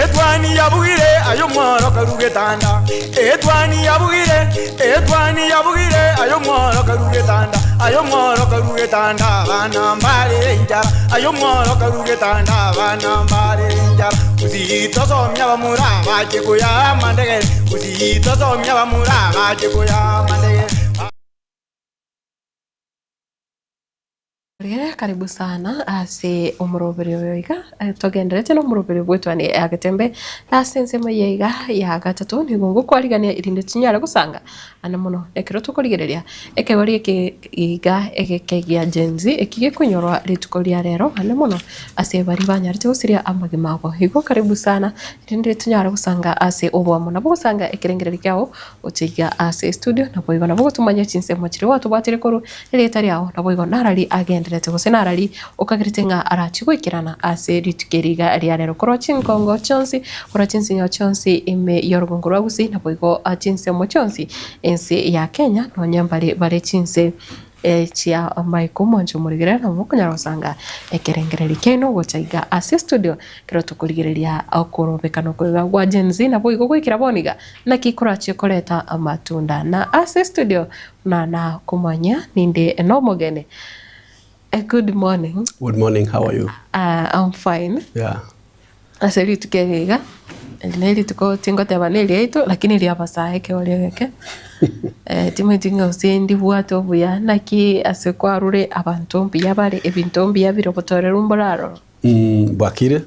Etwani yabugire aye omworo karue getanda, Etwani yabugire, etwani yabugire aye omworo karue getanda, Aye omworo karue getanda abana mbare enchara, Aye omworo karue getanda abana mbare enchara. Gusii tosomie abamura bache koyaa amandegere, Gusii tosomie abamura bache koyaa amandegere. Rigereria karibu sana ase omoroberi oyo iga, togenderete na omoroberi bw'etwani ya Getembe ase ensemo eye iga ya gatato nigo ngokwarigania erinde tinyare gosanga ande mono. Ekero tokorigereria ekegori eke iga egeke gia Gen Z eki gekonyorwa rituko ria rero ande mono ase baria banyarete gosiria amagima abo. Igo karibu sana erinde tonyare gosanga ase oboamo. Nabo ogosanga ekerengererio kiago gocha iga ase estudio naboigo nabo ogotomanyia chinsemo chiria gwatobwatire korwa Erieta riao naboigo narari agenderete, gose narari okagerete ng'a arachie goikerana ase rituko eri iga ria rero. Korwa chinkongo chionsi, korwa chinsinyo chionsi ime y'orogongo rwa Gusii, naboigo chinsemo chionsi ense ya Kenya, nonya mbare bare chinse chia Michael Mwancha Omorigereria, nabo mokonyara gosanga ekerengererio kiaino gocha iga ase estudio ekero tokorigereria okorobekana oko iga gwa Gen Z naboigo goikera bono iga naki korachie koreta amatunda. Na ase estudio Buna nakomanya ninde nomogeni. Good morning. Good morning, how are you? Uh, I'm fine. Yeah. Ase rituko eri iga, eri ne rituko tingoteba ne eriaito lakini riabasae ekegoria egeke. Eh, timanyeti ng'a gose ndibwate obuya naki ase kwarure abanto mbuya bare ebinto mbuya bire obotoereru mbore aroro. Bwakire,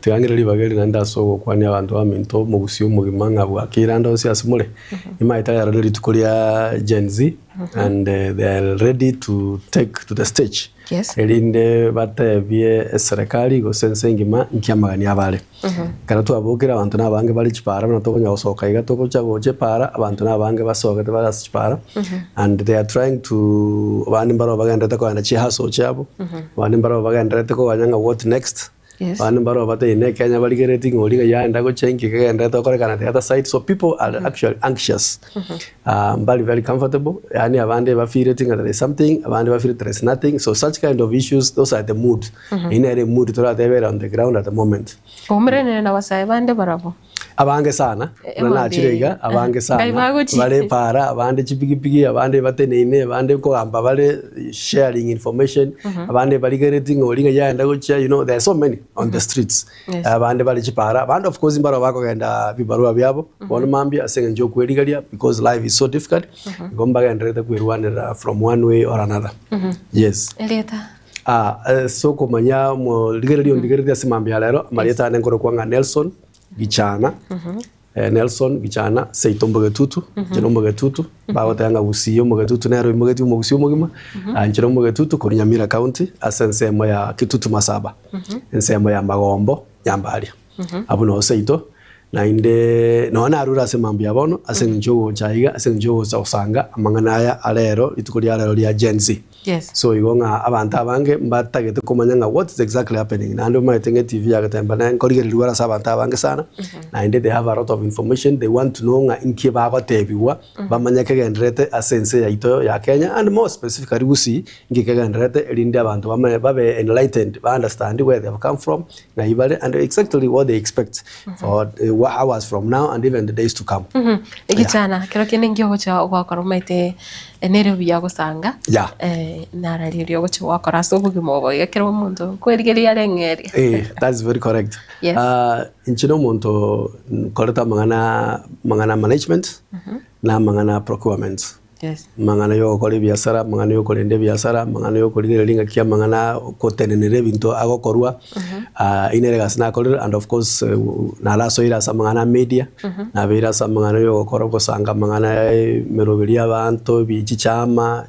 tiga ng'ire ribaga eri naende ase ogokwania abanto baminto omogusii omogima ng'a bwakire ande onsi ase more. Nimaete rero ne rituko ria Gen Z and they are ready to take to the stage Yes. erinde batebie eserekari gose ense engima nki amagani abo are. Ekero twabokire abanto na abange bare chipara buna tokonya gosoka iga togocha gocha epara abanto na abange basogete bare ase chipara and they are trying to abande mbaro bagenderete kogenda chihustle chiabo, abande mbaro bagenderete koganya ng'a what next, Yes. abande mbaro bateine Kenya barigeretie ng'a oria ng'ai aenda gochia inki kegenderete gokorekana the other side so people are actually anxious mbari very comfortable yaani abande bafeeleti ng'a there is something abande bafeeleti there is nothing so such kind of issues those are the mood. Eyio nere emood toratebe ere on the ground at the moment. Koumeranire nabasae bande barabwo. Abange sana, Eh, buna nachire mambia iga, iga. abange sana. Ngai bagochia. Bare para, abande chipigipigi, abande bateneine, abande nkogamba bare sharing information, abande barigeretie ng'a oria ng'ai aenda gochia, you know there are so many on the streets. Yes. Abande bare chipara, abande of course mbaro bakogenda bibarua biabo, bono mambia ase eng'encho ya okwerigeria because life is so difficult, igo mbagendererete kwerwanerera from one way or another. Yes. Erieta. Ase okomanya omorigereria ondigererie ase mambia ya rero, amarieta ane nkorokwa ng'a Nelson Gichana, Nelson Gichana seito Omogetutu, inche na Omogetutu, bagoteba ng'a Gusii Omogetutu nere oimogetie Omogusii omogima, inche na Omogetutu korwa Nyamira County ase ensemo ya Kitutu Masaba, ensemo ya Magombo, Nyambaria. Abwo noo seito, naende nonya narure ase mambia bono ase eng'encho yogocha aiga, ase eng'encho yogocha gosanga amang'ana aya arero, rituko ria rero ria Gen Z. Yes. So igo ng'a abanto abange mbatagete komanya ng'a what is exactly happening naende omanyete ng'a etv ya Getemba naye nkorigereriwa ase abanto abange sana, naende they have a lot of information, they want to know ng'a inki bagotebigwa bamanye kegendererete ase ense yaito ya Kenya and more specifically Gusii, inki kegendererete erinde abanto bamanye babe enlightened ba understand where they have come from, ng'ai bare and exactly what they expect for hours from now and even the days to come. Egichana kero kende nkiogocha gwakora omanyete nere buya gosanga Yeah. narari erio ogochia gwakora ase obogima obo iga kera omonto nkwerigereria areng'eria. Eh, that is very correct. Yes. Ah, inche na omonto nkorete amang'ana amang'ana management na amang'ana procurement. Yes. Amang'ana ya ogokora ebiasara, amang'ana ya okorenda ebiasara, amang'ana ya okorigereria ng'aki amang'ana ogotenenera ebinto agokorwa, eyio nere egasi nakorire and of course narasoire ase amang'ana a media, nabeire ase amang'ana ya ogokora ogosanga amang'ana ya emeroberi ya abanto, ebi chichama,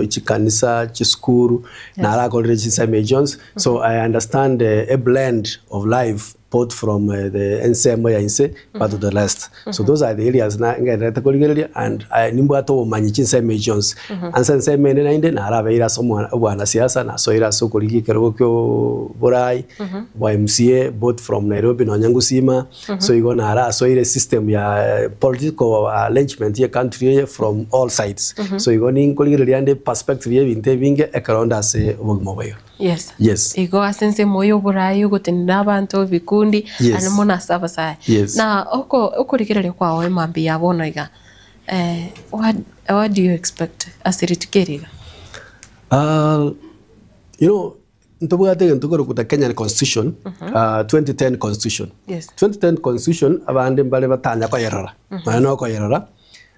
chikanisa, chisukuru, narakorire chinsemo echio chionsi, so I understand a blend of life. both from the ensemo ya inse but to the rest so those are the areas na ngendererete korigereria and I nimbwate obomanyi chinsemo echi chionsi ase ensemo ende naende narabeire ase omwana obwanasiasa nasoire ase okorigia ekerogo kia oborai bwa MCA both from Nairobi nonya Ngusima so igo narasoire system ya political arrangement ya ecountry eye from all sides so igo ninkorigereria ande perspective ya ebinto ebinge ekero nde ase obogima obo iga. Yes. Yes. Igo ase ensemo ya oboraai ogotenena abanto, ebikundi, Yes. aria mono ase abasae. Yes. Na oko okorigereria kwao emambia ya bono iga, eh, what, what do you expect ase rituko eri iga? Ah, you know, ntobwate egento korokwa the Kenyan Constitution, ah, 2010 Constitution. Yes. 2010 Constitution abande mbare batanya koyerora, nonya na okoyerora,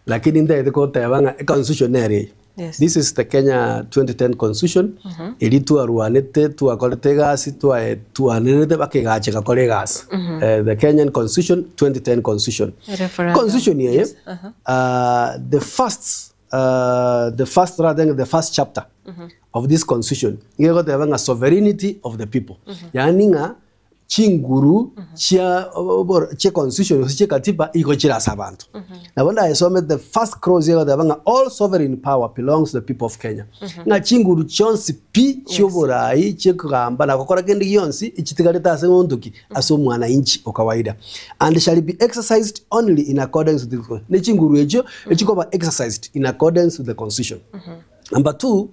lakini ntagete goteba ng'a econstitution nere eye. Yes. This is the Kenya 2010 Constitution, eria twarwanete, twakorete egasi, twae twanerete mpaka egacha egakora egasi. Eh, the Kenyan Constitution, 2010 Constitution. Referendum. Constitution eye, Yes, aha. ah, the first ah, the first rather than the first chapter of this constitution nigo egoteba ng'a sovereignty of the people. Yaani ng'a chinguru chia oboro chia constitution gose chia katiba igo chire ase abanto. Nabo ndayesome the first clause egoteba ng'a all sovereign power belongs to the people of Kenya. Ng'a chinguru chionsi pi chioborai chiekogamba na gokora kende gionsi echitigarete ase ng'onto ki? Ase omwananchi o kawaida. And shall be exercised only in accordance with the ne chinguru echio echikoba exercised in accordance with the constitution. Number two,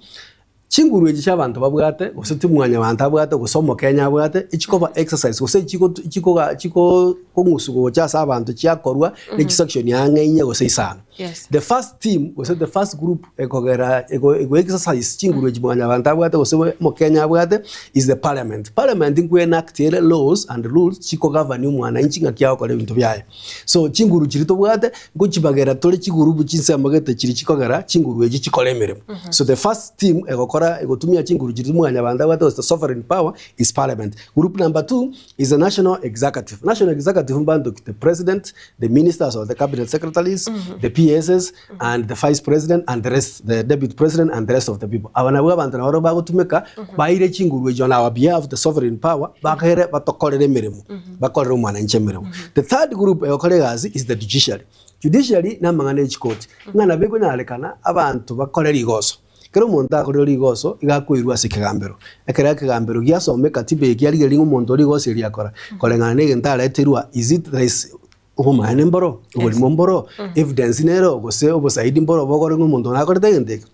Chinguru echi chi'abanto babwate, gose timwanyabanto abwate, gose omokenya abwate, echikoba exercise gose echiko chikoga chiko kong'usu gocha ase abanto chiakorwa ne chisection ang'e inye gose isano. Yes. The first team gose the first group ekogera ego ego exercise chinguru echi mwanyabanto abwate gose omokenya abwate is the parliament. Parliament nko enact ere laws and rules chikogovern omwananchi ng'aki agokora ebinto biaye. So chinguru chiria tobwate, ngochibagera tore chigurubu chinsemo gete chiria chikogera chinguru echi chikore emeremo. So the first team egokora egotumia chinguru chiria mwanyabanto abwate gose the sovereign power is parliament. Group number two is the national executive. National executive mbanto ki? The president, the ministers or the cabinet secretaries, the PSs and the vice president and the rest, the deputy president and the rest of the people. Aba nabwo abanto nabo bagotumeka baire chinguru echio on our behalf the sovereign power bagere batokorere emeremo. Bakorere omwananchi emeremo. The third group egokora egasi is the judiciary. Judiciary namang'ana e chikoti, ng'a nabo ekonyarekana abanto bakore rigoso. Ekero omonto akorire rigoso, iga akoirwa ase ekegambero. Ekero ekegambero giasoma ekatiba eye kiarigereria ng'a omonto oria rigoso eri akora, koreng'ana na egento areterwa, is it there is obomaene mboro, oborimo mboro, evidence nero, gose obosaidi mboro bogokora ng'a omonto oyo nakorete egento eke.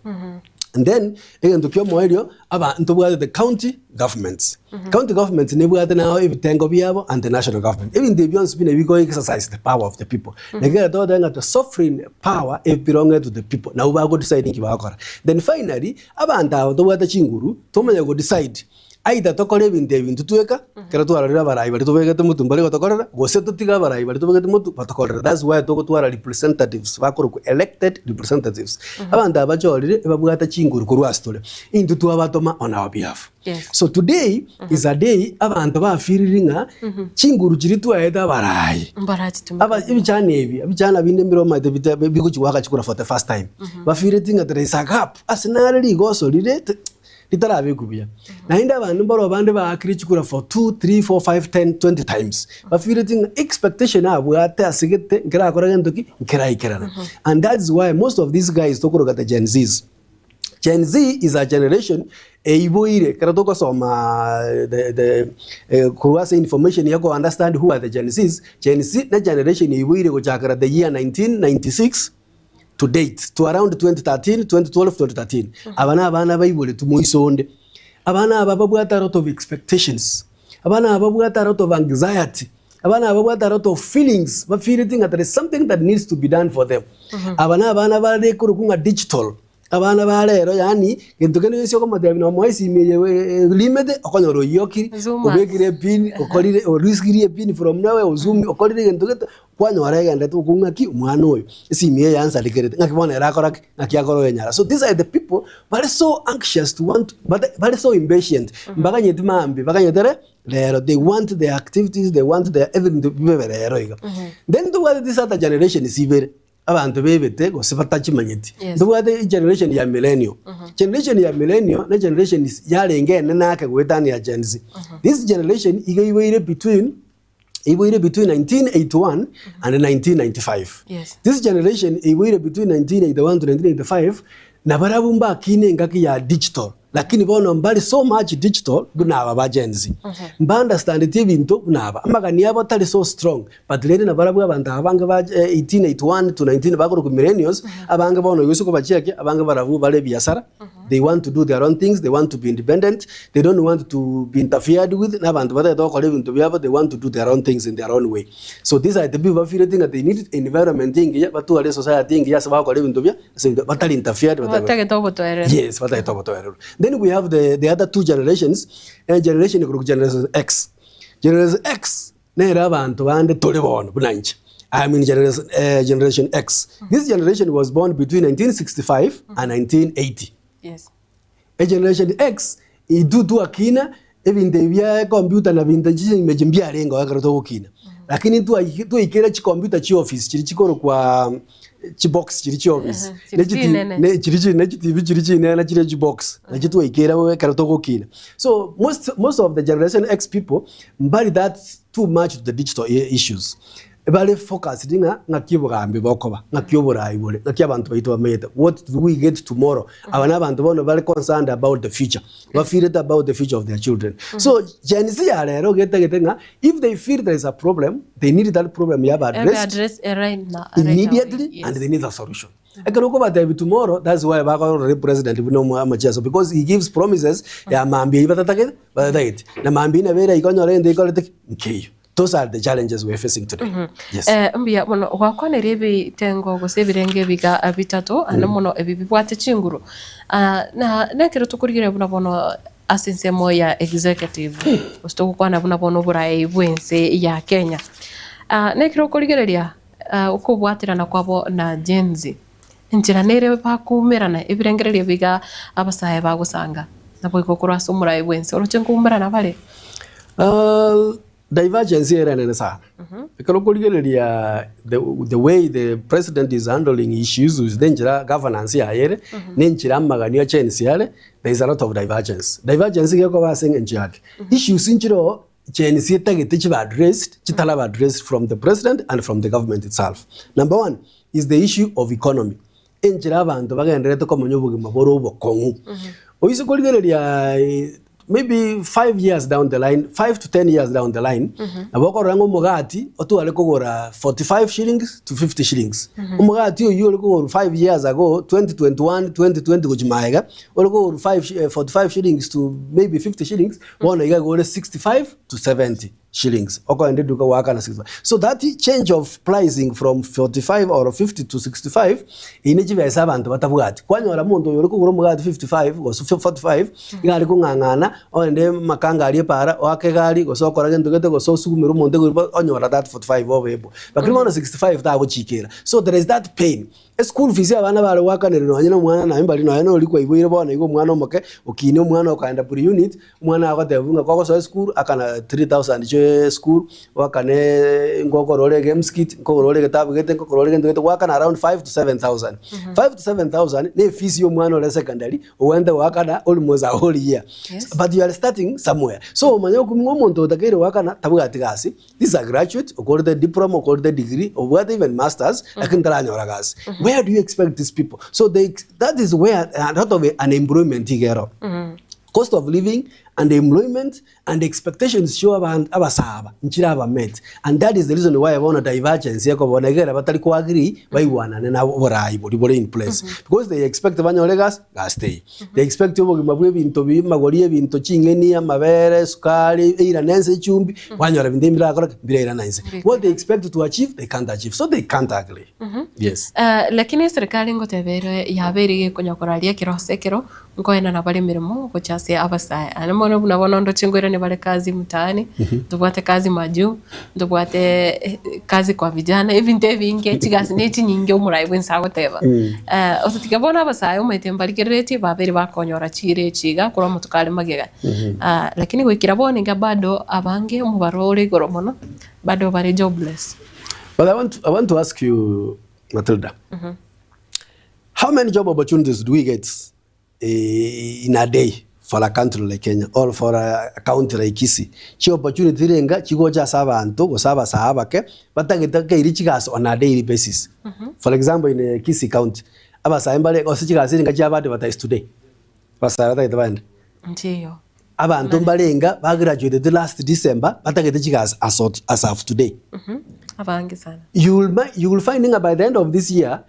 And then egento kia omoerio, aba ntobwate the county governments. County governments nebwate nao ebitengo biabo and the national government. Ebinto ebi bionsi buna bigo exercise the power of the people. Nekero togoteba ng'a the sovereign power e belonge to the people. Nabo bago decide nki bagokora. Then finally, abanto aba tobwate chinguru, tomanye go decide either tokore ebinto ebi intwe tweka, ekero twarorire abarai baria tobegete motwe mbare gotokorera, gose totige abarai baria tobegete motwe batokorere. That's why togotwara representatives bakorokwa elected representatives. Abanto aba bachorire ebabwate chinguru korwa ase tore, intwe twabatoma on our behalf. Yes. So today is a day abanto bafiriri ng'a chinguru chiria twaete abarai Mbarachitumeka. aba ebichana ebi ebichana binde mbire omanyete bite bigochi goaka chikura for the first time bafireti ng'a there is a gap ase nare rigoso rire te- ritarabekwa buya naende abanto mbaro abande baakire chikura for 2 3 4 5 10 20 times bafireti ng'a expectation abwate ase gete nkerakora gento ki nkeraikerana and that is why most of these guys tokoroka the Gen Zs Gen Z is a generation eiboire ekero togosoma the the eh, korwa ase information ya ko understand who are the Gen Zs, Gen Z ne generation eiboire gochakera the year 1996 to date to around 2013, 2012, 2013. Aba na abana baiboretwe moiso onde. Abana aba babwate a lot of expectations, abana aba babwate a lot of anxiety, abana aba babwate a lot of feelings, bafeelete ng'a there is something that needs to be done for them. Aba na abana bare korokwa ng'a digital, abana ba rero yaani gento kende gionsi okomotebia nomoe esimi eye rimete, okonyora oyiokire, Zoomers. obekire epin, okorire orusirie epin from nowhere ozoom okorire egento gete, kwanyora egenderete okong'u ng'aki omwana oyo, esimi eye yansarekerete, ng'aki bono ere akora ki? Ng'aki akora oyenyara. So these are the people bare so anxious to want but bare so impatient, mbaganyeti maambia, baganyete ere rero, they want their activities, they want their everything to bibe rero iga. Then ntobwate this other generation isibere, abanto bebete gose batachimanyeti. Yes. Ntobwate egeneration ya millennial. Generation ya millennial ne generation yarenge enene ake goetania Gen Z. This generation iga ibeire between eiboire between 1981 and 1995. Yes. This generation eiboire between 1981 to 1995 nabarabwo mbakine engaki ya digital lakini bono mbari so much digital buna aba ba Gen Z. Mba understandeti ebinto buna aba. Amagani abo tari so strong but rende nabarabwo abanto aba abange ba 1881 to 19 bakorokwa millennials abange bono gose kobachekia abange barabwo bare ebiasara. They want to do their own things, they want to be independent, they don't want to be interfered with, na abanto batagete gokora ebinto biabo, they want to do their own things in their own way. So these are the people bafeelete ng'a they need environment engiya, batware esociety engiya ase bagokora ebinto bia ase ebinto batari interfered batari Batagete obotoereru. Yes, batagete obotoereru. Then we have the, the other two generations, eh, generation ekorokwa generation X. Generation X Nere abanto bande tore bono buna inche. I am in generation, eh, generation X. This generation was born between 1965 and 1980. Yes. E generation X intwe twakina ebinto ebi bia computer na binto chimechi mbiarenge oo ekero togokina. Lakini ntwaike twaikera chicomputer chia office chiria chikorokwa chibox chiria chia office. Ehe, chiria Ne chiti- chinene. ne chiria chi- ne chitibi chiria chinene chiria chibox nachio twaikera bobe ekero togokina. So most, most of the generation X people Mbari that too much to the digital issues. Bare focused ng'a ng'aki obogambi bokoba, ng'aki oborai bore, ng'aki abanto baito bamenyete, what do we get tomorrow. Aba na abanto bono bare concerned about the future, bafeelete about the future of their children. So Gen Z ya rero getagete ng'a if they feel there is a problem, they need that problem yabe Ebe addressed address eh, right now, right away. immediately Yes. and they need a solution. Ekero okobatebia tomorrow, that's why bakorora president buna omo amacheso because he gives promises ya mambia eyio batatagete batatageti. Na mambia nabo ere iga onyore egento gekorete ki? Nkeiyo. Those are the challenges we are facing today. Yes. Eh, mbuya mono gwakwanire ebitengo gose ebirenge ebiga bitato ande mono ebi bibwate chinguru. Ah, na nekero tokorigereria buna bono ase ensemo ya executive gose togokwana buna bono oboraai bw'ense ya Kenya. Ah, nekero okorigereria Okobwaterana kwabo na Gen Z, enchera nere bakoumerana ebirengererio biga abasae bagosanga, naboigo korwa ase omoraai bw'ense oroche nkoumerana bare. Divergence ere enene sana. Ekero okorigereria the, the way the president is handling issues gose enchera governance yaye ere, na enchera amaganio a Gen Z are, there is a lot of divergence. Divergence iga ekoba ase eng'encho yake, issues nchire oo Gen Z etagete chibe addressed, chitaraba addressed from the president and from the government itself. Number one is the issue of economy. Enchera abanto bagendererete komenya obogima bore obokong'u. Oise korigereria eh, maybe 5 years down the line, 5 to 10 years down the line, nabo okorora ng'a omogati otware kogora 45 shillings to 50 shillings. Omogati oyio ore kogorwa 5 years ago, 2021, 2020 gochia magega, ore kogorwa 5 eh, 45 shillings to maybe 50 shillings, Bono iga igo ore 65 to 70 shillings okoenda eduka goakana 65. So that change of pricing from 45 or 50 to 65 eyio ne chibesa abanto batabwati. Kwanyora monto oyo ore kogora omogati 55 gose 45 iga are kong'ang'ana ogende makanga aria epaara oake egari gose okore gento gete gose osugumere omonto egori onyora that 45 obebwa. Lakini bono 65 tagochikera. So there is that pain. Eschool fees abana bare goakanerwa nonye na omwana naye mbari nonye nori kwaiboire bono iga omwana omoke okinia omwana okaenda pre unit, omwana agotebiwa ng'a kogosoa esukuru akana 3000 chia esukuru, oakane nkogora ore egames kit, nkogora ore egetabu gete, nkogora ore egento gete, goakana around 5 to 7000. 5 to 7000 na efees ya omwana ore secondary ogwente goakana almost a whole year. Yes. But you are starting somewhere. So omanye okumia ng'a omonto otakeire goakana tabwati gasi. This is a graduate, okorete diploma, okorete degree, obwate even masters, lakini taranyora gasi. Where do you expect these people? So they, that is where a lot of unemployment iga ero. Cost of living and employment and expectations chio aban- abasaaba nchiraba met. And that is the reason why bono divergence ekoba egere batari ko agree baigwanane na oborai boria bore in place. Because they expect banyore gasi, gasi teiyo. They expect obogima bwa ebinto bi amagori y'ebinto ching'eni, amabere, esukari, eirane ense echumbi, kwanyora ebinto ebi mbirakore ki? Mbirairana inse. What they expect to achieve, they can't achieve. So they can't agree. Yes. Eh, lakini eserikari ngoteba ere yabeire gekonya koraria ekero ase ekero, nkoenana bare emeremo gochia ase abasae. Aye bono buna bono ndoche nkoirania bare kazi mtaani, ntobwate kazi majuu, ntobwate kazi kwa vijana, ebinto ebinge chigasi ne chinyinge omorai bwensi agoteba. Ototiga bono abasae omanyete mbarigereretie babeire bakonyora chiira echi iga korwa amatuko are magega. Lakini goikera bono iga bado abange omobaro ore igoro mono, bado bare jobless. But I want, I want to ask you, Matilda, how many job opportunities do we get in a day for a country like Kenya or for a county like Kisii? Chi opportunity renga chigocha ase abanto gose abasae abake batagete keiri chigasi on a daily basis. For example in Kisii county, abasae mbare gose chigasi renga chiaba advertised today, abasae batagete baende. Nchiyo. Abanto mbarenga bagraduated last December batagete chigasi as of, as of today. Abange sana. You will, you will find ng'a by the end of this year.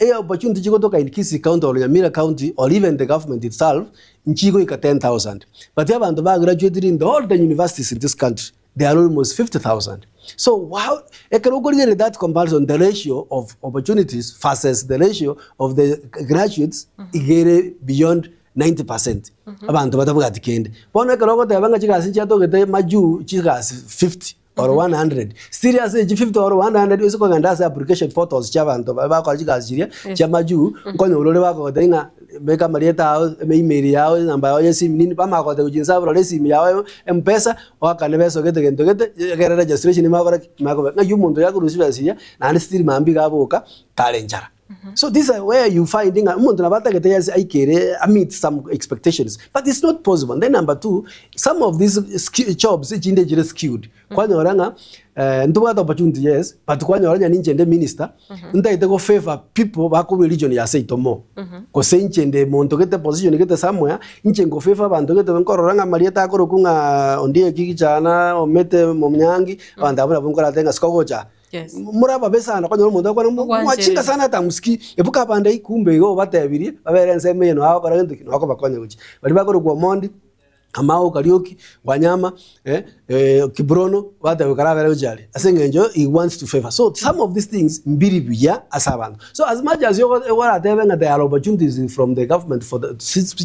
E opportunity chigotoka in Kisii county or Nyamira county or even the government itself nchigoika 10,000 but abanto ba graduated in the all the universities in this country they are almost 50,000 so how ekero okorigereria that comparison the ratio of opportunities versus the ratio of the graduates iga ere beyond 90 percent abanto batabwati kende. Bono ekero ogoteba ng'a chigasi nchiatogete majuu chigasi 50 or 100 still ase echi 50 or 100 ase kogenda ase application portals chia abanto baria bakora chigasi chiria chia majuu, nkonyora ore bagogotebia ng'a beka amarieta ao, eme email yao, enamba yao ya esimu nini, bamanye gogotebia gochia inse abwo rora esimu yao mpesa, oakane besa ogete gento gete, ekero registration imagokora ki? Imakoba ng'ai omonto oyo akorusia chibesa chiria, naende still mambia iga aboka kare enchara. So this is where you find ng'a omonto nabo atagete yes aikere ameet some expectations but it's not possible. Then number two, some of these jobs echinde chire skewed. Kwanyora ng'a eh, ntobwate opportunity yes, but kwanyora onye ninche nde minister, ntagete go favor people bakorwa region ya seito more. Gose inche nde monto gete position gete somewhere, inche ngo favor abanto gete nkorora ng'a amarieta akorokwa ng'a Ondieki Gichana, Omete Omonyangi, abanto abwo nabwo nkorate ng'a sikogocha. Yes. More ababe sana okonyora omonto agokwana ng'a Ogwanchereri. mwachinga sana ata mosiki, ebuka abande ai kumbe igo obatebirie babere ensemo eye noo agokora gento ki, noo akobakonya gochia. Baria bakorokwa Omondi, Kamau Kariuki, Wanyama, Kiprono, bateba karabere gochia aria ase eng'encho he wants to favor. So some of these things mbiri buya ase abanto. So as much as oratebe ng'a there are opportunities from the government for the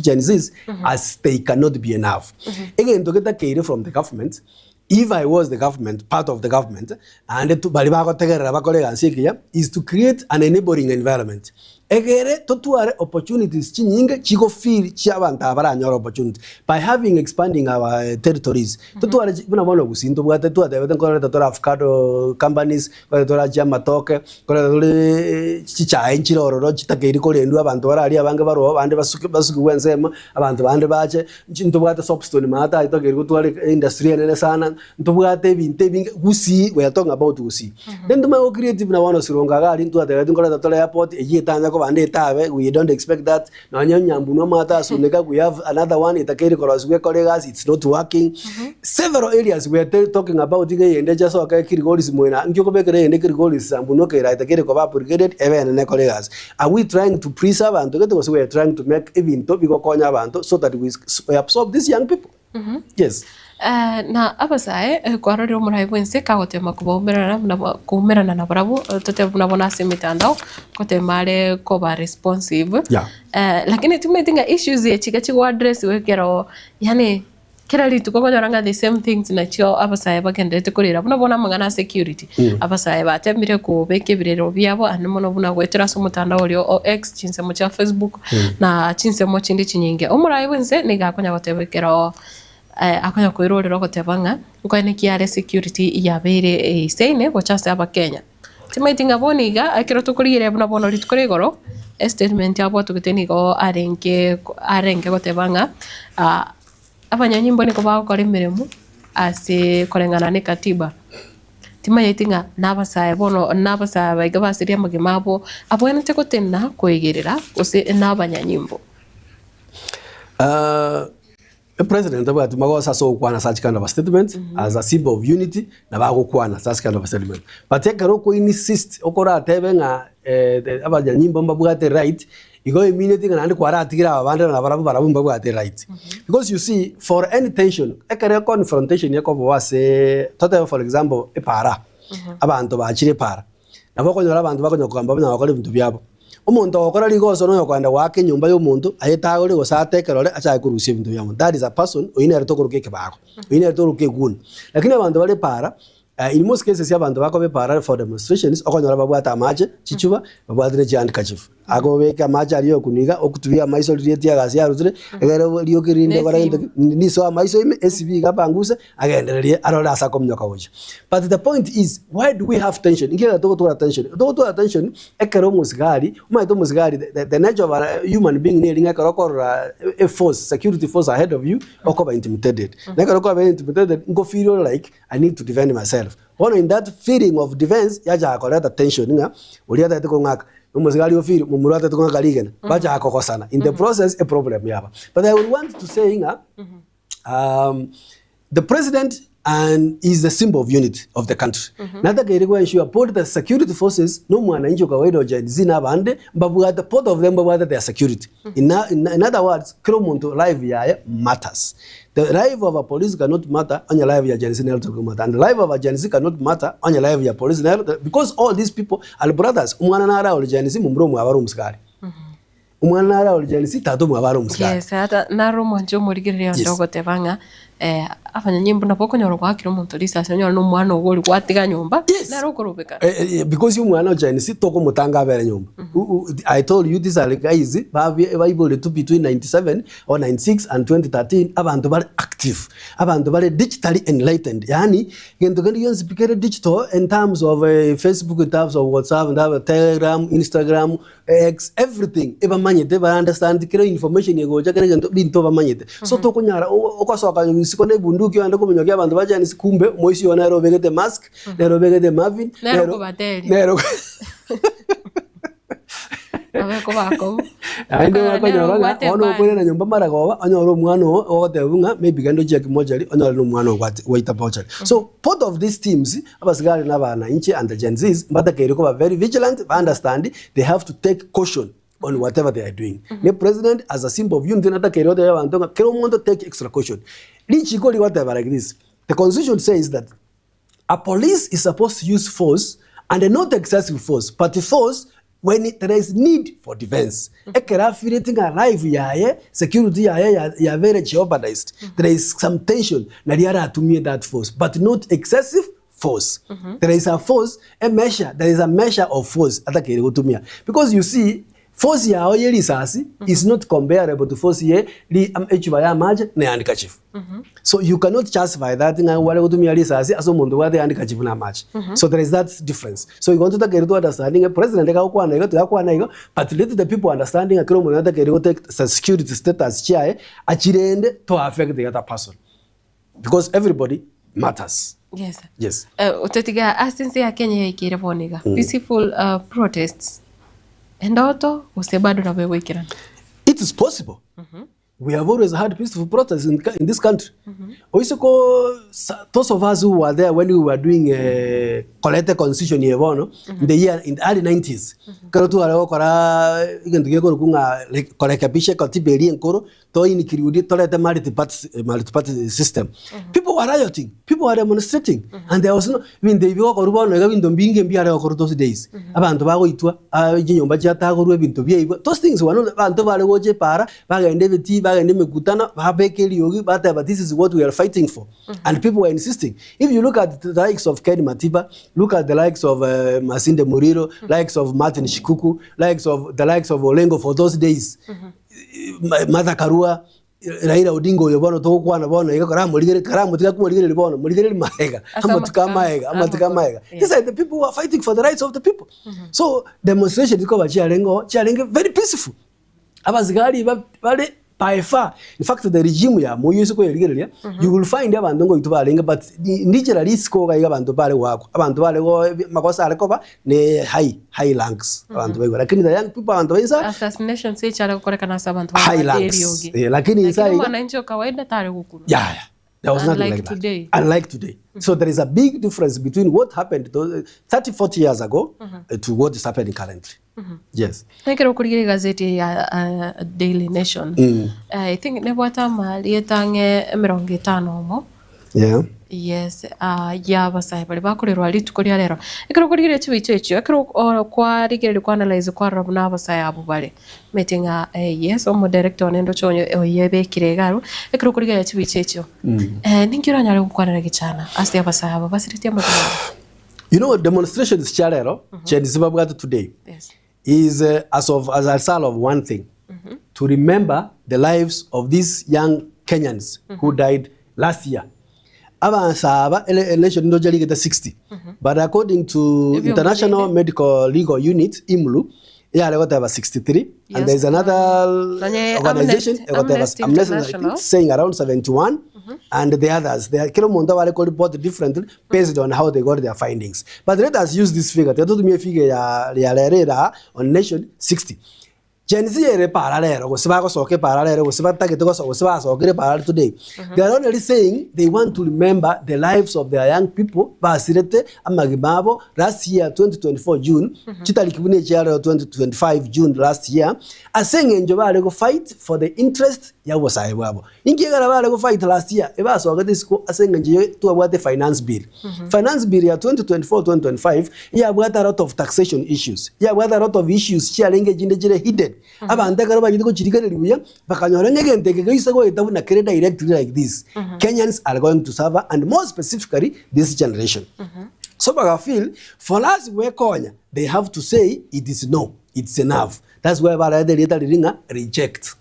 Gen Zs, as they cannot be enough. Egento getakeire from the government, If I was the government, part of the government, naende to baria bagotegerera bakore egasi ekiya, is to create an enabling environment. Egere totware opportunities chinyinge chigo fill chia abanto aba baranyore opportunity by having expanding our territories. Totware chi buna bono gusii ntobwate twatebete nkoreta tore avocado companies, nkoreta tore chiamatoke, nkoreta tore chichae nchire ororo chitakeiri korendwa abanto bararia abange baroo abande basuke basukigwe ensemo, abanto bande bache. Inche ntobwate soapstone maate aye togeire gotwara industry enene sana, ntobwate ebinto ebinge gusii, we are talking about gusii. Then tomanye go create buna bono Sironga iga aria ntwatebeti nkoreta tore airport, eywo etanya koba ande etabe, we don't expect that, nonye Nyambunwa amato asuneka we have another one etakeire korosiwa ekore egasi it's not working. Several areas we are talking about iga eyende echasoka Kilgoris moino nki okobekera eyende Kilgoris Sambunwa kera etakeire koba upgraded ebe enene ekore egasi. Are we trying to please abanto gete gose we are trying to make ebinto bigokonya abanto so that we absorb these young people? Yes. Na abasae kwarorire omorai bw'ense kagotema kobaumerana buna koumerana nabarabwo totebe buna bono ase emetandao gotema are koba responsive Yeah. Lakini timanyeti ng'a issues echi iga chigo addressiwa ekero yaani Kera rituko okonyora ng'a the same things nachio abasae bagenderete korera buna bono amang'ana a security. Abasae batemire kobeka ebirero biabo ande mono buna goetera ase omotandao oria o X, chinsemo chia Facebook na chinsemo chinde chinyinge. Omoraia bwense nigo akonya goteba ekero akonya koirorera ogoteba ng'a nkoenekia are security yabeire eisaine gocha ase abakenya. Timanyeti ng'a bono iga ekero tokorigereria buna bono rituko ria igoro, estatement abwatogete nigo arenge arenge goteba ng'a abanyanyimbo nigo bagokora emeremo ase koreng'ana na ekatiba. Timanyeti ng'a nabasae bono nabasae aba iga basirie amagima abo abwenerete gotenena koegerera gose nabanyanyimbo. President tabwati magoso ase ogokwana such kind of a statement as a symbol of unity nabo agokwana such kind of a statement but ekero oko insist okoratebe ng'a abanyanyimbo mbabwate right igo emineti ng'a naende kwaratigire aba bande nabarabwo barabwo mbabwate right because you see for any tension ekero confrontation ekoba ase totebe for example epaara abanto bachire epaara Nabo okonyora abanto bakonya kogamba buna bagokora ebinto biabo. Omonto ogokora rigoso noyo okoenda goaka enyomba y'omonto, ayetagore gose ate ekerore achake korusia ebinto bia omonto. That is a person, oyio nere tokoroka ekebago, oyio nere tokoroka egoon. Lakini abanto bare epaara, in most cases abanto bakoba epaara for demonstrations, okonyora babwate amache, chichuba, babwate ne chihandkerchief. Akobeka amache aria okunwa iga, okutubia amaiso riria etiagasi yarutire, egere rioki rinde okore gento ki, niso amaiso ime, esibi iga apanguse, agendererie arore ase akominyoka gochia. But the point is, why do we have tension? Inki ekero togotwara tension? Togotwara tension ekero omosigari, omanyete omosigari the the nature of a human being neri ng'a ekero okorora a force, security force ahead of you, okoba intimidated. Na ekero kwaba intimidated, nko feel ore like I need to defend myself. Bono in that feeling of defense, yachaka koreta tension ng'a oria atagete kong'aka, omosigari ofire, momura atagete kong'aka rigena, bachaka kogosana. In the process, eproblem yaba. But I would want to say ng'a. The president and is the symbol of unity of the country. Natakeire go ensure both the security forces na omwananchi o kawaida o Gen Z na abande mbabwate both of them mbabwate their security. In, in, in other words, kera omonto life yaye matters. The life of a police cannot matter onye life ya Gen Z nero teri matter and the life of a Gen Z cannot matter onye life ya police nero because all these people are brothers. Omwana nare ore Gen Z momura omwabo are omosikari. Omwana nare ore Gen Z tata omwabo are omosikari. Yes, ata naro omwancho omorigereria onde Yes. ogoteba ng'a eh, abanyanyimbo nabo okonyora goakire omonto risasi onyore na omwana ogo oria gwatiga nyomba, Yes. nere okorobeka. Eh, eh, because omwana o Gen Z tokomotanga abere nyomba. U- u- I told you these are guys babie baiboretwe between 97 or 96 and 2013 abanto bare active, abanto bare digitally enlightened yaani gento kende gionsi pi kere digital in terms of Facebook, in terms of WhatsApp, in terms of Telegram, Instagram, X, everything ebamanyete ba understand kera information egocha kera egento binto bamanyete. So tokonyara o- ogosoka isiko na ebunduki ogende kominyokia abanto ba Gen Z kumbe omoisia oyo nere obegete mask, nere obegete marvin, Nere nere okobateria. nere Abe kobakobu. Naende Okonyora nere okonyora ng'a obwate bono ebani. okoirana nyomba maragoba onyore omwana oo ogotebiwa ng'a maybe genda ochiake mochari onyore na omwana oo gwati gwaita mochari. So both of these teams abasigari na abananchi and the Gen Zs mbatakeire koba very vigilant ba understand they have to take caution on whatever they are doing. Ne president as a symbol of unity natakeire gotebia abanto ng'a kera omonto take extra caution. Richiko rigoteba like this, the constitution says that A police is supposed to use force and not excessive force but force when there is need for defense. Ekero afeelete ng'a life yaye, security yaye ya- yabeire jeopardized, there is some tension naria aratumie that force but not excessive force. There is a force, a measure, there is a measure of force atakeire gotumia because you see force yao ye risasi is not comparable to force ye ri am- echuba ya amache na handkerchief. So you cannot justify that ng'a ware gotumia risasi ase omonto obwate handkerchief na amache. So there is that difference. So igo ntotakeire to understand ng'a president iga agokwana iga tigakwana igo, but let the people understand ng'a kera omonto natakeire go take the security status chiaye achirende to affect the other person. Because everybody matters. Yes. Yes. Eh, otetiga ase ense ya Kenya yaikeire bono iga peaceful uh, protests endoto gose bado nabo egoikerana It is possible. We have always had peaceful protests in, in this country. Oise ko sa- those of us who were there when we were doing uh, Kolete constitution ye bono in the year in the early 90s. Kero tware gokora egento gekorokwa ng'a re- korekebisha katiba eria enkoro toinikiriurie torete multi-party, multi-party system. People were rioting, people were demonstrating and there was no ebinto ebi bigokorwa bono iga ebinto mbinge mbiare gokorwa those days. Abanto bagoitwa, ah, chinyomba chiatagorwa ebinto biaibwa, those things were not abanto bare gocha epaara Bagenda ebitii, bagenda emekutano, babeka eriogi, bateba this is what we are fighting for. And people were insisting. If you look at the likes of Ken Matiba, look at the likes of uh, Masinde Muriro, likes of Martin Shikuku, likes of the likes of Olengo for those days, Ma- Martha Karua, Raila Odinga oyo bono togokwana bono iga karamorigere karamotiga komorigereria bono morigereria maega Ase amatuko amatuko amaega amatuko amakoro. amaega Yeah. these are the people who are fighting for the rights of the people so demonstration rikoba chiarenge oo chiarenge very peaceful Abasigari bare by far, in fact the regime ya Moi ase koyerigereria, you will find abanto ngoitwa barenge but ndichera risiko iga iga abanto bare goakwa, abanto bare go amagoso are koba ne high high ranks abanto baigwa lakini the young people abanto ba inse Assassinations echare gokorekana ase abanto high babwate ranks eriogi. eh, lakini inse Lakini aiga mwananchi o kawaida tare gokurwa. yeah, yeah. There was nothing Unlike like that. today. Unlike today. So there is a big difference between what happened those, 30, 40 years ago to what is happening currently. Yes. Ekero okorigia egazeti ya uh, Daily Nation I think nebwate amarieta ang'e emerongo etano omo Yeah. Yes, ah, ya abasae baria bakorerwa rituko ria rero. Ekero okorigereria chibicha echio, ekero o- kwarigereria kwa analyze kwarora buna abasae abwo bare, omanyete ng'a eh, yes omodirector one ndoche onye oyebekire iga abwo, ekero okorigereria chibicha echio, eh, ninki oranyare gokwanera gichana ase abasae aba basiretie amagima abo? You know, demonstrations chia rero, Gen Z babwate today, Yes. is uh, as of as a result of one thing, to remember the lives of these young Kenyans who died last year. Abansa aba ele election ndoche rigete 60 but according to Ebio International mbirende. Medical Legal Unit IMLU yare goteba 63 and Yes. there is another Nonye organization Amnesty- egoteba Amnesty Amnesty, I think, International. saying around 71 and the others they are kila omonto abare ko report differently based on how they got their findings but let us use this figure tiga totumie figure ya ya rero ere aa on nation 60. Gen Z ere para rero gose bagosoka epara rero gose batagete gosoka gose basokire epara today, they are only saying they want to remember the lives of their young people basirete amagima abo last year 2024 June, chitariki buna echia rero 2025 June last year, ase eng'encho bare go fight for the interest ya obosae bwabo. Inki ekero bare go fight last year ebasogete isiko ase eng'encho ye twabwate finance bill. Finance bill ya 2024-2025 yabwate a lot of taxation issues, yabwate a lot of issues chiarenge echinde chire hidden. Abanto ekero bachete gochirigereria buya bakanyora ng'a egento eke geise goeta buna kere directly like this, Kenyans are going to suffer and more specifically this generation. So baga feel for us gwekonya they have to say it is no, it's enough. That's why barete erieta riria ng'a reject.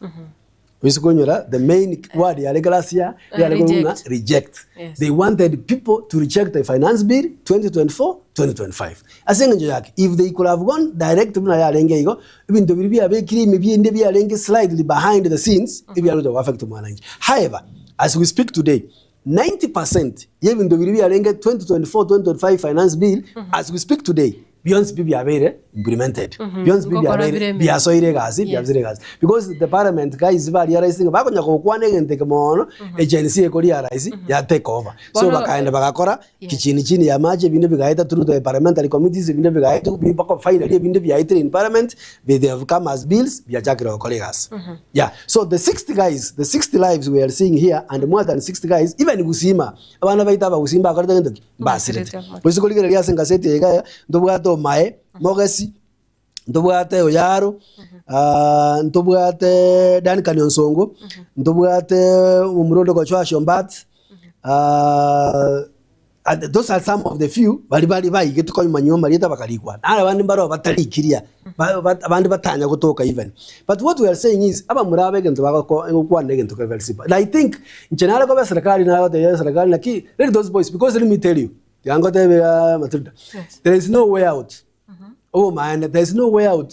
Oise konyora the main word yare class ya yare korwa ng'a Reject. reject. Yes. They wanted people to reject the finance bill 2024 2025. Ase eng'encho yake if they could have gone direct buna yarenge igo, ebinto biria biabekire ime binde biarenge slightly behind the scenes ebiare gocha go affect mwananchi. However, as we speak today, 90 percent y'ebinto biria biarenge 2024 2025 finance bill as we speak today bionsi pi biabeire implemented bionsi pi Ngokora biabeire bire emeremo. biasoire egasi Yes. biabisire egasi because the parliament guys barealizing bakonya gokwana egento eke mono agency eko realize ya take over so Bono- bakaenda bagakora Yes. kichini chini ya maji ebinde bigaeta through the parliamentary committees ebinde bigaeta mpaka finally ebinde biaetire in parliament they they have come as bills biachakire gokora egasi yeah so the 60 guys the 60 lives we are seeing here and more than 60 guys even gusima abana baito abagusii mbakorete gento ki mbasirete Mbasirete. gose korigereria ase engaseti eye iga ntobwate omae mogesi ntobwate oyaro ah, ntobwate Duncan Onsongo ntobwate omoronde Gochwasha Ombati ah, And those are some of the few baria bare baigete koimanywa amarieta bakarikwa. Nare abande mbaro batarikiria, ba- ba- abande batanya gotoka even. But what we are saying is, abamura aba egento bagoko egokwana egento kere very simple. And I think, inche nare koba eserekari nare gotebia eserekari naki, let those boys, because let me tell you, tiga ngotebie Matilda, Yes. there is no way out. Obomaene, there is no way out.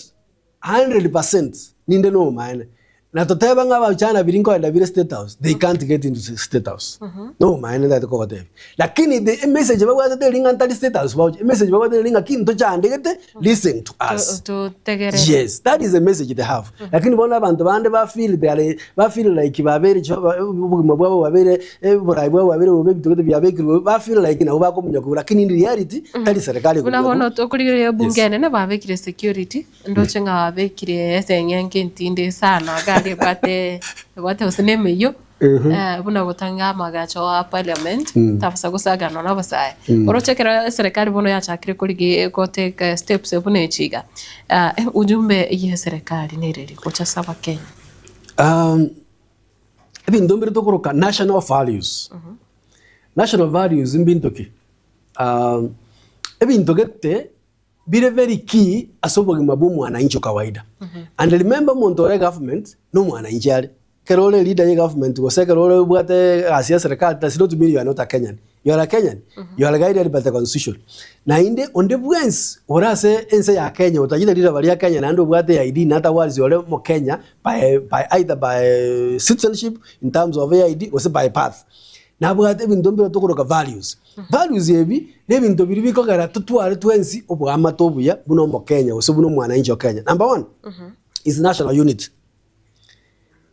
100% ninde nobomaene. Na totebe ng'a abachana biria nkoenda bire state house, they can't get into state house. Nobomaene ntagete kogotebia. Lakini the emessage babwate teri ng'a ntari state house bagochia, emessage babwate neri ng'a ki ntochandegete, listen to us. Totegerere. Yes, that is the message they have. Lakini bono abanto bande ba feel they are, ba feel like babeire cho obogima bwabo bwabeire oborai bwabo bwabeire bobe ebinto gete biabekirwe ba feel like nabo bakomunywa kobua lakini in reality tari serikali Buna ekomunywa bono kobua. tokorigereria ebunge Yes. enene babekire security, ndoche ng'a babekire eseng'enke entindi sana gari ebwate ebwate gose na emeyio, buna gotanga amagacho a parliament, tabasa gosaganwa na abasae. Oroche ekero eserekari bono yachakire korigia gotake steps buna echi iga, ujumbe ye eserekari nereri gocha ase abakenya? Ebinto mbire tokoroka national values. National values mbinto ki? Ebinto gete bire very key ase obogima bwa omwananchi o kawaida. And remember omonto ore egovernment na omwananchi are. Ekero ore leader ye government gose ekero ore obwate egasi ya serikali does not mean you are not a Kenyan. You are a Kenyan, you are guided by the constitution. Naende onde bwensi ore ase ense ya Kenya otachete riraba ria Kenya naende obwate ID in other words ore omokenya by by either by citizenship in terms of ID gose by birth. Nabwate ebinto mbire tokoroka values. Values ebi nebinto biria bikogera totware twensi oboamate obuya buna omokenya gose buna omwananchi o Kenya. Number one is national unity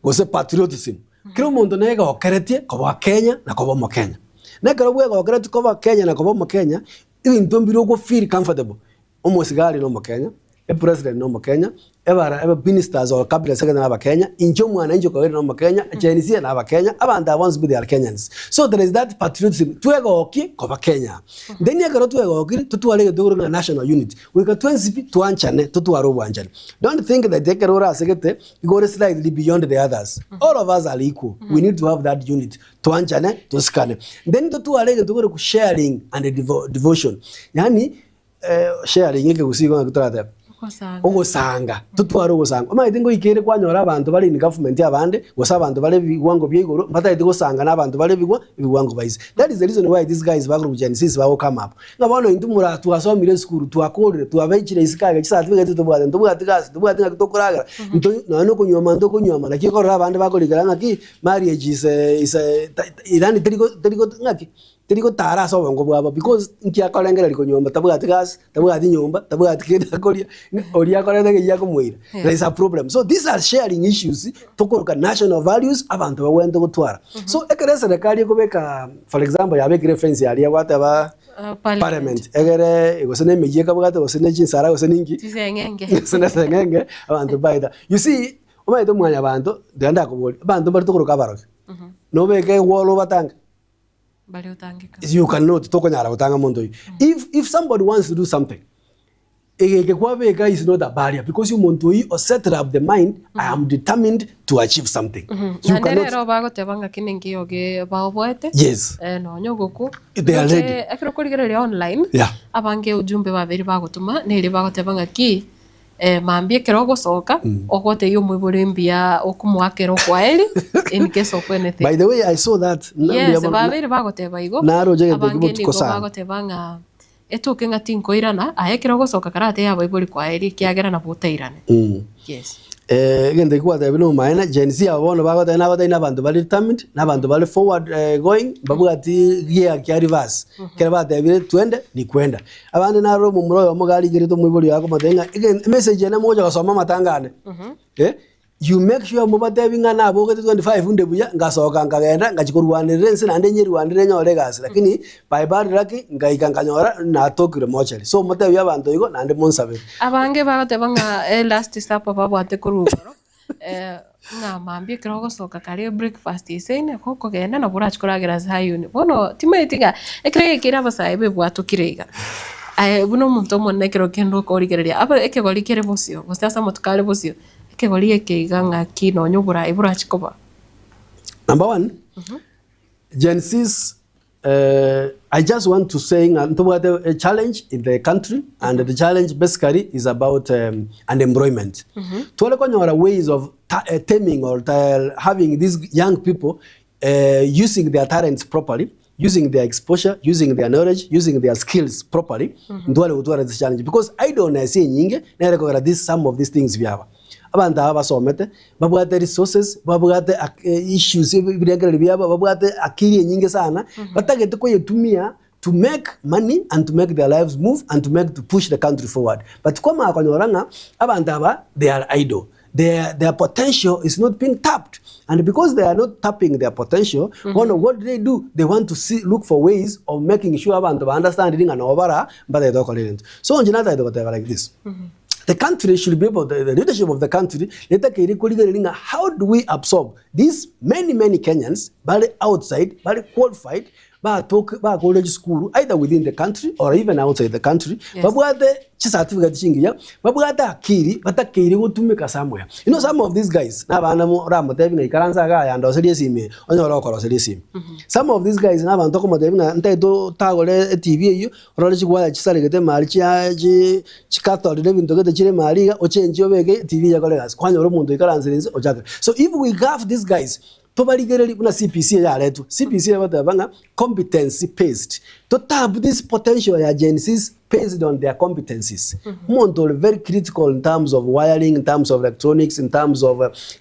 gose patriotism. Kera omonto negokeretie koba Kenya na koba omokenya. Na ekero bwegokeretie koba Kenya na koba omokenya, ebinto mbire ogo feel comfortable. Omosigari na omokenya, epresident na omokenya, ebara ebe ministers or cabinet secretary na abakenya, inche omwananchi okabeire na omokenya, Gen Z na abakenya, abanto aba bonsi they are Kenyans. So there is that patriotism, twegokie koba Kenya. Then ekero twegokire, totware egento ekorokwa ng'a national unity. Goika twensi pi twanchane, totware obwanchani. Don't think that ekero ore ase gete, igo ore slightly beyond the others. All of us are equal. We need to have that unity. Twanchane, tosikane. Then totware egento ekorokwa sharing and devotion. Yaani Sharing ekegusii igo naki toratebe? Ogosanga, totware ogosanga. Omanyete ngoika ere kwanyora abanto bare in government abande, gose abanto bare ebiwango bia igoro, mbatagete gosanga na abanto bare ebigwa ebiwango baise. That is the reason why these guys bakorokwa Gen Zs bago come up. Ng'a bono intwe mora twasomire esukuru, twakorire, twabechire isiko aiga chicertificate tobwate, ntobwati gasi, ntobwati ng'aki tokoragera, nto nonya na okonyuoma ntokonyuoma, naki okorora abande bakorikera ng'aki, marriage is a is a yaani teri go teri go ng'aki. Teri gotara ase obongo bwabo because nki akorengereria konyuoma tabwati gasi, tabwati nyomba, tabwati kende akoria, oria akorete ng'a eyio akomoira. There is a problem. So these are sharing issues tokoroka national values abanto bagwenerete gotwara. So ekero eserekari ekobeka for example yabekire efence aria gwateba parliament egere gose na emeyio ekabwate gose ne chinsara gose ninki Chiseng'enge. gose ne eseng'enge abanto mbaeta. You see omanyete mwanyabanto tiga ndakoborie, abanto mbare tokoroka abarogi, nobeke ewall obatange? Baria otangeka. You cannot, tokonyara gotanga monto oyio. If, if somebody wants to do something, egeke kwabeka is not a barrier because omonto oyio o set up the mind, I am determined to achieve something. You Naende cannot, rero bagoteba ng'a kende nkiyoge baoboete, yes, eh, nonya ogokwa. They are Roche ready. ekero okorigereria online, Yeah. abange ujumbe babere bagotoma, nere bagoteba ng'aki, Mambia ekero ogosoka, ogotebia omoibori mbuya okomoakera okwaeri in case of anything. By the way, I saw that. Na- Yes, mbuya mono. babeire bagoteba igo, Naroche egento ekio abange botuko nigo sana. bagoteba ng'a etoke ng'a tinkoirana, aye ekero ogosoka karatebie abaibori kwaeri ekiagera nabo otairane. Yes. Eh, egento ekio gwatebire nobomaene, Gen Z aba bono bagoteba nabatari na abanto bare determined, na abanto bare forward eh, going, mbabwati gear kia reverse. Ekero batebire twende, ni kwenda. Abande narore omomura oyomo iga arigerete omoibori oye akomotebia ng'a ege emessage eye namogocha gosoma amatanga ane. Eh, you make sure mobatebi ng'a nabogete 25 nde buya, ngasoka nkagenda ngachia korwanerera ense naende nyerwanerere nyore egasi lakini by bad luck ngaika nkanyora natokire mochari. So motebie abanto igo naende monsabere. Abange bagoteba ng'a eh last supper babwate korwa igoro, ng'a mambia ekero ogosoka kare breakfast eseine gokogenda nabo orachie koragera Zayuni. Bono timanyeti ng'a ekero egekeire abasae bebwatokire iga, aye buna omonto omonene ekero kende okorigereria aba ekegori kere bosio gose ase amatuko are bosio, ekegori eke iga ng'aki nonye oborai borachie koba. Number one, Gen Zs I just want to say ng'a ntobwate a challenge in the country and the challenge basically is about unemployment. Tware konyora ways of taming or having these young people using their talents properly, using their exposure, using their knowledge, using their skills properly, ntware gotwara this challenge because idleness enyinge nere ekogera this some of these things biaba. Abanto aba basomete, babwate resources, babwate issues ebirengererio biabo, babwate akili enyinge sana, batagete koyetumia to make money and to make their lives move and to make to push the country forward. But kwamanya konyora ng'a abanto aba they are idle, their their potential is not being tapped and because they are not tapping their potential, bono what do they do? They want to see look for ways of making sure abanto ba understandiri ng'a nabo bara mbatagete gokora egento. So inche natagete goteba like this. The country should be able, the, the leadership of the country netakeire korigereria ng'a how do we absorb these many many Kenyans bare outside bare qualified batoke bakorire chisukuru either within the country or even outside the country Yes. babwate chicertificate chingiya babwate akiri batakeire gotumeka somewhere. You know some of these guys nabana mo oramotebi ng'a ikaransa igaa yandoserie esimi eye onyore okoroseria esimi. Some of these guys nabanto okomotebi ng'a ntaete otagore etv eywo Orore chigwaya chisaregete emari chia chi chikatorire ebinto gete chire emari iga, ochenchie obeke TV eye ekore egasi. Kwanyora omonto oikaransire inse ochakire. So if we have these guys, tobarigererie buna CBC eye yaretwe. CBC egoteba ng'a competency based. To tap this potential ya Gen Zs based on their competencies. Omonto ore very critical in terms of wiring, in terms of electronics, in terms of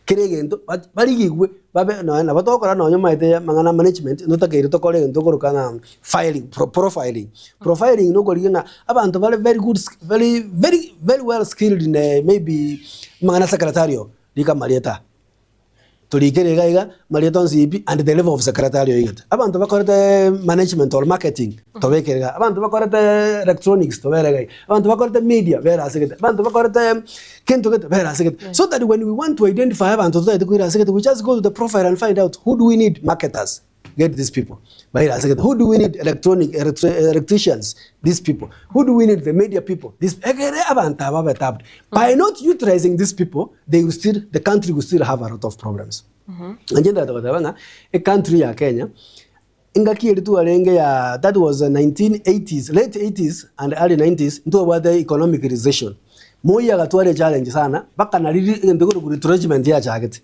kera egento, barigigwe babe nonya nabo togokora nonya omanyete amang'ana a management, notakeire tokore egento okoroka ng'a filing, pro profiling. Profiling nokorigia ng'a abanto bare very good very very very well skilled in maybe amang'ana secretarial, rika amarieta aya. Torikere iga iga, amarieta onsi pi and the level of secretarial oigete. Abanto bakorete management or marketing, tobekere iga. Abanto bakorete electronics, tobere iga iga. Abanto bakorete media, bere ase gete. Abanto bakorete kento gete, bere ase gete. So that when we want to identify abanto totagete koira ase gete, we just go to the profile and find out who do we need, marketers. Get these people baire ase gete. Who do we need electronic electricians these people. Who do we need the media people these egere abanto aba babe tapped. By not utilizing these people they will still the country will still have a lot of problems. Inche ndagete goteba ng'a ecountry ya Kenya engaki eria twarenge ya that was 1980s late 80s and early 90s ntwabwate economic recession. Moi agatwara echallenge sana mpaka na riri egento ekorokwa retrenchment yachagete.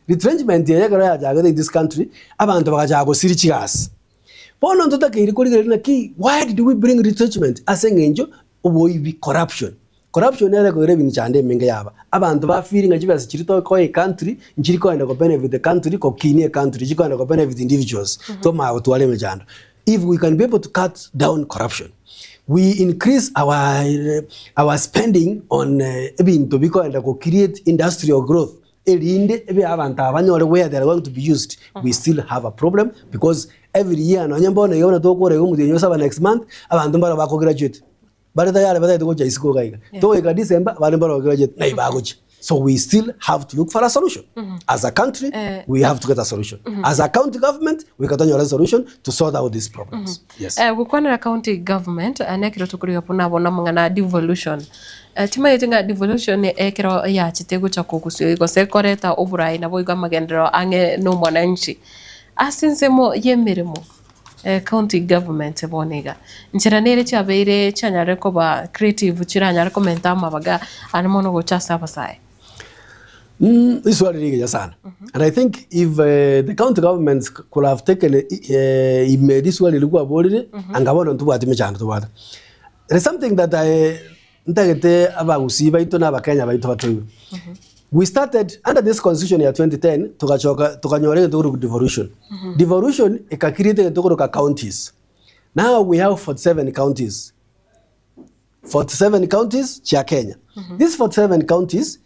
Retrenchment eye ekero yachagete in this country, abanto bagachaka gosiria chigasi. Bono ntotakeire korigereria naki why did we bring retrenchment ase eng'encho oboibi corruption. Corruption nere ekogera ebinchando emenge yaba. Abanto ba feel ng'a chibesa chiria tokoa ecountry nchiri kogenda ko benefit the country kokinia ecountry chikogenda ko benefit individuals tomanye gotwara emechando. If we can be able to cut down corruption, we increase our our spending on ebinto bikoenda go create industrial growth erinde ebe abanto aba banyore where they are going to be used, we still have a problem because every year nonye mbono iga buna togokora iga omotienyi osaba next month, abanto mbaro bako graduate. Bare tayari batagete gocha isiko iga iga. Togoika December abande mbaro bagraduate ng'ai bagochia. So we still have to look for a solution. As a country, we have to get a solution. As a county government, we gotta tonyore a solution to sort out these problems. Yes. Eh, gokwanera county government eh, nekero tokoriga buna bono amang'ana a devolution. Eh, timanyeti ng'a devolution ekero yachete gocha kogusua gose koreta oborai naboigo amagenderero ang'e na omwananchi. Ase ensemo y'emeremo County government bono iga. Nchera nere chiabeire chianyarire koba creative chiranyare komenta amabaga ande mono gocha ase abasae. Riswali rigiya sana and I think if the county governments could have taken ime riswali riria kwaborire anga bono ntobwati mechando tobwate. There is something that I ntagete abagusii baito na abakenya baito batoigwe. We started under this constitution ya 2010 togachoka tokanyora egento korwa devolution. Devolution eka create egento korwa counties. Now we have 47 counties. 47 counties chia Kenya. These 47 counties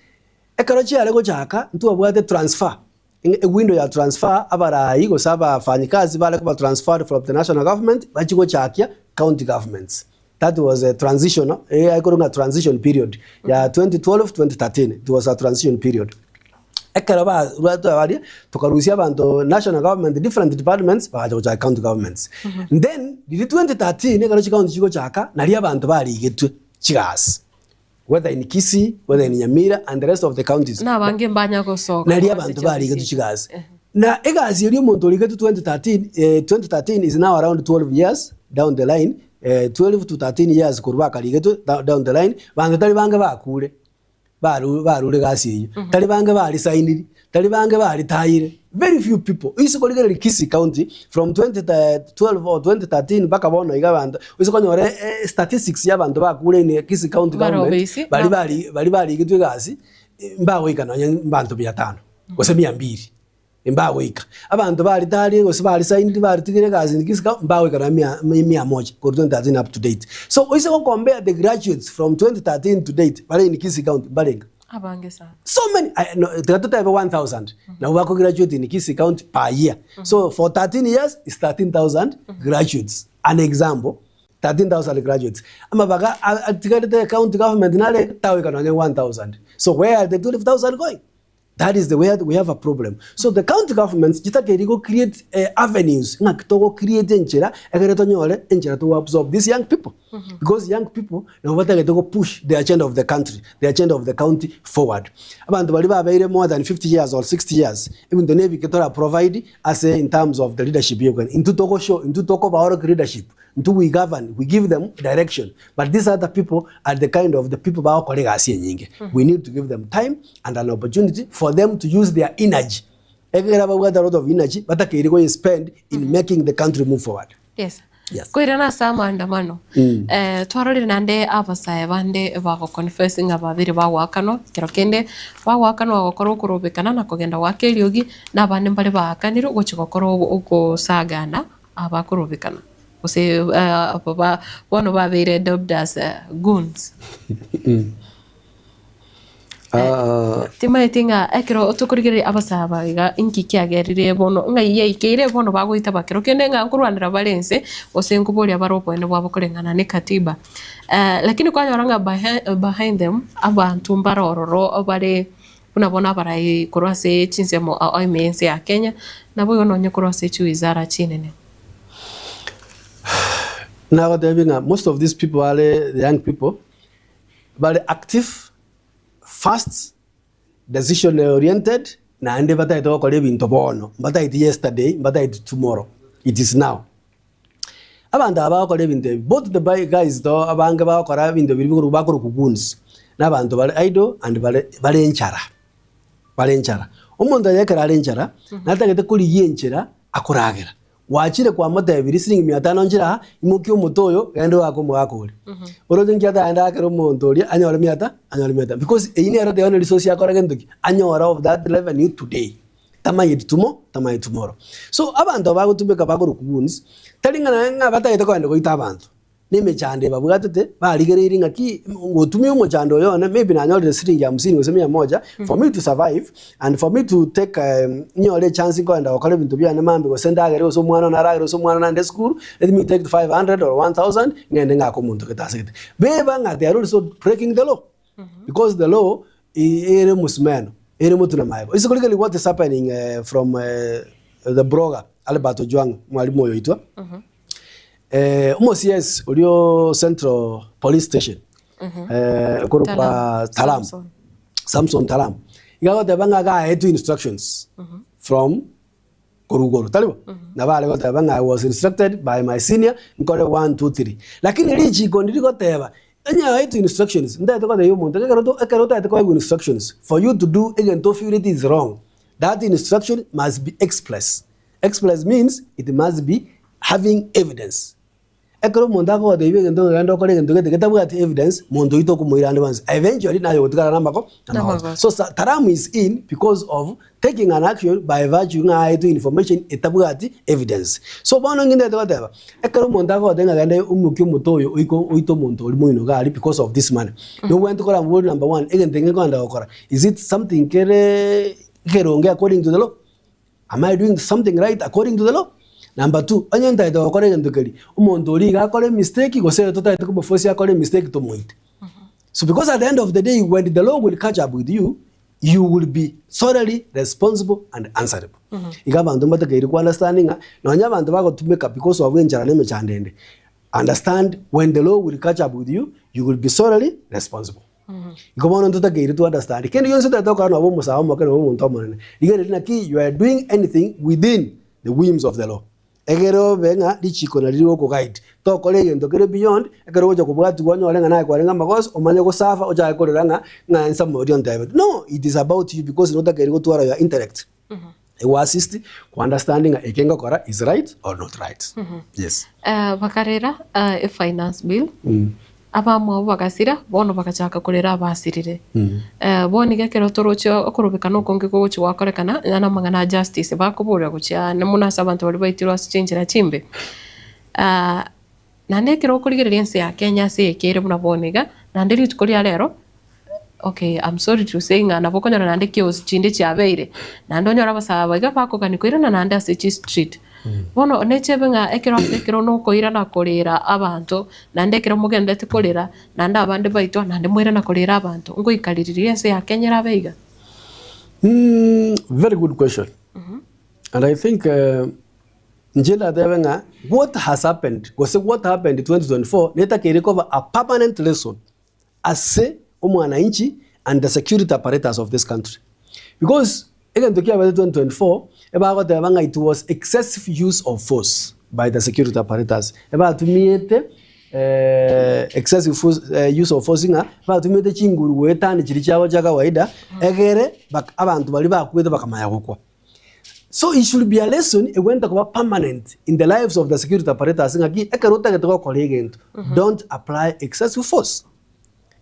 ekero chiare gochaka ntwabwate transfer Ewindow ya transfer abarai gose abafanyikazi bare koba transferred from the national government bachie gochakia county governments. That was a transitional eye ekorwa ng'a transition period ya 2012 2013 it was a transition period. Ekero barwete baria tokarusia abanto national government different departments bagacha gochaka county governments. Then riria 2013 ekero chicounty chigochaka nario abanto barigetwe chigasi. Whether in Kisii, whether in Nyamira and the rest of the counties. Na abange mbanya gosoka Naria korwa ase abanto barigetwe chiofisi. chigasi. Na egasi eria omonto origetwe 2013, eh, 2013 is now around 12 years down the line, eh, 12 to 13 years korwa bakarigetwe down the line, banto tari bange bakure, baru barure egasi eyio. Tari bange barisainiri, tari bange baritayire, very few people. Ase korigereria Kisii county from 2012 or 2013 mpaka bono iga abanto, ase konyora statistics ya abanto bakure in Kisii county government, Barobisi, baria bari baria barigetwe egasi, mbagoika nonye mbanto mia tano, gose mia mbiri, mbagoika. Abanto baritarie gose barisainiri baritigire egasi in Kisii county, mbagoika nonye mia mia moja korwa 2013 up to date. So oise go compare the graduates from 2013 to date bare in Kisii county mbarenge? Abange sana. So many, I, no, tiga totebe 1000 nabo bako graduate in Kisii County per year. So for 13 years is 13000 graduates. An example, 13000 graduates. Amabaga a- atigarete county government nare tagoika nonye 1000. So where are the 12000 going? That is the where we have a problem. So the county governments chitakeiri go create eh, avenues ng'aki togo create enchera egere tonyore enchera to absorb these young people. Because young people nabo batagete go push the agenda of the country, the agenda of the county forward. Abanto baria babeire more than 50 years or 60 years, ebinto nebike tora provide ase in terms of the leadership ye intwe togo show, intwe tokobaorokia leadership, intwe we govern, we give them direction. But these other people are the kind of the people bagokora egasi enyinge. We need to give them time and an opportunity for them to use their energy. Ekero babwate a lot of energy, batakeire goye spend in making the country move forward. Yes. Yes. Koirana ase amaandamano, eh, twarorire naende abasae bande bagoconfess ng'a babere bagoakanwa, ekero kende bagoakanwa gokora okorobekana na kogenda goaka eriogi, na abande mbare baakanirwe gochia gokora ogosagana abakorobekana gose eh, abo ba bono babeire dubbed as goons. Timaeti ng'a ekero tokorigereria abasae aba iga inki kiagerire bono ng'ai yaikeire bono bagoitaba kero kende ng'a nkorwanera bare ense gose nkoboria bare oboene bwabo koreng'ana ne katiba. Lakini kwanyora ng'a behind them abanto mbare ororo bare buna bono abarai korwa ase chinsemo ao ime y'ense ya Kenya, naboigo nonye korwa ase chiwizara chinene. Nagotebia ng'a most of these people are the young people bare active, fast, decision oriented, naende batagete gokora ebinto bono, mbatageti yesterday, mbatageti tomorrow, it is now. Abanto aba bagokora ebinto ebi, both the by guys though abange bagokora ebinto biria bikorokwa bakorokwa goons, na abanto bare idle and bare bare enchara, bare enchara. Omonto oyo ekero are enchara, natagete korigia enchera akoragera. Gwachire kwamotebirie siringi mia tano nchire aa, imokia omote oyo genda oake omogaka oria. Oroche nki atagende aakere omonto oria anyore mia ta anyore mia tano because eyio nero the only resource akora gento ki? Anyore of that revenue today. Tamanyeti tumo, tamanyeti tomorrow. So abanto aba bagotumeka bakorokwa goons, tari ng'a naye ng'a batagete kogenda goita abanto, na emechando ebabwatete, barigereirie ng'a ki, ngotumia omochando oyo one, maybe nanyorire siringi hamsini gose mia moja, for me to survive and for me to take nyore echance nkogenda gokora ebinto biane mambia gose ndagere gose omwana one aragere gose omwana one naende esukuru, let me take 500 or 1000 ng'ende ng'ake omonto gete ase gete. Beba ng'a they are also breaking the law. Because the law ere omosimeno, ere motwe na magego. Ase korigereria what is happening from the blogger Albert Ojwang, mwalimu oyo oitwa, omo CS oria o Central Police Station okorokwa Talam, Samson Talam, iga agoteba ng'a gaetwe instructions from korwa igoro, tari bo? Nabo are goteba ng'a I was instructed by my senior nkore one, two, three. Lakini richiko ndiri goteba onye oetwe instructions, ntagete gotebia omonto ekero to ekero otagete koegwa instructions for you to do egento ofeel it is wrong, that instruction must be express. Express means it must be having evidence. Ekero omonto akogotebia egento ng'a genda okore egento gete getabwati evidence, monto oyio tokomoira ande bonsi. Eventually naye ogotigara namako namagoso. So sa Talam is in because of taking an action by virtue ng'a aetwe information etabwati evidence. So bono inki ntagete goteba, ekero omonto akogotebia ng'a genda oimokie omote oyo oike oite omonto oria moino iga aria because of this money, nobwenerete koramoboria number one, egento eke nkogenda gokora, is it something kere ekeronge according to the law? Am I doing something right according to the law? Number two, onye ntagete gokora egento keria, omonto oria iga akore emistake gose ere totagete komoforce akore emistake tomoite. So because at the end of the day when the law will catch up with you, you will be solely responsible and answerable. Iga abanto mbatakeire ko understand ng'a nonya abanto bagotumeka because of enchara na emechando ende, understand when the law will catch up with you, you will be solely responsible. Igo bono ntotakeire to understand kende gionsi otagete gokora nobe omosae omoke nobe omonto omonene, rigereria naki you are doing anything within the whims of the law. Egere obe ng'a richiko nari rigokoguide, tokora egento kere beyond, ekero ogocha kobwatigwa onyore ng'a naye kwarenge amagoso, omanye gosafa ochake korera ng'a ng'a ense oria ontebeti. No, it is about you because notakeire gotwara your intellect. Egoassist ko understand ng'a eke ngokora is right or not right. Yes. Bakarera efinance bill, abamwabo bagasira, bono bagachaka korera abasirire. Bono iga ekero toroche okorobekana okonge gogochia gwakorekana, yaani amang'ana a justice bakoborera gochia aane mono ase abanto baria baitirwe ase chinchera chimbe. Naende ekero okorigereria ense ya Kenya ase eke ere buna bono iga, naende rituko ria rero, okay I'm sorry to say ng'a nabo okonyora naende chaos chinde chiabeire, naende onyore abasae aba iga bakogania koirana naende ase chistreet. Bono nechebe ng'a ekero ase ekero nokoirana korera abanto, naende ekero mogendererete korera, naende abande baitwa, naende mwairana korera abanto, ngoika riria ense ya Kenya erabe iga? Very good question and I think Inche ndatebe ng'a what has happened gose what happened 2024 netakeire koba a permanent lesson ase omwananchi and the security apparatus of this country. Because egento kiabete 2024 ebagoteba ng'a it was excessive use of force by the security apparatus. Ebatumiete excessive force, use of force ng'a ebatumiete chinguru goetania chiria chiabo chia kawaida egere abanto baria bakwete bakamanya gokwa. So it should be a lesson egwenerete koba permanent in the lives of the security apparatus ng'aki ekero otagete gokora egento don't apply excessive force.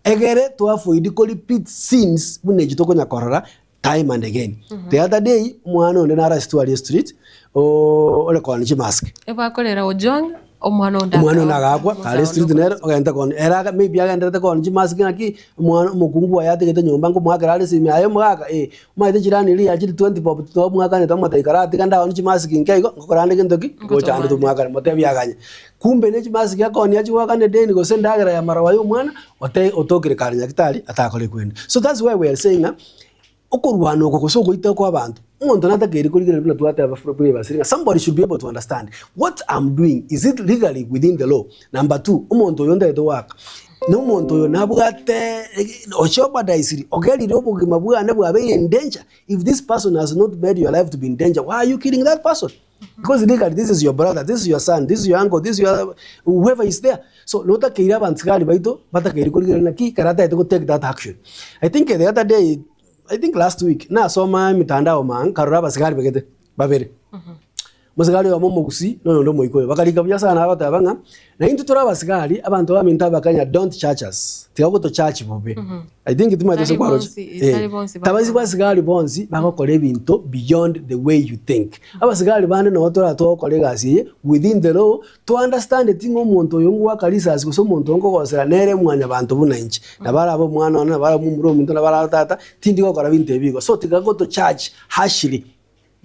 Egere to avoid ko repeat scenes buna echi tokonya korora time and again. The other day omwana onde naro ase tware street ore koonia chimask. Ebakorera Ojwang Omwana onde Omwana onde agakwa, kare esitiri nere, ogente koonia, ere aga maybe agenderete koonia chimasiki ng'aki, omwana omokungu oye atigete nyomba nkomoakera are esimi aye omogaka eh, omanyete chirani riria yachire twenty bob twamwakanete omotebi karatiga ndaonie chimasiki nke igo, ngokora ande gento ki, ngocha ande tomwakane, motebi aganye. Kumbe ne chimasiki akoonia achie goakana edeni gose endagera ya maroba ya omwana, ote otokire kare nyagetari atakore kwende. So that's why we are saying ng'a. Okorwana oko gose ogoita kw'abanto, omonto natakeire korigereria buna twateba previously ng'a somebody should be able to understand what am doing is it legally within the law? Number two, omonto oyo ntagete goaka, na omonto oyo nabwate ojeopardized ogerire obogima bwane bwabeire in danger, if this person has not made your life to be in danger why are you killing that person? Because legally this is your brother, this is your son, this is your uncle, this is your whoever is there. So notakeire abansigari baito batakeire korigereria naki ekero atagete go take that action. I think the other day, I think last week, nasoma emitandao maa nkarora abasigari begete babere. Mosigari oyomo omogusii na oyonde omoikoyo. Bakarika buya sana bagoteba ng'a naintwe tore abasigari, abanto baminto abakenya don't judge us, tiga goto judge bobe. I think timanyete ase Tari kwaroche. bonsi, Eh, tari bonsi tabaisi bakora. basigari bonsi bagokora ebinto beyond the way you think. Abasigari bande nabo toratogokora egasi eye within the law, To understandeti ng'a omonto oyo ngoaka risasi gose omonto oyo nkogosera nere mwanyabanto buna inche, nabo arabe omwana one, nabo arabe momura ominto, nabo arabe tata, tindi gokora binto ebi igo. So tiga goto charge harshly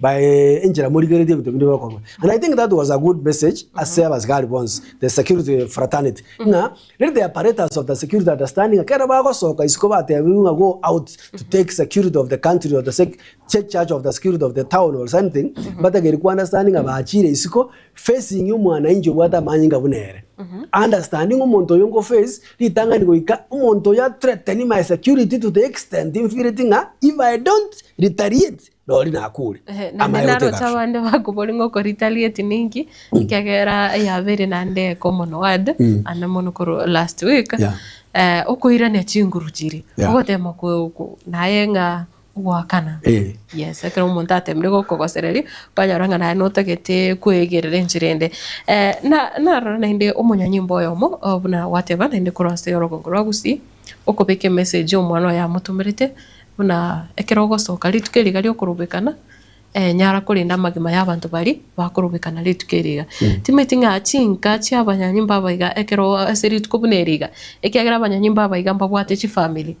by enchera morigererie ebinto binde bigokorwa. And I think that was a good message ase abasigari bonsi, the security fraternity, ng'a let the apparatus of the security understanding ng'a ekero bagosoka isiko batebiwe ng'a go out to take security of the country or the sec take charge of the security of the town or something, mbatageri ko understand ng'a bachire isiko Facing omwanainchi obwate amanyinga buna ere. Understanding omonto oyo nko face ritang'ani goika omonto oyo a threaten my security to the extent nfeeleti ng'a if I don't retaliate rori nakure. Ehe, naende Amaye goteka naroche action. abande bakobori ng'a oko retaliate ninki, ekiagera yabeire naende common word, ande mono korwa last week, Yeah. okoirania chinguru chiria, Yeah. ogotema ko ko naye ng'a Ogoakana. Eh. Yes, ekero omonto atemire gokogosereria, okanyora ng'a naye notagete kwegerera enchera ende. Eh, na narora naende omonyanyimbo oyomo, oh, buna gwateba naende korwa ase orogongo rwa Gusii, okobeka emessage omwana oye amotomerete, buna ekero ogosoka rituko eri iga riokorobekana, nyara korenda amagima ya abanto baria bakorobekana rituko eri iga. Timanyeti ng'a chinka chia abanyanyimbo aba iga ekero ase rituko buna eri iga, ekiagera abanyanyimbo aba iga mbabwate chifamiri.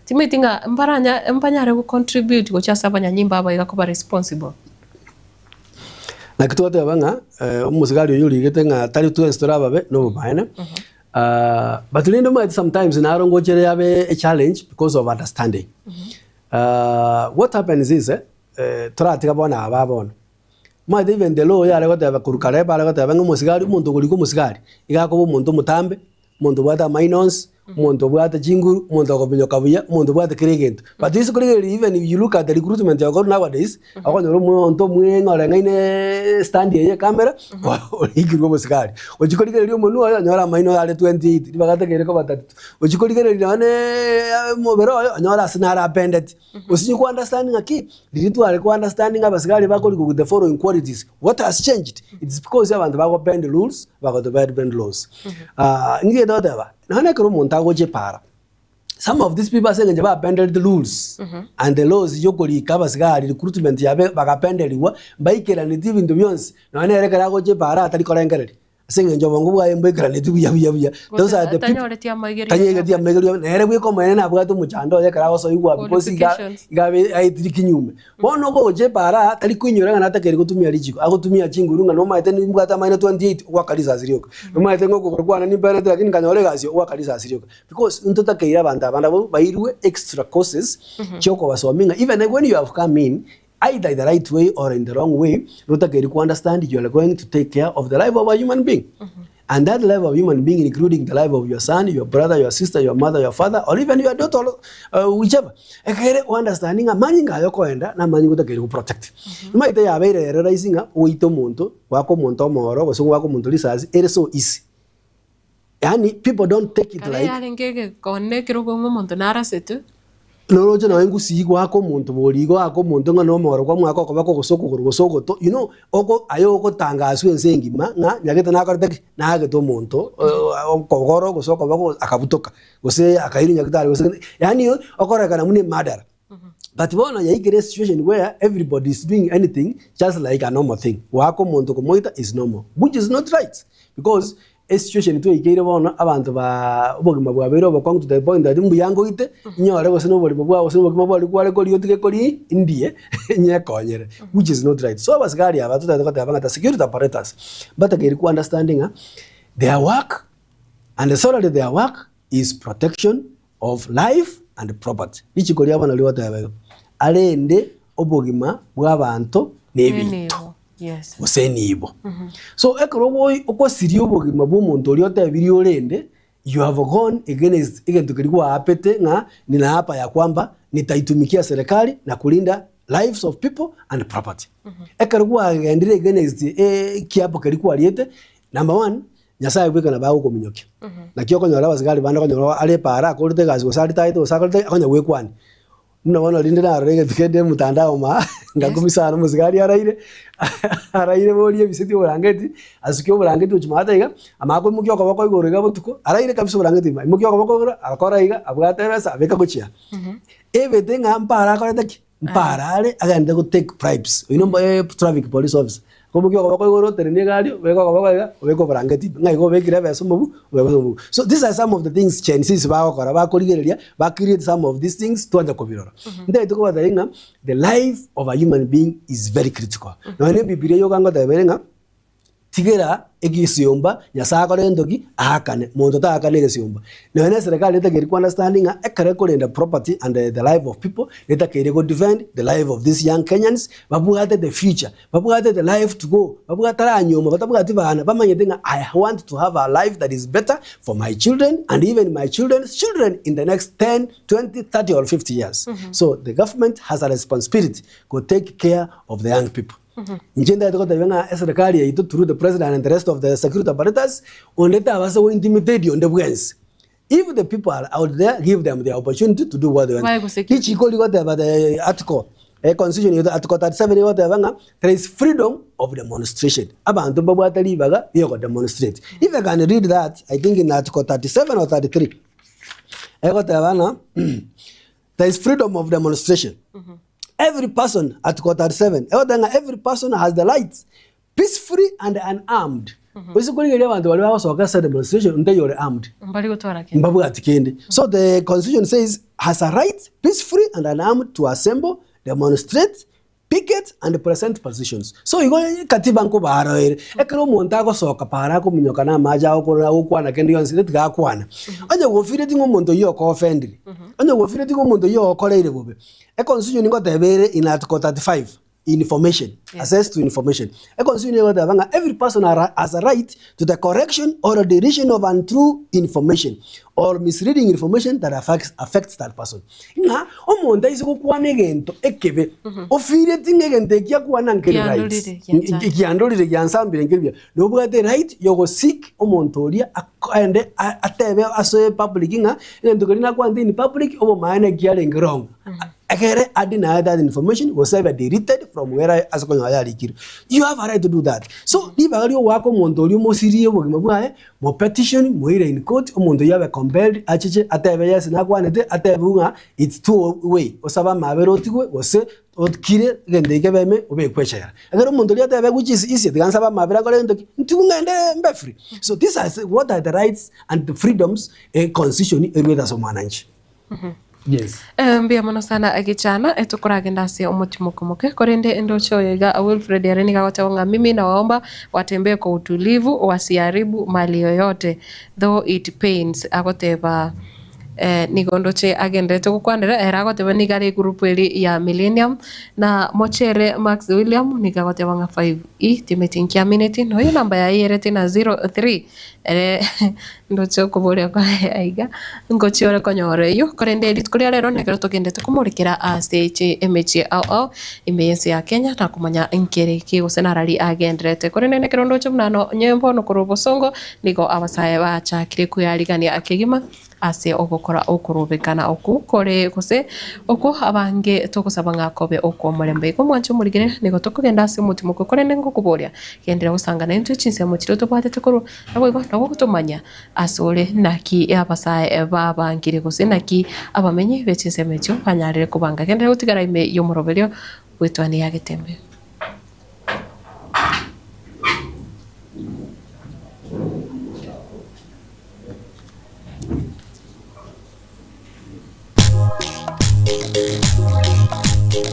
Timanyeti ng'a mbaranya mbanyare go contribute gochia ase abanyanyimbo aba iga koba responsible. Naki twateba ng'a omosigari oyio origete ng'a tari twensi tore ababe na obomaene, but rende omanyete sometimes naro ngochere yabe e challenge because of understanding. What happens is toratiga bono aba bono, omanyete even the law yare goteba korwa kare bare goteba ng'a omosigari omonto okorika omosigari, iga akoba omonto omotambe, Omonto obwate amaino onsi, omonto obwate chinguru, omonto okominyoka buya, omonto obwate kera egento. But ase korigereria even if you look at the recruitment yakorwa nowadays, okonyora omonto omweng'e oreng'aine stand eye ekamera, orikirwe obosigari. Ochia korigereria omonwe oye onyore amaino are 28, ribaga atakeire koba 32. Ochia korigereria nonye omobere oye onyore ase naro apendeti. Osinye ko understand ng'aki, riria tware ko understand ng'a abasigari bakorikwa with the following qualities, what has changed? It's because abanto bago bend rules, bagoto bend laws. Nigo togoteba, nonya ekero omonto agocha epaara, some of these people ase eng'encho ba bended rules and the laws yokorika abasigari recruitment yabe bagapenderigwa, mbaikeranitie ebinto bionsi, nonya nere ekero agocha epaara atari korengereria. Ase engencho obongo bwaye mboikaraneti buya buya buya. Those are the people Tanyoreti amaigerio tanyegetie amaigerio nere bweka omonyene nabwate omochando oye ekero agosoigwa because iga Qualifications. iga abe aetire kinyume. Bono ogocha epaara aa tari koinyora ng'a natakeire gotumia richiko, agotumia chinguru ng'a nomaete nimbwate amaene 28 ogwaka risasi rioka. Nomaete ng'a okogoro kwane nimperete lakini nkanyora egasi ogwaka risasi rioka. Because ntotakeire abanto aba nabwo bairwe extra courses chiokobasomia ng'a even when you have come in Either in the right way or in the wrong way, notakeire ko understand you are going to take care of the life of a human being. And that life of human being including the life of your son, your brother, your sister, your mother, your father, or even your daughter, or whichever. Ekere o understand ng'a amanyinga aye okoenda na amanyinga otakeire go protect. Omanyete yabeire ere rahisi ng'a oite omonto, goaka omonto omoro, gose goaka omonto risasi, ere so easy. Yaani people don't take it Kare like. yarenge egekone ekerogo ng'a omonto narasetwe. Noroche nonya ngusii goaka omonto bori igo goaka omonto ng'a nomoro kwamwaka okoboko gose okogoro gose ogoto you know oko aye ogotangaswa ense engima ng'a nyagete nakorete ki? Naagete omonto okogoro gose okoboko akabutoka gose akairwa nyagetari gose yaani okorekana buna emadara. But bono yaikire esituation where everybody is doing anything just like a normal thing. Goaka omonto komoita is normal, which is not right because esituation twaikeire bono abanto baa obogima bwabeire obokong'u to the point that mbuya ngoite nyore gose na oborimo bwao gose na obokima bware kware koria otige koria ndie nyekonyere which is not right. So abasigari aba totagete goteba ng'a the security apparatus mbatakeire ku understand ng'a their work and solely their work is protection of life and property. Richiko riabo nario goteba igo, arende obogima bw'abanto na ebinto, Yes. gose enibo. So ekero ogoi ogosiria obogima bw'omonto oria otebirie orende, you have gone against egento keria gwaapete ng'a ninaapa ya kwamba nitaitumikia serikali na kulinda lives of people and property. Ekero gwagendire against ekiapo keria kwariete, number one, Nyasae bweka nabo agokominyokia. Naki okonyora abasigari bande okonyora are epaara akorete egasi gose aritaete gose akorete ki, akonya gwekwania. Buna bono rinde narora egento kende mtandao maa, ngakumia sana omosigari araire, araire boria ebiseti oborangeti, asuke oborangeti gochia maate iga, amanye koimokia okoboko igoro iga botuko, araire kabisa oborangeti ime, aimokie okoboko igoro, akore iga, abwate ebesa, abeka gochia aa. Ebete ng'a mpara akorete ki? Mpara are agende go take bribes, oyio nomba traffic police officer. Koimokia okoboko igoro otenenie egari, obeke okoboko iga, obeke oborangeti ime, ng'a igo obekire ebesa omobu, obeke ebesa omobu. So these are some of the things Gen Zs bagokora, bakorigereria, ba create some of these things twanya kobirora. Ntagete kobatebia ng'a the life of a human being is very critical. Nonya na ebibiria yoka ngoteba ere ng'a, tigera egesiomba Nyasaye akore gento ki? Aakane, monto taakana egesiomba. Nonya na eserekari netakeire ko understand ng'a ekero ekorenda property and the life of people, netakeire go defend the life of these young Kenyans, babwate the future. Babwate the life to go, babwate taranyuoma, batabwati bana, bamanyete ng'a I want to have a life that is better for my children and even my children's children in the next 10, 20, 30 or 50 years. So the government has a responsibility go take care of the young people. Inche ndagete gotebia ng'a eserikari yaito through the president and the rest of the security apparatus, onde tabasa go intimidate onde bwensi. If the people are out there, give them the opportunity to do what they want. Bae gose ki? Richiko rigoteba the article, eh, constitution yaito article 37 egoteba ng'a there is freedom of demonstration. Abanto mbabwate ribaga ria demonstrate. If I can read that, I think in article 37 or 33, egoteba ng'a there is freedom of demonstration. Every person, article 37, egoteba ng'a every person has the right Peacefully and unarmed. Oise korigereria abanto baria bagosoka ase demonstration ntaiyo ore armed. Mbari gotwara kende. Mbabwati kende. So the constitution says has a right peacefully and unarmed to assemble, demonstrate, picket and present positions. So igo katiba nkobaro ere. Ekero omonto agosoka para akominyoka na amache agokora agokwana kende gionsi tiga akwana. Onye gofireti ng'a omonto oyio oko offendire, onye gofireti ng'a omonto oyio ogokoreire bobe, econstitution ngoteba ere in article 35. Information, access to information. Econstitution nigo egoteba ng'a every person are has a right to the correction or deletion of untrue information or misleading information that affects, affects that person. Ng'a omonto aise gokwana egento ekebe, ofireti ng'a egento eki akwana nkeri right, Kiandorire, giansambire. kiandorire giansambire nkeri buya, nobwate right yogo seek omonto oria ako aende atebe ase public ng'a egento keria nakwanete in public obomaene kiarenge wrong. Ekere a deny that information gose ebe deleted from where ase okonyora yarikirwe. You have a right to do that. So ribaga riogoaka omonto oria omosirie obogima bwaye, mo petition, moire in court, omonto oyio abe compelled achiche atebe yes nakwanete, atebe ng'a it's two way, osabe amabera otigwe gose okire egento eke kebe ime obekwe echela. Ekero omonto oria atebe which is easier tiga nsabe amabera nkore gento ki, ntigwe ng'ende mbe free. So these are what are the rights and the freedoms e constitution eruete ase omwananchi. Yes. Eh, mbuya mono sana egichana etokoragenda ase omotimoko moke korende endoche oyo iga Wilfred ere nigo agoteba ng'a mimi nawaomba watembee kwa utulivu wasiharibu mali yoyote though it pains agoteba eh, nigo ndoche agenderete gokwanera ere agoteba nigo are egroup eri ya Millennium na mochere Max William nigo agoteba ng'a 5E timeti nkiamineti noyo namba yaye yerete na 03 Ere ndoche okoboria kwaye aiga, ngochia ore konyora eyio, korende rituko ria rero nekero togendete komorekera ase echi emechie ao ao ime y'ense ya Kenya na komanya nkere ki gose narari agenderete. Korende nekero ndoche buna nonye bono korwa obosongo nigo abasae bachakire kwearigania kegima ase ogokora okorobekana okwo kore gose okwo abange togosaba ng'a kobe okw'omorembe. Igo mwanche omorigere, nigo tokogenda ase omotimokwe, korende ngokoboria, genderera gosanga naintwe chinsemo chiria tobwatete korwa, naboigo nabo ogotomanya asore naki abasae babangire gose naki abamenyi be chinsemo echio banyarire kobanga. Genderera gotigara ime y'omoroberio bw'etuani ya Getembe.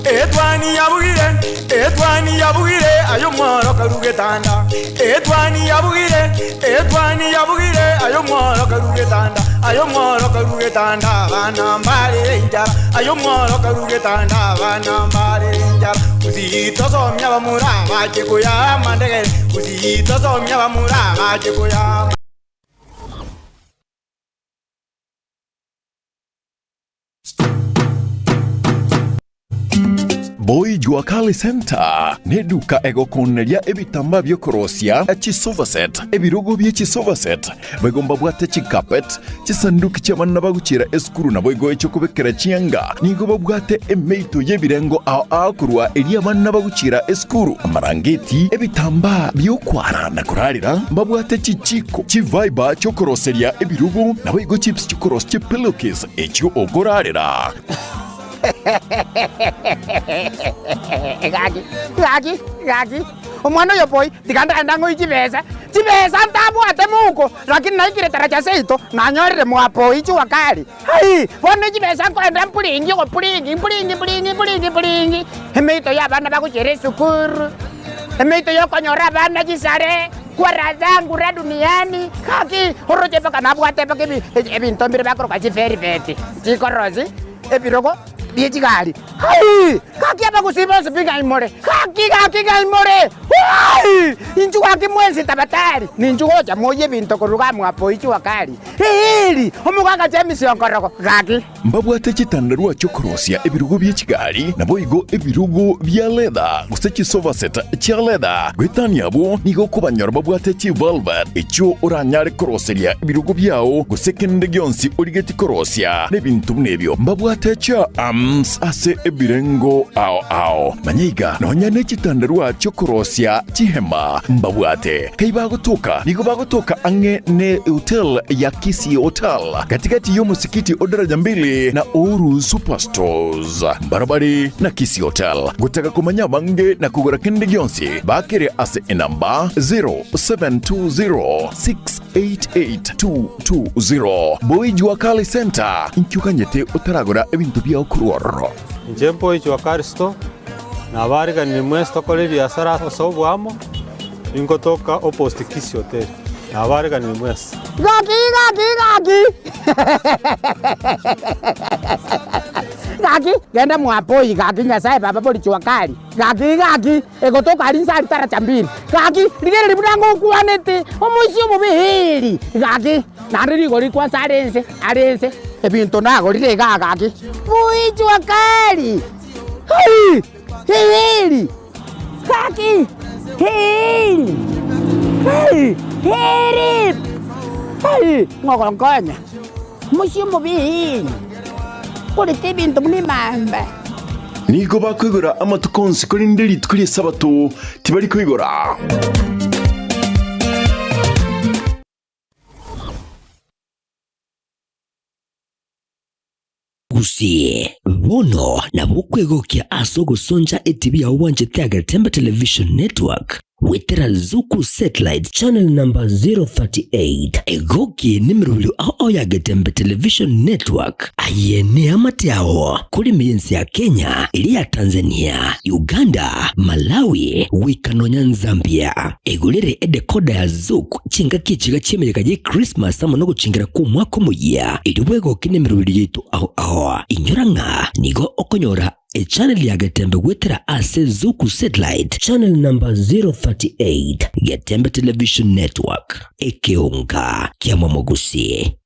Etwani yabugire, etwani yabugire, aye omworo karue getanda. Etwani yabugire, etwani yabugire, aye omworo karue getanda. Aye omworo karue getanda, abana mbarere enchara. Aye omworo karue getanda, abana mbarere enchara. Gusii tosomia abamura bache koyama ndegere, gusii tosomia abamura bache koyama. Boy Jua Kali Centre neduka egokooneria ebitambaa bi'okorosia chisofa set, ebirogo bie chisofa set, boigo mbabwate chicarpet, chisanduki chi'abana bagochiera esukuru naboigo echi'okobekera chianga. Nigo babwate emeito y'ebirengo ao ao korwa eria abana bagochiera esukuru, amarangeti, ebitambaa bi'okwara na korarera, mbabwate chichiko, chifibre chi'okoroseria ebirogo, naboigo chips chi'okorosia chipillowcase echio okorarera. Gaki, gaki, gaki, omwana oyo boi, tiga ndagende ang'oe chibesa, chibesa ntabwate mouko, lakini naikire taracha seito, nanyorire mwa boi jua kali. Ai, bono chibesa nkoenda mpuringi ogopuringi, mpuringi mpuringi mpuringi mpuringi, emeito ya abana bagochiera esukuru, emeito ya okonyora abana chisare, kwa raha zangu ra duniani, gaki, oroche mpaka nabwate mpaka ebi ebinto mbire bakoroka chivelveti, chikorosi. Ebirogo bie chigari. Hai! Gaki abagusii bonsi pi ng'ai more? Gaki, gaki ng'ai more? Hai! Inchuo gaki mwensi tabatari, ninchuo gocha moyie ebinto korwa iga mwapo ichua kari. Eeri! Omogaka James Onkorogo, gaki. Mbabwate chitandarua chi'okorosia ebirogo bie chigari, naboigo ebirogo bia leather, gose chisofa set chia leather. Goetania abwo, nigo okobanyora babwate chivelvet, echio oranyare koroseria ebirogo biao, gose kende gionsi origetie korosia, na ebinto buna ebio. Mbabwate chiarms ase ebirengo ao ao. Manya iga, nonya ne chitandarua chi'okorosia chihema mbabwate. Kai bagotoka, nigo bagotoka ang'e ne hotel ya Kisii Hotel, gati-gati y'omosikiti o Daraja Mbili na Uhuru Superstores. Mbarabare na Kisii Hotel. Gotaka komanya abange na kogora kende gionsi, bakere ase enamba 0720688220. Boy Jua Kali Centre, inki oganyete otaragora ebinto biao korwa ororo? Inche Boy Jua Kali Store, nabaariganirie mwensi tokore ebiasara ase oboamo, ningotoka opposite Kisii Hotel, nabaariganirie mwensi. Gaki, gaki, gaki! Gaki, genda mwapoi gaki Nyasaye baba bori jua kali. Gaki, gaki, egotoka aria inse aria taracha mbiri. Gaki, rigereria buna ngokwanete, omoisia omobe eeri. Gaki, naende rigori kwansa are inse, are inse, ebinto nagorire igaa gaki. Boi jua kali! Hai! Eeri! Gaki! Eeri! Hai! Eeri! Hai! Ng'ogonkonya! Omoisia omobe eeri! Korete ebinto buna emamba. Nigo bakoigora amatuko onsi, korende rituko ri'Esabato tibari koigora. Gusii, bono nabo okwegokia ase ogosoncha etibi yao bwanchete Agetembe Television Network goetera Zuku Satellite Channel number 038. Egoki nemerobio ao ao ya Getembe Television Network. Aye neamate ao kore ime y'ense ya Kenya, eria ya Tanzania, Uganda, Malawi, goika nonya Nzambia. Egorere edecoder ya Zuku chingaki echiga chi'emeyega y'Ekrismasi amo nogochingera kw'omwaka omoyia, erio bwegoke nemeroberi yaito ao ao. Inyora ng'a nigo okonyora echannel ya Getembe goetera ase Zuku Satellite channel number 038, Getembe Television Network, ekeonga kia Momogusi.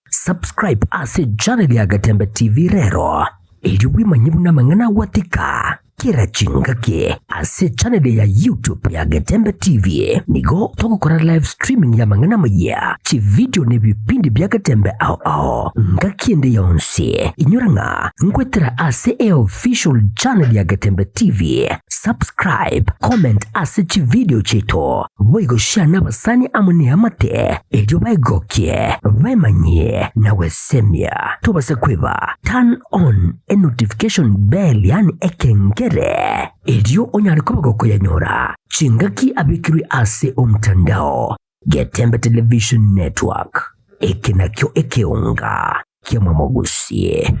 Subscribe ase channel ya Gatembe TV rero erio bwemanye buna amang'ana agwatika kera chingaki ase channel ya YouTube ya Getembe TV nigo togokora live streaming ya amang'ana amayia, chivideo na ebipindi bia Getembe ao ao ngaki ende yonsi. Inyora ng'a nkwetera ase eofficial channel ya Getembe TV. Subscribe, comment ase chivideo chiaito, boigo share nabasani amo neamate erio baegokie, baemanyie na gwesemia. Tobasa kweba turn on e notification bell yaani ekengere erio onyare koba gokoyanyora chingaki abekirwe ase omtandao. Getembe Television Network, eke nakio ekeonga kia Mwamogusie.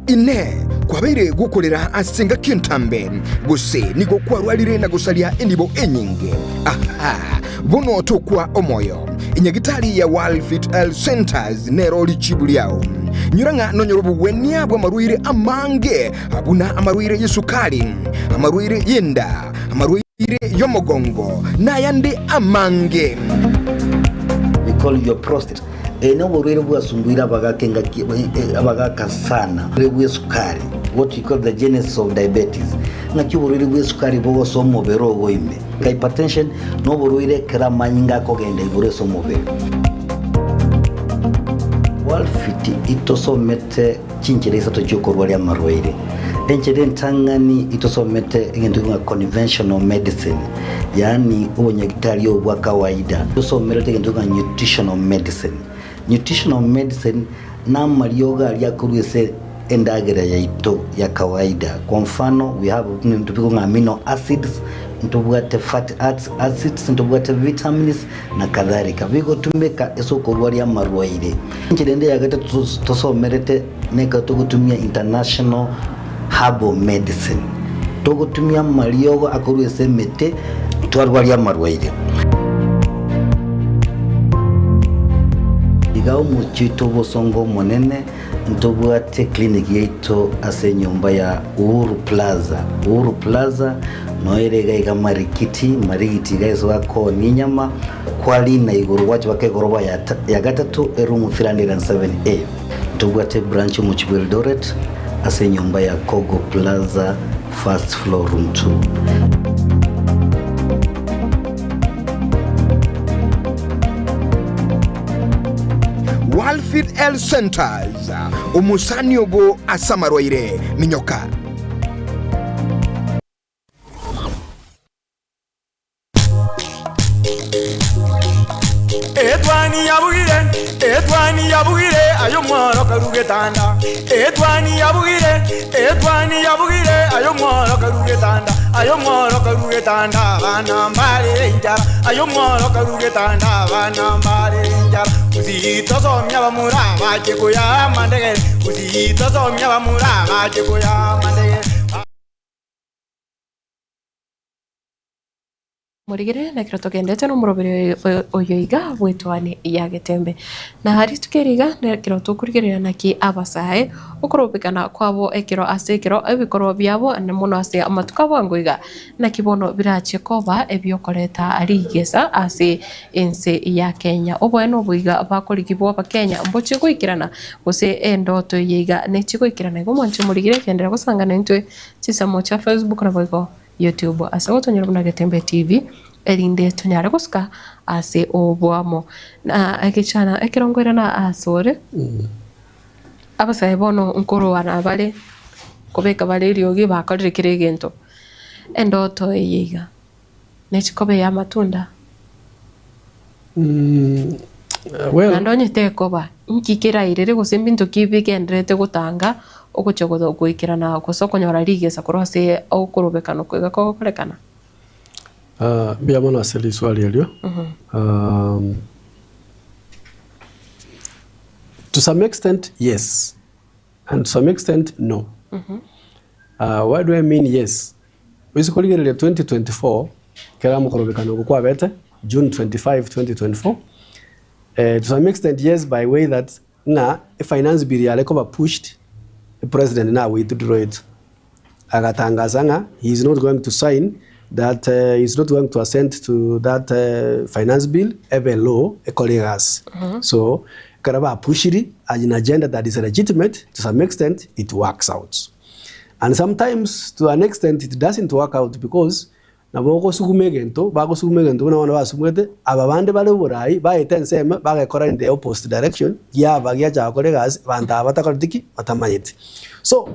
Inee! Kwabeire gokorera ase engaki entambe, gose nigo kwarwarire na gosaria enibo enyinge? Aha! Bono tokwa omoyo. Enyagitari ya World Fit Health Centers nero richibu riao. Nyora ng'a nonyore obogwenia bw'amarwaire amange buna amarwaire y'esukari, amarwaire y'enda, amarwaire y'omogongo, na ayande amange. We call your prostate. Eye noborwaire bwasumbuire abagaka engaki abagaka sana. Oborwaire bw'esukari, what we call the genesis of diabetes. Ng'aki oborwaire bw'esukari bogosoa omobere ogo ime. Hypertension noborwaire ekero amanyinga akogenda igoro ase omobere. Worldfit itosomete chinchera isato chiokorwaria amarwaire. Enchera entang'ani itosomete egento ng'a conventional medicine, yaani obonyagitari obo bwa kawaida. Tosomerete egento ng'a nutritional medicine. Nutritional medicine namariogo aria akorwa ase endagera yaito ya kawaida. Kwa mfano we have ebinto bikong'a ng'a amino acids, ntobwate fatty acids, ntobwate vitamins na kadhalika. Bigotumeka ase okorwaria amarwaire. Enchera ende ya gatato tosomerete nekero togotumia international herbal medicine. Togotumia amariogo akorwa ase emete twarwaria amarwaire. Iga omochie oito obosongo omonene ntobwate clinic yaito ase enyomba ya Uhuru Plaza. Uhuru Plaza noyo ere iga iga Marikiti, Marigiti iga ase bakoonia enyama, kwarina igoro gwacha baka egoroba ya ya gatato eroom 307A. Ntobwate branch omochie bwa Eldoret ase enyomba ya Kogo Plaza first floor room 2. Walfit Health Centers, omosani obo ase amarwaire, minyoka. Etwani yabugire, etwani yabugire, aye omworo karu getanda. Etwani yabugire, etwani yabugire, aye omworo karu getanda. Aye omworo karu getanda, abana mbare enchara. Aye omworo karu getanda, abana mbare enchara. Gusii tosomia abamura bache koyaa amandegere, Gusii tosomia abamura bache koyaa amandegere. Morigere na ekero togendete nomoroberi oyo iga bw'etwani ya Getembe. Na rituko eri iga nekero tokorigereria naki abasae okorobekana kwabo ekero ase ekero ebikorwa biabo na mono ase amatuko a bwango iga naki bono birache koba ebiokoreta rigesa ase ense ya Kenya. Oboene obo iga bakorigibwa abakenya mbochie goikerana gose endoto eye iga nechie goikerana. Igo mwanche morigere genderera gosangana intwe chinsemo chia Facebook naboigo YouTube ase gotonyora buna Getembe TV, erinde tonyare gosuka ase oboamo. Na egechana ekero nkoirana asore, abasae bono nkorwana bare, nkobeka bare eriogi bakorire kera egento. Endoto eye iga, nechikoba eya amatunda? Well, Naende onye tekoba, nki kerairere gose mbinto ki bigendererete gotanga ogochia goikerana gose okonyora rigesa korwa ase okorobekana okwo iga kogokorekana? Ah, mbuya mono ase riswali erio. To some extent, yes, and to some extent, no. Why do I mean yes? Oise korigereria 2024, ekero omokorobekano oko kwabete, June 25, 2024, to some extent yes by way that ng'a efinance bill yare koba pushed, president na withdraw it. Agatangasa ng'a he is not going to sign that he is not going to assent to that finance bill ebe law ekore egasi. So, ekero bapushiri an agenda that is legitimate to some extent it works out. And sometimes to an extent it doesn't work out because nabo ogosuguma egento, bagosuguma egento buna bono basugumete, aba bande bare oborai baete ensemo bagekora in the opposite direction, giaba giachaka gokora egasi abanto aba batakoreti ki? Batamanyeti. So,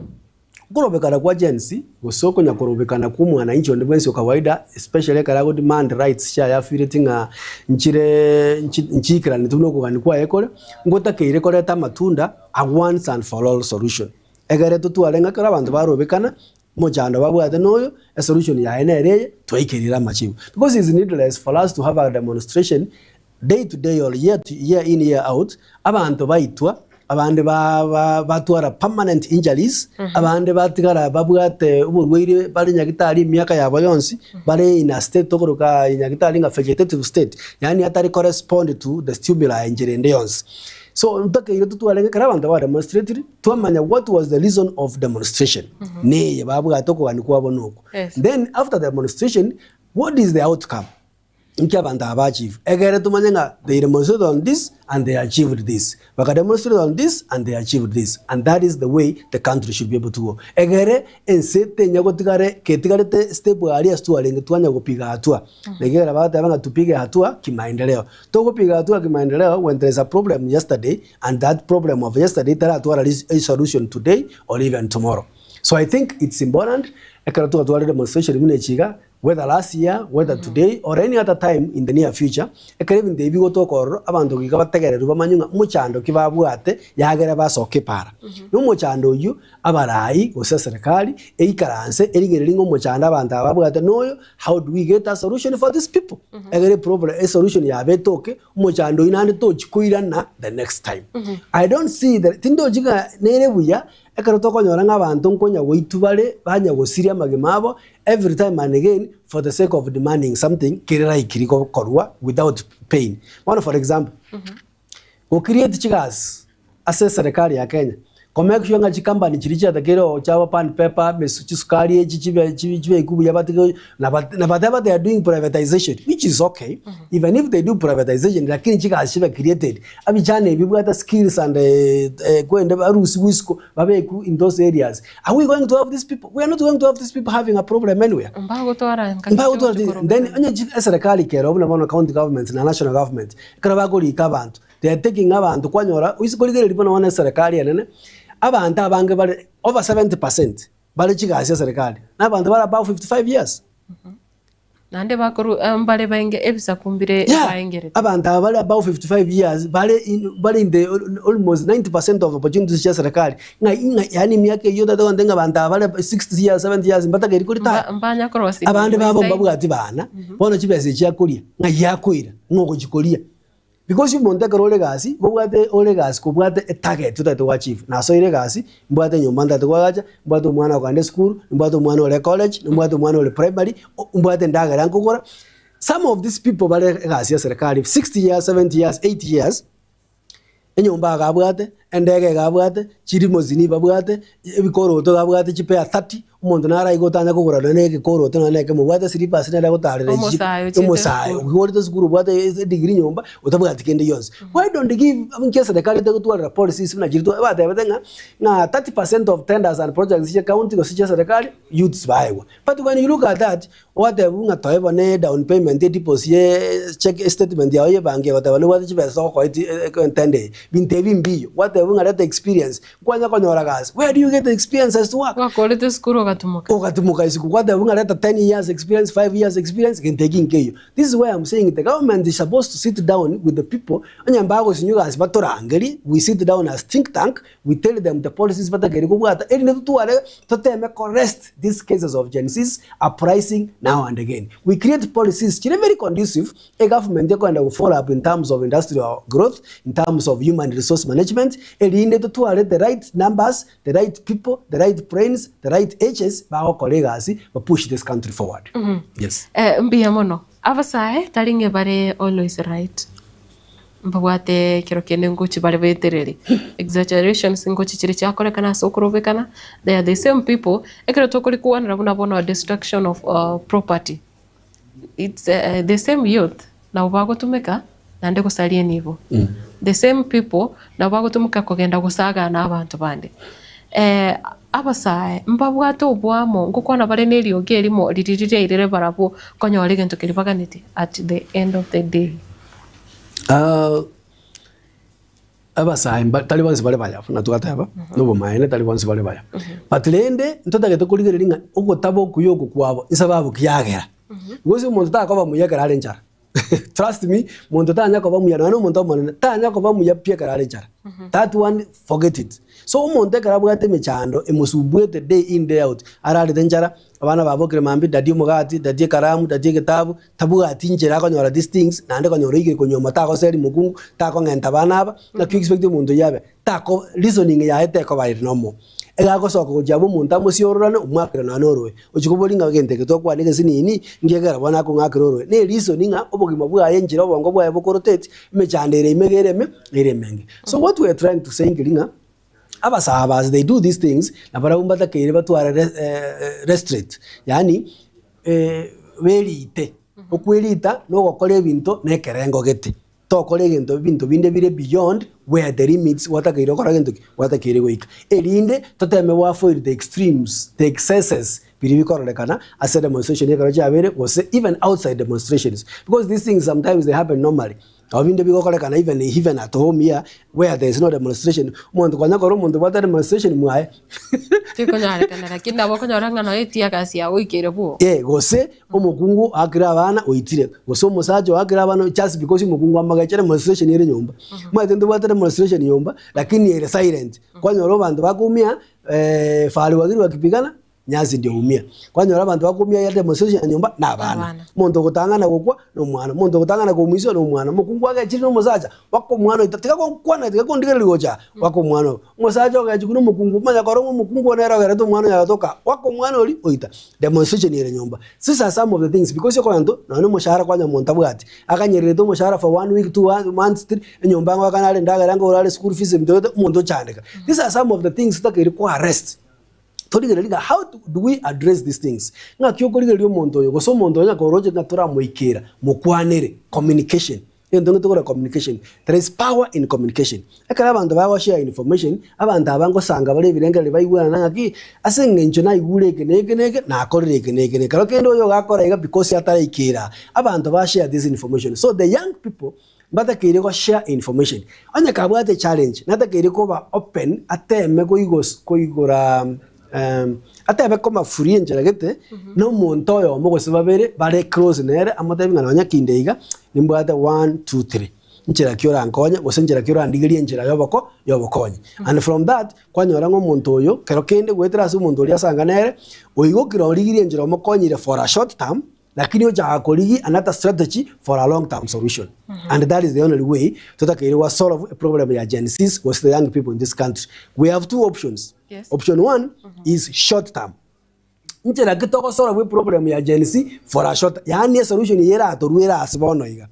okorobekana kwa Gen Z gose okonya korobekana kwa omwananchi onde bwensi o kawaida especially ekero ago demand rights chiaye afeeleti ng'a nchire nchi nchiikeraneti buna okogania kwaye kore, ngotakeire koreta amatunda a once and for all solution. Ekere totware ng'a ekero abanto barobekana, omochando babwate noyo, esolution yaye nere eye, twaikerire amachibu. Because it's needless for us to have a demonstration day to day or year to year in year out, abanto baitwa. abande ba ba batwara permanent injuries, abande batigara babwate oborwaire bare nyagitari emiaka yabo yonsi, bare in a state tokoroka nyagitari ng'a vegetative state, yaani atari correspond to the stimuli enchera ende yonsi. So ntokeire totware ng'a ekero abanto ba demonstratire, twamanya what was the reason of demonstration, neye babwate okogania kwabo noko. Yes. Then after demonstration, what is the outcome? Inki abanto aba ba-achieve? Ekere tomanye ng'a they demonstrated on this and they achieved this, baka demonstrate on this and they achieved this, and that is the way the country should be able to go. Egere ense tenya gotigare ketigarete step aria ase twarenge twanya gopiga hatua. Na ekegera bagoteba ng'a tupige hatua kimaendeleo. Togopiga hatua kimaendeleo when there is a problem yesterday and that problem of yesterday teratwara a solution today or even tomorrow. So I think it's important ekero twatwarire demonstration buna echi iga, whether last year, whether today or any other time in the near future, ekero ebinto ebi bigotoka ororo, abanto goika bategererwe bamanye ng'a omochando ki babwate yagera basoke para. Na omochando oyio abarai gose eserekari eikaranse erigererie ng'a omochando abanto aba babwate noyo, how do we get a solution for these people? Egere eproblem esolution yabo etoke, omochando oyio naende tochi koirana the next time. I don't see the tindochi ng'a nere buya Ekero tokonyora ng'a abanto nkonya goitwa bare, banya gosiria amagima abo, every time and again for the sake of demanding something kere likely gokorwa without pain. Bono for example, go create chigasi ase eserekari ya Kenya, ko make sure ng'a chicompany chiria chiatakeire gocha pan paper, emesu chisukari echi chibe chibe chibekwe buya batige na bat na bateba they are doing privatization which is okay, even if they do privatization lakini chigasi chibe created. Abichana ebi bwate skills and kwende barusigwe isiko babekwe in those areas. Are we going to have these people? We are not going to have these people having a problem anywhere. Mbagotwara ngaki Mbagotwara chiogochi ti- then korobekana. onye chi- eserekari kero buna bono county governments na national government ekero bakorika abanto they are taking abanto kwanyora oise korigereria buna bono eserekari enene abanto abange bare over 70% bare chigasi eserekari na abanto bare above 55 years. Naende bakorwa eh, mbare bainge ebisaku mbire Yeah, baengerete. abanto aba bare above 55 years bare in, bare in the almost 90% of opportunities chia serikali ng'a ng'a yaani emiaka eyio otagete gonte ng'a abanto aba bare 60 years 70 years mbatakeiri koritaya Mba- mbanya korwa ase abande babo esaidi. mbabwati bana bono chibesa echi akoria ng'ai akoira ng'a ogochikoria Because omonto ekero ore egasi, kobwate ore egasi kobwate etarget otagete go achieve, nasoire egasi, mbwate enyomba ntagete koagacha, mbwate omwana okogenda esukuru, nimbwate omwana ore college, nimbwate omwana ore primary, mbwate endagera nkogora. Some of these people bare egasi ya serikali 60 years, 70 years, 80 years, enyomba iga abwate, endege iga abwate, chilimousine babwate, ebikoroto iga abwate chipair 30, Omonto naro aiga otanya kogora nonya na egekoroto nonya na ekemo, obwate slippers nere agotarera echi Omosae ochiete omosae esukuru. oigorete esukuru obwate edegree nyomba otabwati kende gionsi. Why don't give inki eserekari etagotwarera policies buna chiria batebete ng'a ng'a 30% of tenders and projects chia county gose chia eserekari youths baegwa. But when you look at that, gwatebiwa ng'a toe bono edown payment edeposit ye cheque estatement yago ya ebanki egoteba nobwate chibesa togokoa eti tender eye, binto ebi mbiyo, gwatebiwa ng'a reta experience, Kwanya konyora gasi, where do you get the experiences to work? Gwakorete esukuru ogatimoka. Ogatimoka isiko gwateba ng'a reta 10 years experience, 5 years experience, gento eki nkeiyo. This is why I'm saying the government is supposed to sit down with the people, onye mbagosinywa gasi batorangerie, we sit down as think tank, we tell them the policies batakeire kobwata, erinde totware toteme korest these cases of Gen Zs uprising now and again. We create policies chire very conducive Egovernment ekoenda go follow up in terms of industrial growth, in terms of human resource management, erinde totware the right numbers, the right people, the right brains, the right ages bagokora egasi ba push this country forward. Yes. Eh, mbuya mono. Abasae tari ng'e bare always right. Mbabwate ekero kende ngochi bare betereri. Exaggerations ngochi chire chiakorekana ase okorobekana, they are the same people, ekero tokorikwanera buna bono destruction of property. It's the same youth nabo bagotumeka naende gosaria enibo. The same people nabo bagotumeka kogenda gosagana abanto bande. Abasae mbabwate oboamo ngokwana bare na eriogi erimo riria rirairere barabwo konyora egento keria baganetie at the end of the day. Abasae mba tari bonsi bare baya buna twateba, na obomaene tari bonsi bare baya. But rende ntotagete korigereria ng'a ogotaba okuya oko kwabo esababu ki yagera. Gose omonto takoba muya ekero are nchara. Trust me, monto tanya koba muya nonya na omonto omonene, tanya koba muya pi ekero are enchara. That one forget it. So omonto ekero abwate emechando emosubuete day in day out, ararete enchara, abana babokire mambia, daddy omogati, daddy ekaramu, daddy egetabu, tabwati nchera akonyora these things, naende konyora oigire konyuoma tagoseri mokungu, takong'enta abana aba, naki oexpect omonto oyio abe? Tako reasoning yaye tekoba ere normal. Egagosoka gochia abwo omonto amosiororane omwakere nonya na oroe. Ochia koboria ng'a egento eke twakwana egesinini, nkiagera bono akong'akera oroe. Ne reason ng'a obogima bwaye enchera obongo bwaye bokorotate, emechando ere ime iga ere ime, ere emenge. So what we are trying to say nkeri ng'a, abasaaba as they do these things, nabarabwo mbatakeire batware restraint, yaani berite. Okwerita na ogokora ebinto na ekerengo gete. Tokora egento ebinto binde bire beyond where the limits gwatakeire gokora gento ki? Gwatakeire goika. Erinde toteme go avoid the extremes, the excesses biria bikororekana ase demonstration ekero chiabeire gose even outside demonstrations. Because these things sometimes they happen normally. Nabo binde bigokorekana even even at home here where there is no demonstration, omonto konya kore omonto obwate demonstration mwaye. Tikonyarekana lakini nabo okonyora ng'a nonya etiagasi yagoikeire bwogo. Eh, gose Omokungu oakire abana oitire, gose omosacha oakire abana just because omokungu amagechire demonstration ere nyomba. Omanyete ntobwate demonstration nyomba lakini ere silent. Kwanyora abanto bakoumia fahali wawili wakipigana nyasi ndio huumia. Kwanyora abanto bakoumia ya demonstration ya nyomba na abana. Abana. Omonto ogotang'ana gokwa na omwana, omonto ogotang'ana koumisia na omwana. Omokungu agechire na omosacha, waka omwana oito tiga gokwana tiga kondigereria gocha aa, waka omwana oyo. Omosacha ogechigwa na omokungu, omanya korora ng'a omokungu one nere ogerete omwana oyo agatoka, waka omwana oria oita. Demonstration ere nyomba. These are some of the things because okonya nonye na omoshahara kwanya omonto tabwati, akanyererete omoshahara for one week, two months, three, enyomba ngoakana are endagera nkogora are school fees ebinto biote, omonto ochandeka. These are some of the things totakeire ko arrest. Torigereria ng'a how do we address these things? Ng'aki okorigereria omonto oyo gose omonto oyo ng'a oroche ng'a toramoikera, mokwanere, communication. Egento ng'ete kore communication, there is power in communication. Ekero abanto bago share information, abanto aba ngosanga bare ebirengererio baigwanana ng'aki, ase eng'encho naigure eke na eke na eke, nakorire eke na eke na eke. Ekero kende oyo ogakora iga because ataraikera aa, abanto ba share this information. So the young people, mbatakeire go share information. Onye kabwate challenge, natakeire koba open ateme koigos koigora atebe koma free enchera gete, na omonto oyomo gose babere bare close nere amotebi ng'a nonya kinde iga, nimbwate one, two, three, nchera ki orankonye gose nchera ki orandigerie enchera yoboko yobokonyi. And from that, kwanyora ng'a omonto oyo kero kende goetera ase omonto oria asanga nere, oigokire origirie enchera omokonyire for a short term, Lakini ochaka korigia another strategy for a long term solution and that is the only way totakeire gwa solve a problem ya Gen Zs gose the young people in this country. We have two options. Yes. Option one is short term. Nchera ki togo solve a problem ya Gen Z for a short yaani esolution eye eratorwe ere ase bono iga.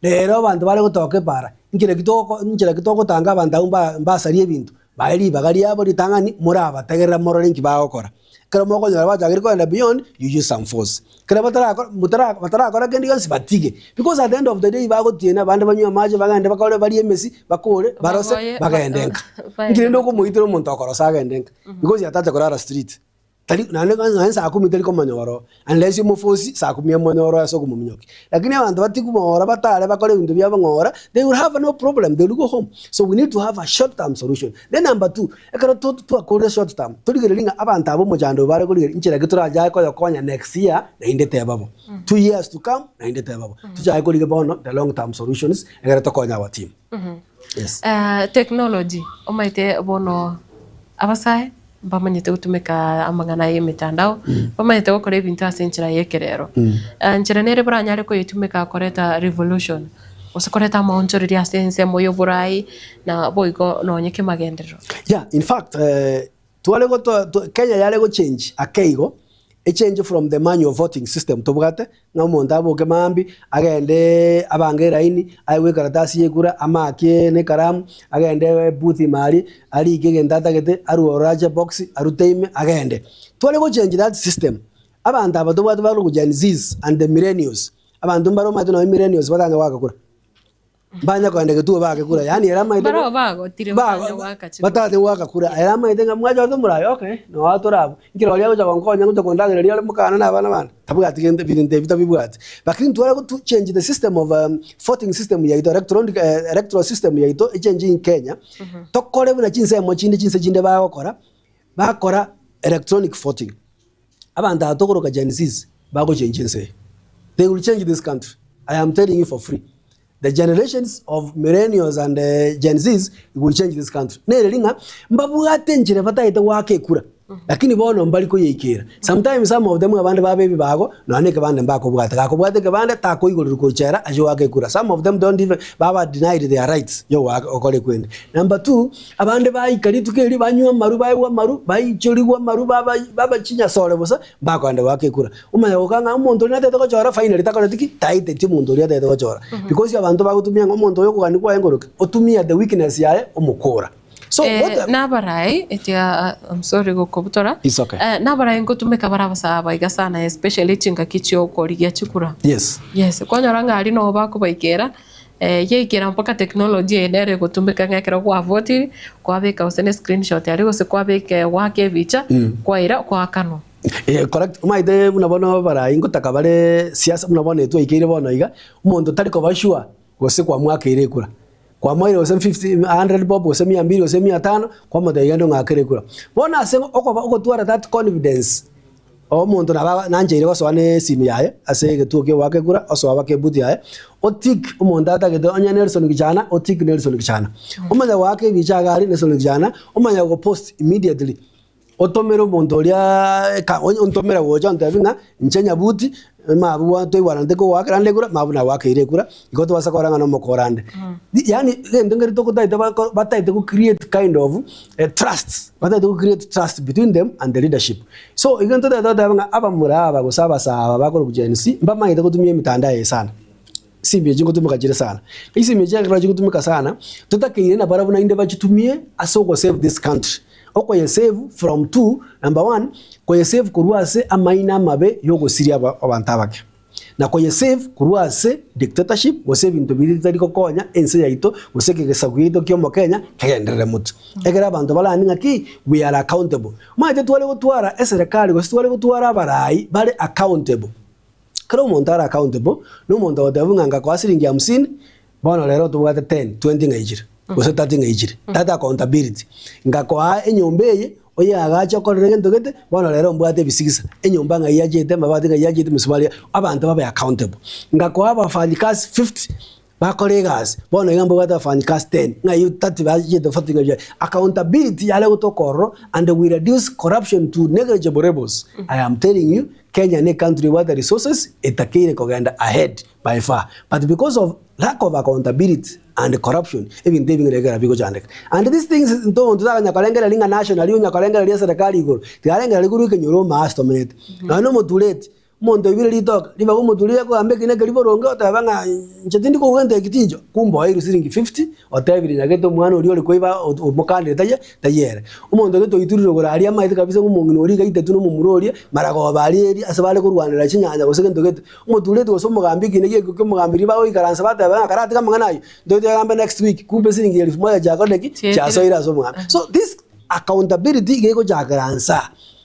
Rero abanto bare gotoka epara, nchera ki togoko nchera ki togotanga abanto abwo mba mbasarie ebinto, bae ribaga riabo ritang'ani morabategerera morore inki bagokora. Ekero mokonyora bachakire kogenda beyond, you use some force. Ekero batarakora motara batarakora kende gionsi batige, because at the end of the day bagotiena abande banywe amache bagende bakore barie emesi, bakore, barose, Bagoye, bagende nka. baende Inki rende okomoitera omonto okorosa agende nka, because yatacha korara street. Tari naende nonye saa kumi tari komonyora oo, unless omoforce saa kumi omonyore ase okomominyokia. Lakini abanto batigwe ng'ora batare bakore ebinto biabo ng'ora, they will have no problem, they will go home. So we need to have a short term solution. Then number two, ekero to twakorire short term, torigereria ng'a abanto aba omochando oyo bare korigereria inchera ki torachae koyokonya next year naende teba bo. 2 years to come naende teba bo. Tochae korigia bono the long term solutions ekero tokonye our team. Yes. Technology, omanyete bono abasae mbamanyete gotumeka amang'ana y'emetandao, bamanyete gokora ebinto ase enchera y'ekerero. Enchera nere baranyare koyetumeka koreta revolution, gose koreta amaonchoreria ase ensemo y'oborai na boigo nonye kemagenderero. Yeah, in fact tware goto Kenya yare gochange ake igo, echange from the manual voting system tobwate, ng'a omonto aboke mambia, agende abange eraini, aegwe ekaratasi ya ekura, amaakie na ekaramu, agende ebooth ime aria, arike egento atagete, arwe ororo ache ebox, arute ime, agende. Tware gochange that system, abanto aba tobwate barokwa Gen Zs and the millennials, abanto mbare omanyete nonye millennials batanya goaka kura. Mbanya kogenda egetuo baake kura, yaani ere amaete Barabwo bagotire batanya goaka chikura. Batanyete goaka kura, ere amaete ng'a mwachorete omoraia okay, noa tore abwo. Nkere oria agocha gonkonya ngocha kondagereria ore mokana na abana bane, tabwati gento ebinto ebi tabibwati. Lakini tware go to change the system of voting system yaito electronic electoral system yaito echange in Kenya, tokore buna chinsemo chinde chinse chinde bagokora, bakora electronic voting. Abanto aba tokoroka Gen Zs bagochenjia ense eye. They will change this country. I am telling you for free the generations of millennials and Gen Zs will change this country. Nere ring'a mbabwate enchera batagete goaka ekura lakini bono mbari koyeikera. Sometimes some of them abande babe ebibago nonya na ekebande mbakobwata. Gakobwata ekebande takoigorerwa gochera ache goaka ekura. Some of them don't even baba denied their rights ya goaka gokora ekwende. Number two, abande baika rituko erio banywa amaru baegwa amaru baichorigwa amaru baba baba chinyasore bosa Mbakoenda goaka ekura. Omanye goka ng'a omonto oria natagete gochora finally takoreti ki? Taeteti omonto oria atagete gochora. Because abanto bagotumia ng'a omonto oyo okogania kwaye nkoroki? Otumia the weakness yaye omokora. So Eh, what nabarai etia I'm sorry gokobutora. It's okay. Eh, nabarai ngotumeka bare abasae aba iga sana especially chingaki chiokorigia chikura. Yes. Yes, kwanyora ng'a aria noo bakobaikera Yaikera mpaka technology eye nere egotumeka ng'a ekero gwavotiri, kwabeka gose ne screenshot aria gose kwabeka goaka ebicha, kwaira kwakanwa. Eh, correct. Omanyete buna bono abarai ngotaka bare siasa buna bono intwe twaikeire bono iga, omonto tari koba sure gose kwamwakeire ekura. Kwamoeire gose fifty, hundred bob gose mia mbiri gose mia tano, kwamotebia genda ong'akere ekura. Bono ase okoba ogotwara that confidence. Omonto nabo nancheire gosoa nesimi yaye ase egetuo ki'ogoaka ekura, osoa baka ebuti yaye, otick omonto atagete onye Nelson Gichana, otick Nelson Gichana. Omanye goaka ebicha iga aria Nelson Gichana, omanye gopost immediately, otomere omonto oria eka onye ontomere gocha ontebie ng'a inche Nyabuti, mabu twaigwananete kogoakera ande ekura, mabu nagoakeire ekura, igo tobasa korora ng'a nomokora ande. Yaani egento nkeri togotaete bako bataete go create kind of trust, bataete go create trust between them and the leadership. So igo ntotagete goteba ng'a abamura aba gose abasae aba bakorokwa Gen Z mbamanyete gotumia emitandao eye sana, chisimi echi ngotumeka chire sana. Chisimi echi ekero chigotumeka sana, totakeire nabarabwo naende bachitumie ase ogo save this country. Okoye save from two, number one, koye save korwa ase amaino amabe yogosiria aba abanto abake. Na koye save korwa ase dictatorship gose ebinto biria bitari gokonya ense yaito gose egesaku giaito kia omokenya kegenderere motwe. Ekero abanto barande ng'a ki we are accountable. Omanyete tware gotwara eserekari gose tware gotwara abarai bare accountable. Ekero omonto are accountable, na omonto ogoteba ng'a ngakoa siringi hamsini, bono rero tobwate ten, twenty ng'a ichire, gose thirty ng'a ichire. That accountability. Ngakoa enyomba eye, oyeagache okorere gento gete, bono rero mbwate ebisigisa, enyomba ng'ai yachete, amabati ng'ai yachete, emisumari abanto babe accountable. Ngakoa abafanyikazi 50, bakore egasi, bono iga mbobwate abafanyikazi 10, ng'ai 30 bachete 40 ng'ai Accountability yare gotoka ororo and we reduce corruption to negligible levels. I am telling you, Kenya ne country ebwate resources etakeire kogenda ahead by far but because of lack of accountability and corruption ebinto ebi ng'ina ekero bigochandeka and these things ntomonto takanya korengereria ng'a nationally onya korengereria eserekari igoro tigarengereria korwa ekenyoro omaase tomenyete nonya na omotureti omonto oibire ritoke ribaga omotureti akogamba ekina keria boronge oteba ng'a inche tindi kogwa gento eki tincho kumbe oeirwe siringi fifty otebire nyagete omwana oria ore koiba omokandire taiyo taiyo ere. Omonto gete oiturire igoro aria amaete kabisa ng'a omong'ina oria iga aitetwe na omomura oria maragoba aria eria ase bare korwanera chinyanya gose gento gete. Omotureti gose omogambi ekina giekio kiomogambi riria bagoikaransa bateba ng'a karatiga amang'ana ayio, ntoche toyagambe next week, kumbe siringi elfu moja chiakorire ki? Chiasoire ase omogambi. So this accountability iga egochakera nsa.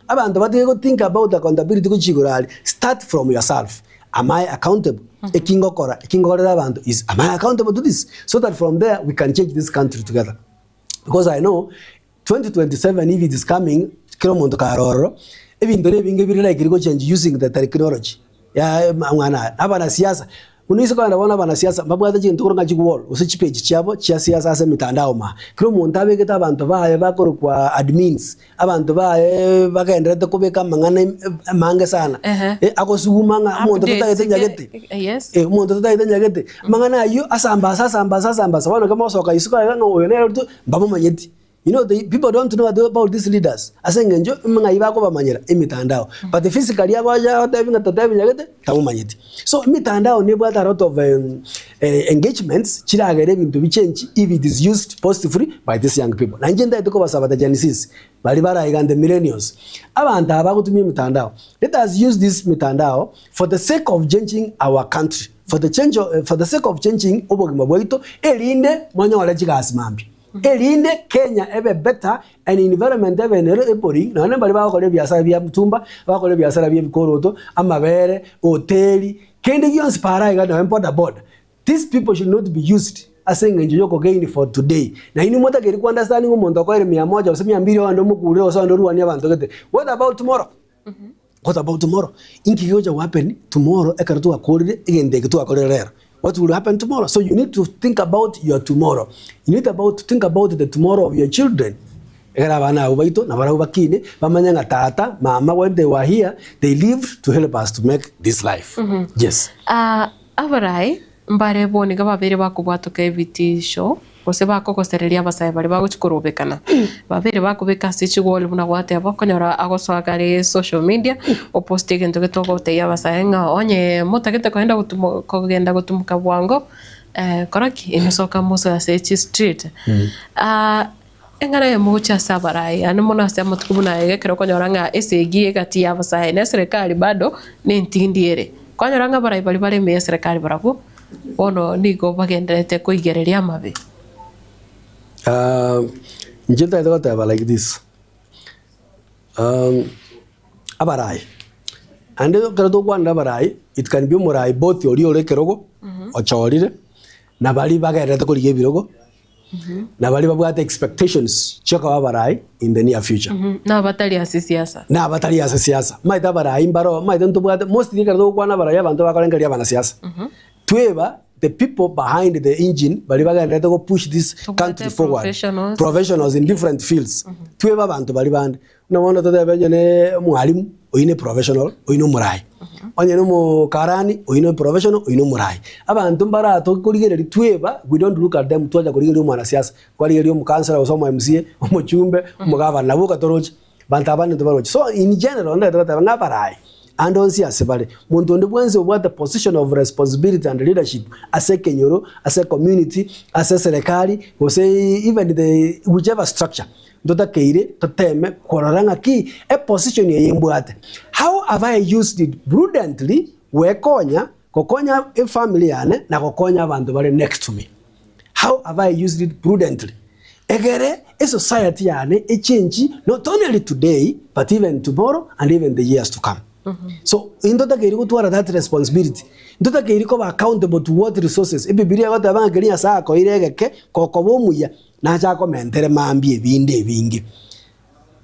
Abanto batige go think about accountability gochia igoro aria, start from yourself. Am I accountable? Eki ngokora, eki ngokorera abanto is am I accountable to this? So that from there we can change this country together. Because I know 2027 if it is coming, kera omonto kare ororo, ebinto na ebinge bire likely go change using the technology ya amang'ana aya. Abanasiasa, buna ase kogenda bono abanasiasa mbabwate chinto korwa ng'a chiwall gose chipage chiabo chia siasa ase emitandao ime aa. Kera omonto abegete abanto baye bakorokwa admins, abanto baye bagendererete kobeka amang'ana amange sana, agosuguma ng'a omonto totagete nyagete. Yes. Omonto totagete nyagete, amang'ana ayio asambase asambase asambase bono ekero mogosoka isiko iga ng'a oyo nere oritwe, mbamomanyeti. You know they people don't know about these leaders ase eng'encho ng'ai bakobamanyera emitandao but physically agocha agotebi ng'a totebi nyagete tamomanyeti. So emitandao nebwate a lot of engagements chiragere ebinto bichange if it is used positively by these young people. Na inche ntagete kobasaba the Gen Zs baria baraiga the millennials, abanto aba bagotumia emitandao, let us use this mitandao for the sake of changing our country, for the change for the sake of changing obogima bwaito erinde monyore chigasi mambia. Erinde Kenya ebe better and environment ebe nero eboring nonya mbaria bagokora ebiasara bia mtumba, bagokora ebiasara bia ebikoroto, amabere, hoteli, kende gionsi para iga nonya boda boda. These people should not be used ase eng'encho ya okogain for today. Na inwe motakeire ko understanding omonto okoire mia moja gose mia mbiri ogende omokurere gose ogende orwanie abanto gete. What about tomorrow? What about tomorrow? Inki gegocha go happen tomorrow ekero twakorire egento eke twakorire rero? What will happen tomorrow? So you need to think about your tomorrow. You need about to think about the tomorrow of your children. Ekero abana abwo baito nabarabwo bakine, bamanye ng'a tata, mama when they were here, they lived to help us to make this life. Yes. Ah, abarai mbare bo nigo babeire bakobwatoka ebitisho gose bakogosereria abasae baria bagochia korobekana. Babeire bakobeka ase chigoli buna gwateba okonyora agosoa kare social media, oposte egento gete ogotebia abasae ng'a onye motagete kogenda gotumo kogenda gotumoka bwango kora ki? Inwe soka mosoe ase chistreet. Eng'ana eyemo gochia ase abarai, yaani mono ase amatuko buna aya iga ekero okonyora ng'a esegi egati y'abasae na eserekari bado nentindi ere. Kwanyora ng'a abarai baria bare ime y'eserekari barabwo bono nigo bagendererete koigereria amabe. Inche ntagete goteba like this, abarai, naende ekero tokwanera abarai, it can be omorai both oria ore ekerogo, ochorire, na baria bagendererete korigia ebirogo, na baria babwate expectations chiokoba abarai in the near future. Na abatari ase siasa. Na abatari ase siasa. Omanyete abarai mbaro, omanyete ntobwate, mostly ekero togokwana abarai abanto bakorengereria abanasiasa. Tweba the people behind the engine baria bagendererete go push this country Tobwate forward. professionals. Professionals in different fields. Tweba abanto baria bande. Buna bono totebe onye ne omwalimu, oyio ne professional, oyio ne omorai. Onye ne omokarani, oyio ne professional, oyio ne omorai. Abanto mbara tokorigereria tweba, we don't look at them twacha korigereria omwanasiasa, kwarigereria omokansela gose omo MCA, omochumbe, omogavana, nabwo okatoroche. Banto aba ninto baroche. So in general ndagete goteba ng'a abarai, ande onsi ase bare, monto onde bwensi obwate position of responsibility and leadership ase ekenyoro, ase ecommunity, ase eserekari, gose even the whichever structure, Ntotakeire toteme korora ng'aki eposition eye mbwate. How have I used it prudently gwekonya, gokonya efamily yane na gokonya abanto bare next to me? How have I used it prudently egere esociety yane echange not only today but even tomorrow and even the years to come? So intotakeire gotwara that responsibility, ntotakeire koba accountable to what resources. Ebibilia egoteba ng'a keria Nyasaye akoeire egeke gokoba omuya, Nache akomentere mambia ebinde ebinge.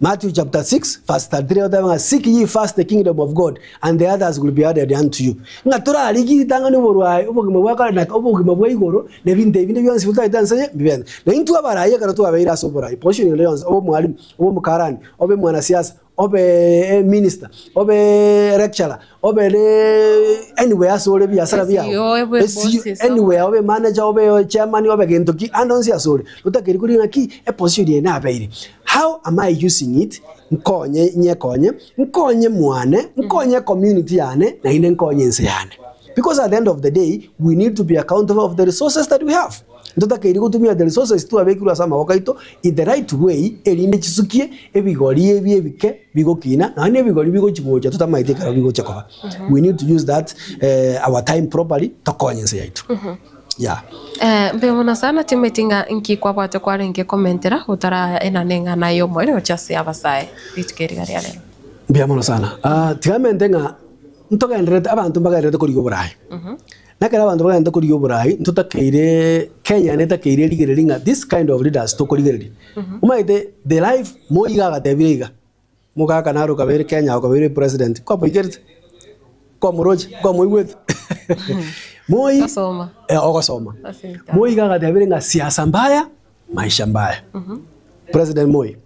Matthew chapter 6 verse 33 egoteba ng'a seek ye first the kingdom of God and the others will be added unto you. Ng'a torarigie ritang'ani oborwae obogima bwa kare na obogima bwa igoro na ebinto ebinde bionsi botagete ense eye mbibente. Na intwe abarai ekero twabeire ase oborai position ende yonsi obe omwalimu, obe omokarani, obe mwanasiasa, obe eminister, obe lecturer, obe anywhere ase ore ebiasara biago, CEO, obe SEO, boss, anywhere obe manager, obe chairman, obe gento ki, ande onsi ase ore, otakeire korigia ng'aki eposition eye nabeire, how am I using it nkonye nyekonye, nkonye mwane, nkonye ecommunity yane, naende nkonye ense yane. Because at the end of the day, we need to be accountable of the resources that we have. Ntotakeiri gotumia the resources twabekirwe ase amaboko aito in the right way erinde chisukie ebigori ebi ebike bigokina nonya na ebigori bigochi gocha totamaeti ekero bigocha koba. We need to use that our time properly tokonye ense yaito. Yeah. Mbuya mono sana timeti ng'a nki kwabwate kwarenge komentera otaraenana eng'ana y'omoerio gochia ase abasae rituko eri iga ria rero. Mbuya mono sana. Tiga mente ng'a ntogendererete abanto mbagendererete korigia oboraai. Na ekero abanto bagenda korigia oborai, ntotakeire Kenya netakeire erigereria ng'a this kind of leaders tokorigereria. Omanyete the life Moi iga agatebire iga, mogaka naro okabeire Kenya okabeire president, kwamoikerete? Kwamoroche? Kwamoigwete? Moi Gosoma. eh, ogosoma. Ase ebitabu. Moi iga agatebire ng'a siasa mbaya, maisha mbaya. President Moi.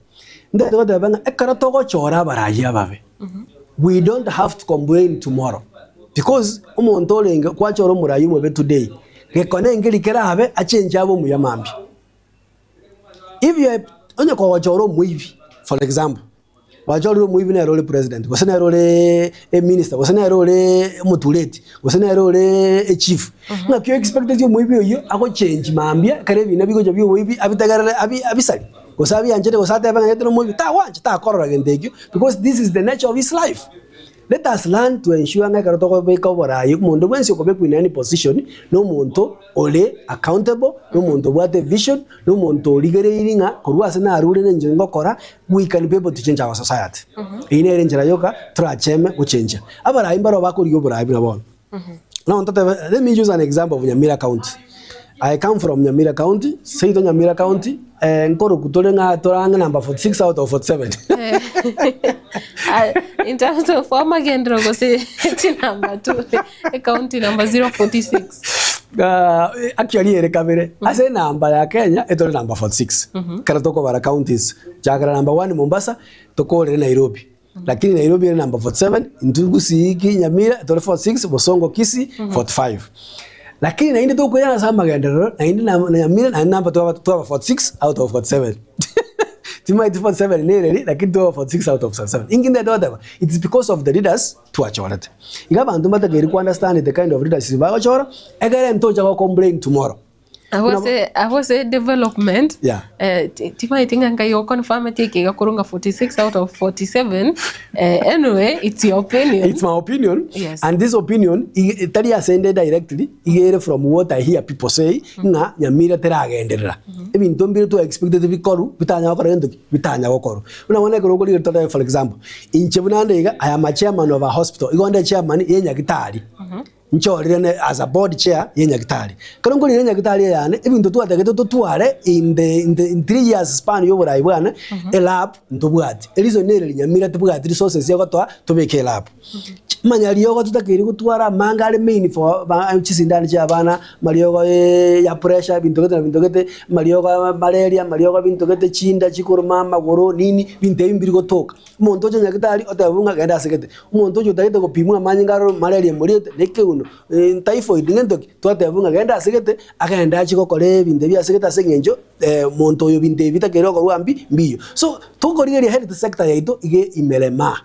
Ntagete goteba ng'a ekero togochora abarai ababe, we don't have to complain tomorrow because omonto orenge kwachora omorai omobe today, gekone nkeri kerabe achenche abe omuya mambia. If you are onye kogochora omoibi for example, gwachorire omoibi nere ore president gose nere ore eminister gose nere ore omotureti gose nere ore echief, ng'aki o expecteti omoibi oyio agochengi mambia ekero ebina bigocha bia oboibi abitegerere abi abisari. Gose abianchete gose atebe ng'a inche nomoibi, tagwancha, takorora gento ekio because this is the nature of his life. Let us learn to ensure ng'a ekero tokobeka oborai, omonto bwensi okobekwa in any position, na omonto ore accountable, na omonto obwate vision, na omonto origereiri ng'a korwa ase narure na inche ngokora, we can be able to change our society. Eyio nere enchera yoka toracheme gochengia. Abarai mbaro bakorigia oborai buna bono. Now ntotebe, let me use an example of Nyamira County. I come from Nyamira County, seito Nyamira County. Eh, nkoroku tore ng'a torange number 46 out of 47. Ah, in terms of amagenderero gose chinamba tu ecounty number 046. Ah, actually ere kabere ase enamba ya Kenya etore number 46 ekero tokobara counties chakera number 1 Mombasa tokorere Nairobi lakini Nairobi ere number 47 intwe Gusii ki Nyamira tore 46 Bosongo Kisii 45 lakini naende tokoirana ase amagenderero naende na Nyamira naende namba twaba twaba 46 out of 47 timaeti 47 nereri lakini twaba 46 out of 47 inki ndete goteba it's because of the leaders twachorete iga abanto mbatakeire ku understand the kind of leadership bagochora ekere ntocha go complain tomorrow Abwo ase abwo ase development Yeah. eh, ti- timaeti ng'a nkai oconfirmeti eke iga korwa ng'a 46 out of 47 eh, anyway it's your opinion It's my opinion Yes. and this opinion ige- tari ase inde directly igere from what I hear people say ng'a Nyamira teragenderera ebinto mbire twa expected bikoru bitanya gokora gento ki bitanya gokorwa buna bono ekero okorigereria tore for example inche buna nde iga I am a chairman of a hospital igo nde chairman ye nyagitari Nchorire ne as a board chair ye nyagitari. Ekero nkorire enyagitari eye yane, ebinto twatagete totware in the in the in 3 years span ya oborai bwane, elab ntobwati. Ereason nere Nyamira tebwati resources egotoa tobeke elab. Manya riogo totakeire gotwara amange are main for ba chisindani chia abana, amariogo ya pressure, ebinto gete na binto gete, amariogo ya malaria, amariogo ebinto gete, chinda chikoruma, amagoro nini, ebinto ebi mbiri gotoka. Omonto oche nyagitari otebwe ng'a genda ase gete, omonto oche otagete gopimwa amanyinga arore malaria emoriete, na ekeuno, typhoid ngento ki, twatebwa ng'a genda ase gete, agende achie gokora ebinto ebi ase gete ase eng'encho monto oyo binto ebi bitakeire gokorwa mbi mbiyo. So, tokorigereria health sector yaito iga imerema,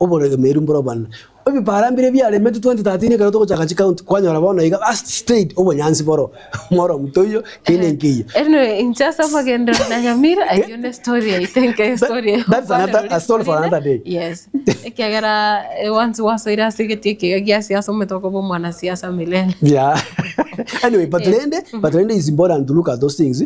oboremeru mboro obonene. Ebipara mbire biaremetwe 2013 ekero togochaka chicounty, kwanyora bono iga as stayed obonyansi boro, moro toiyo, kende nkeiyo. Anyway, inche ase amagenderero na Nyamira, ayio ne story I think a story That's another, a story for another day. Yes. Ekiagera eh, once wasoire ase egetii ekiga gia siasa omanyete okoba omwanasiasa milele. Yeah. anyway, but rende, but rende is important to look at those things.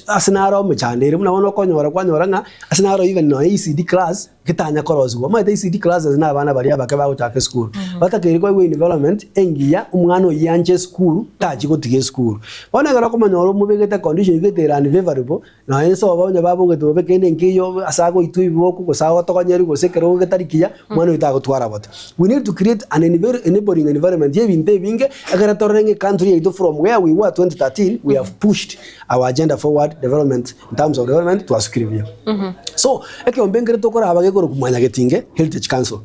Ase naro omechando ere buna bono okonyora kwanyora ng'a ase naro even nonya ECD class getanya korosigwa. Omanyete ECD classes na abana baria abake bagochaka esukuru. Batakeire koigwa environment engiya omwana oyio anche esukuru tachi gotiga esukuru. Bono ekero okomonyora omobegete condition egete ere unfavorable nonya inse obo onye babogete bobe kende nkeiyo ase agoitwa ebiboko gose agotogonyerwa gose ekerogo getari kiya omwana oyio tagotwara bote. We need to create an enabling environment ya ebinto ebinge ekere torore ng'a ecountry yaito from where we were 2013 we have pushed our agenda forward development in terms of development twasukire buya. So ekeombe nkere tokoraba gekorokwa Mwanyagetinge Heritage Council.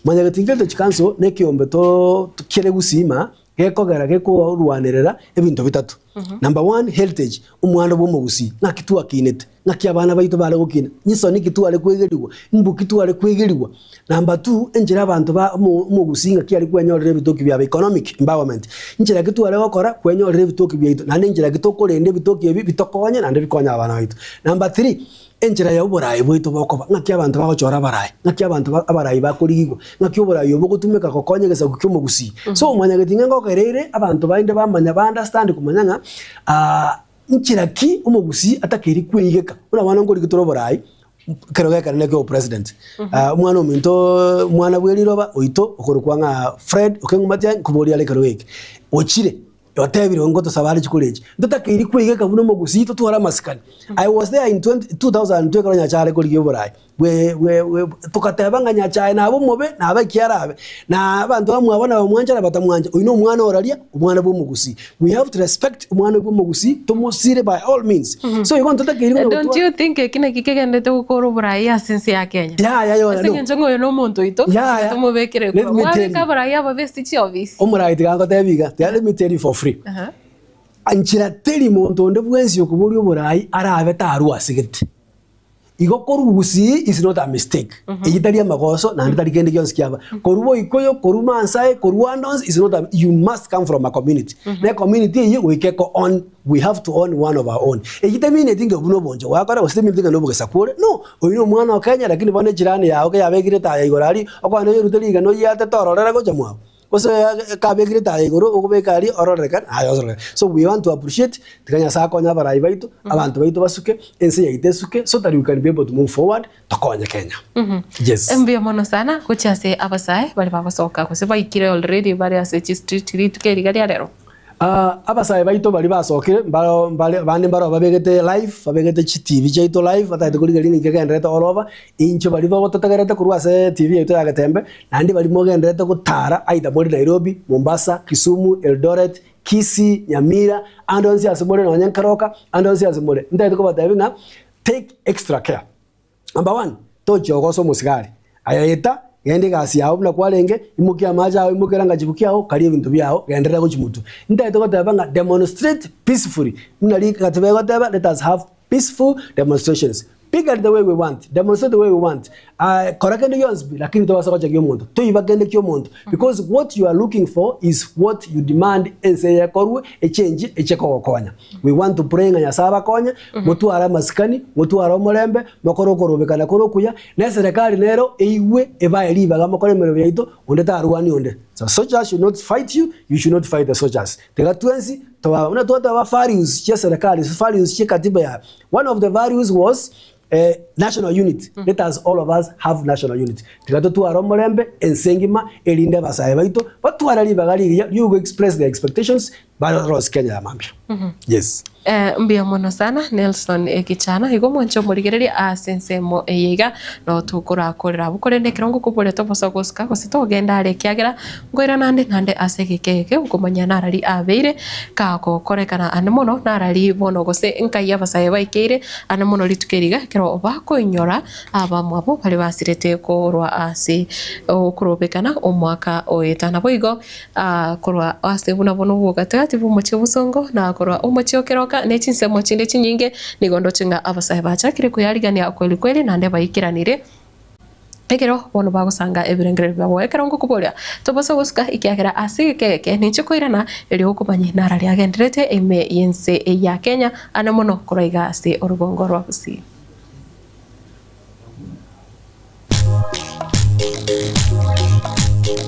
Mwanyagetinge Heritage Council na ekeombe to kere gusima gekogera gekorwanerera ebinto bitato. Number one, heritage, omwando bwa omogusii, ng'aki twakinete, ng'aki abana baito bare gokina, nyisoni ki tware kwegerigwa, mbu ki tware kwegerigwa. Number two, enchera abanto ba omo omogusii ng'aki are kwenyorera ebitoki biabo, economic empowerment, nchera ki tware gokora kwenyorera ebitoki biaito, naende enchera ki tokorenda ebitoki ebi bitokonye naende bikonye abana baito. Number three, enchera ya oboraai bwaito bokoba, ng'aki abanto bagochora abarai, ng'aki abanto ba abarai bakorigigwa, ng'aki oborai obo bogotumeka gokonya egesaku kia omogusii. So omwanyageti ng'a ngokereire abanto baende bamanya ba understand komanya ng'a nchera ki omogusii atakeire kweigeka. Buna bono nkorigi tore oborai, ekero gekerene kia obopresident, omwana ominto omwana bwe riroba oito okorokwa ng'a Fred Okengo Matiang'i nkoboria are ekero geke, ochire otebire ngotosaba are chikura echi, ntotakeiri kweigeka buna omogusii totware amasikani. I was there in 20 2002 ekero Nyachae are korigia oborai bwe bwe bwe togateba ng'a Nyachae nabe omobe nabe eki arabe, na abanto bamwabo nabamwancha na batamwancha, oyio na omwana oraria, omwana bwa omogusii. We have to respect omwana bwa omogusii, tomosire by all means. So igo ntotakeiri konya Don't gotwara you think eki naki kegendete gokora oborai ase ense ya Kenya? Yaya yona Ase no. eng'encho ng'a oyo nomonto oito, Yaya. tomobekere Let me kura. tell Mwabeka you. abarai ababe ase chiofisi. Omorai tiga ngotebi iga, tiga let me tell you for free. Aha. Nchera teri monto onde bwensi okoboria oborai arabe tarwa asegete. Igo korwa gusii is not a mistake. Eyio tari amagoso naende tari kende gionsi kiaba. Korwa boikoyo, korwa maasai, korwa ande onsi is not a, you must come from a community. Na ecommunity eyio goika eko own, we have to own one of our own. Eyio temineti ng'a obwo nobonche gwakora gose temineti ng'a nobogesaku ore, no. Oyio na omwana o Kenya lakini bono echirani yao keyabekire etaya igoro aria, okogenda oyerute rigena oyiate tororera gocha mwabo. Gose kabekire etaya igoro okobeka aria ororekane aye ororekane. So we want to appreciate tiga Nyasaye akonye abarai baito, abanto baito basuke, ense yaito esuke so that we can be able to move forward tokonye Kenya. Yes. Mbuya mono sana gochia ase abasae baria bagosoka gose baikire already bare ase chistreet rituko eri iga ria rero. Abasae baito baria basokire mbaro mbare abande mbaro babegete live, babegete chitivi chiaito live batagete korigereria ng'a inki kegendererete all over, inche baria bagototegerete korwa ase etivi yaito ya Getembe, naende baria mogendererete gotara either more Nairobi, Mombasa, Kisumu, Eldoret, Kisii, Nyamira, ande onsi ase more nonye Keroka, ande onsi ase more, ntagete kobatebia ng'a take extra care. Number one, tochia gogosa omosigari. Aye eta, genda egasi yao buna kwarenge, imokia amache ao, imokia erangachibu kiao, karia ebinto biao, genderera gochia motwe. Ntagete goteba ng'a demonstrate peacefully, buna rigatiba egoteba let us have peaceful demonstrations. Picket the way we want, demonstrate the way we want, kora kende gionsi pi, lakini tobasa gochagia omonto, toiba kende kia omonto, because what you are looking for is what you demand ense eye ekorwe, echange eche kogokonya. We want to pray ng'a Nyasae abakonye, motware amasikani, motware omorembe, mokore okorobekana kore okuya, na eserekari nero eigwe ebae ribaga mokore emeremo yaito, onde tarwania onde. The soldiers should not fight you, you should not fight the soldiers. Tiga twensi tobe buna twateba values chia eserekari, values chia ekatiba ya, one of the values was national unity, let us all of us have national unity. Tiga totware omorembe ense engima erinde abasae baito batware ribaga rigiya rio go express their expectations Barose Kenya ya mambia. Yes. Mbuya mono sana Nelson Gichana, igo mwanche omorigereria ase ensemo eye iga no tokorakorera abwo korende ekero ngokoboria tobosa gosuka gose togenda are ekiagera nkoirana ande naende ase egeka eke okomanya narari abeire kagokorekana ande mono narari bono gose nkai abasae baikeire ande mono rituko eri iga ekero bakoinyora abamwabo baria basirete korwa ase okorobekana omwaka oeta. Naboigo Korwa ase buna bono obw'ogatagati bw'omochie obosongo, na korwa omochie o keroka, ne chinsemo chinde chinyinge, nigo ndoche ng'a abasae bachakire koyarigania kweli kweli, naende baikeranire ekero bono bagosanga ebirengererio biabo. Ekero ngokoboria, tobaisa gosuka, ekiagera ase egeka eke ninche koirana, erio okomanye nara riagendererete ime y'ense ya Kenya, ane mono korwa iga ase orogongo rwa Gusii.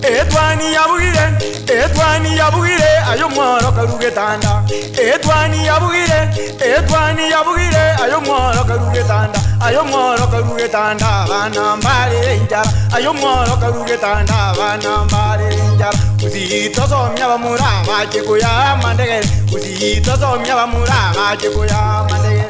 Etwani yabugire, etwani yabugire, aye omworo karu getanda. Etwani yabugire, etwani yabugire, aye omworo karu getanda. Aye omworo karu getanda, abana mbare enchara. Aye omworo karu getanda, abana mbare enchara. Gusii tosomia abamura bache koyaa amandegere, Gusii tosomia abamura bache koyaa amandegere.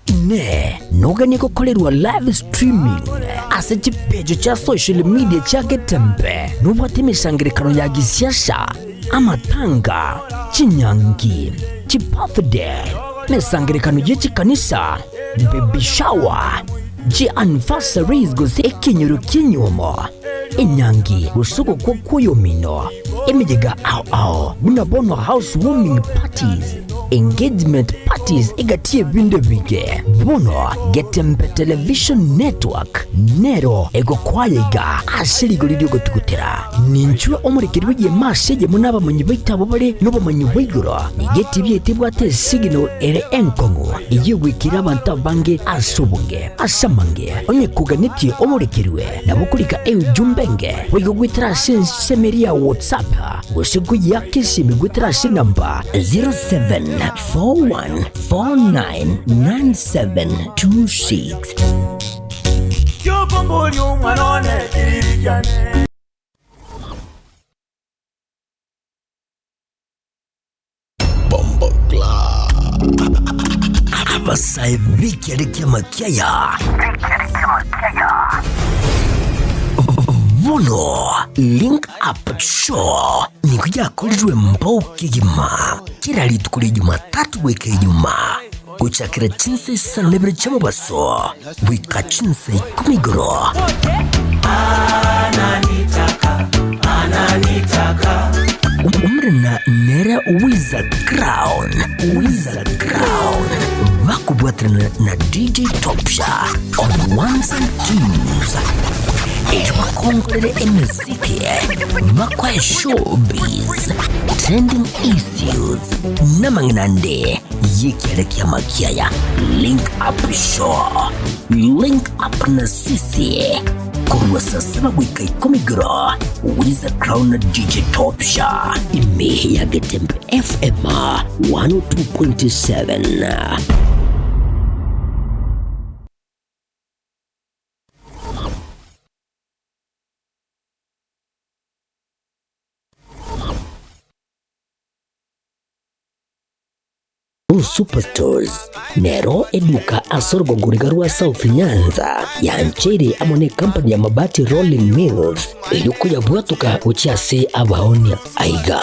Inee! Noganie gokorerwa live streaming ase chipecho chia social media chia Getembe? Nobwate emesangererekano ya gisiasa, amatanga, chinyangi, chibirthday, emesangererekano ye chikanisa, baby shower, chianniversaries gose ekenyoro ki'enyuomo, enyangi gose ogokwa kw'oyomino, emeyega ao ao buna bono house warming parties, engagement parties egati y'ebinto ebinge. Bono Getembe Television Network nero egokwaya iga ase rigori ri'ogotugutera. Ninchwe omorekeri bw'egeema ase eyemo n'abamanyi baito abwo bare nobomanyi bwa igoro. Nigo etibi yaito ebwate esignal ere enkong'u eyio egwekire abanto abange ase obonge. Ase amange, onye koganetie omorekerwe, nabo okorika eujumbe enge boigo goetera ase ensemo eria ya WhatsApp gose koyeaka esimi goetera ase enamba 0741499726. Kiokomboria omwana one kiriri kiane. Abasae b'ekiare ki'amakiaya bono Link Up Show nigo yakorirwe mbao kegima kera rituko ria Jumatatu goika Ijumaa gochakera chinsa isano na ibere chi'omobaso goika chinsa ikomi igoro. Omorena nere Wiza Crown, Wiza Crown, bakobwaterana na DJ Topsha on ones and twos. Erio bakongorere emeziki, bakoe showbiz, trending issues, namang'ina ande y'ekiare ki'amakiaya. Link Up Show, Link Up na Sisi, korwa saa saba goika ikomi igoro, Wiza Crown na DJ Topsha, ime ya Getembe FM 102.7. Uhuru Superstores nero eduka ase orogongo riga rwa South Nyanza yancheire amo ne company ya Mabati Rolling Mills eyio koyabwatoka gochia ase abaonia. Aiga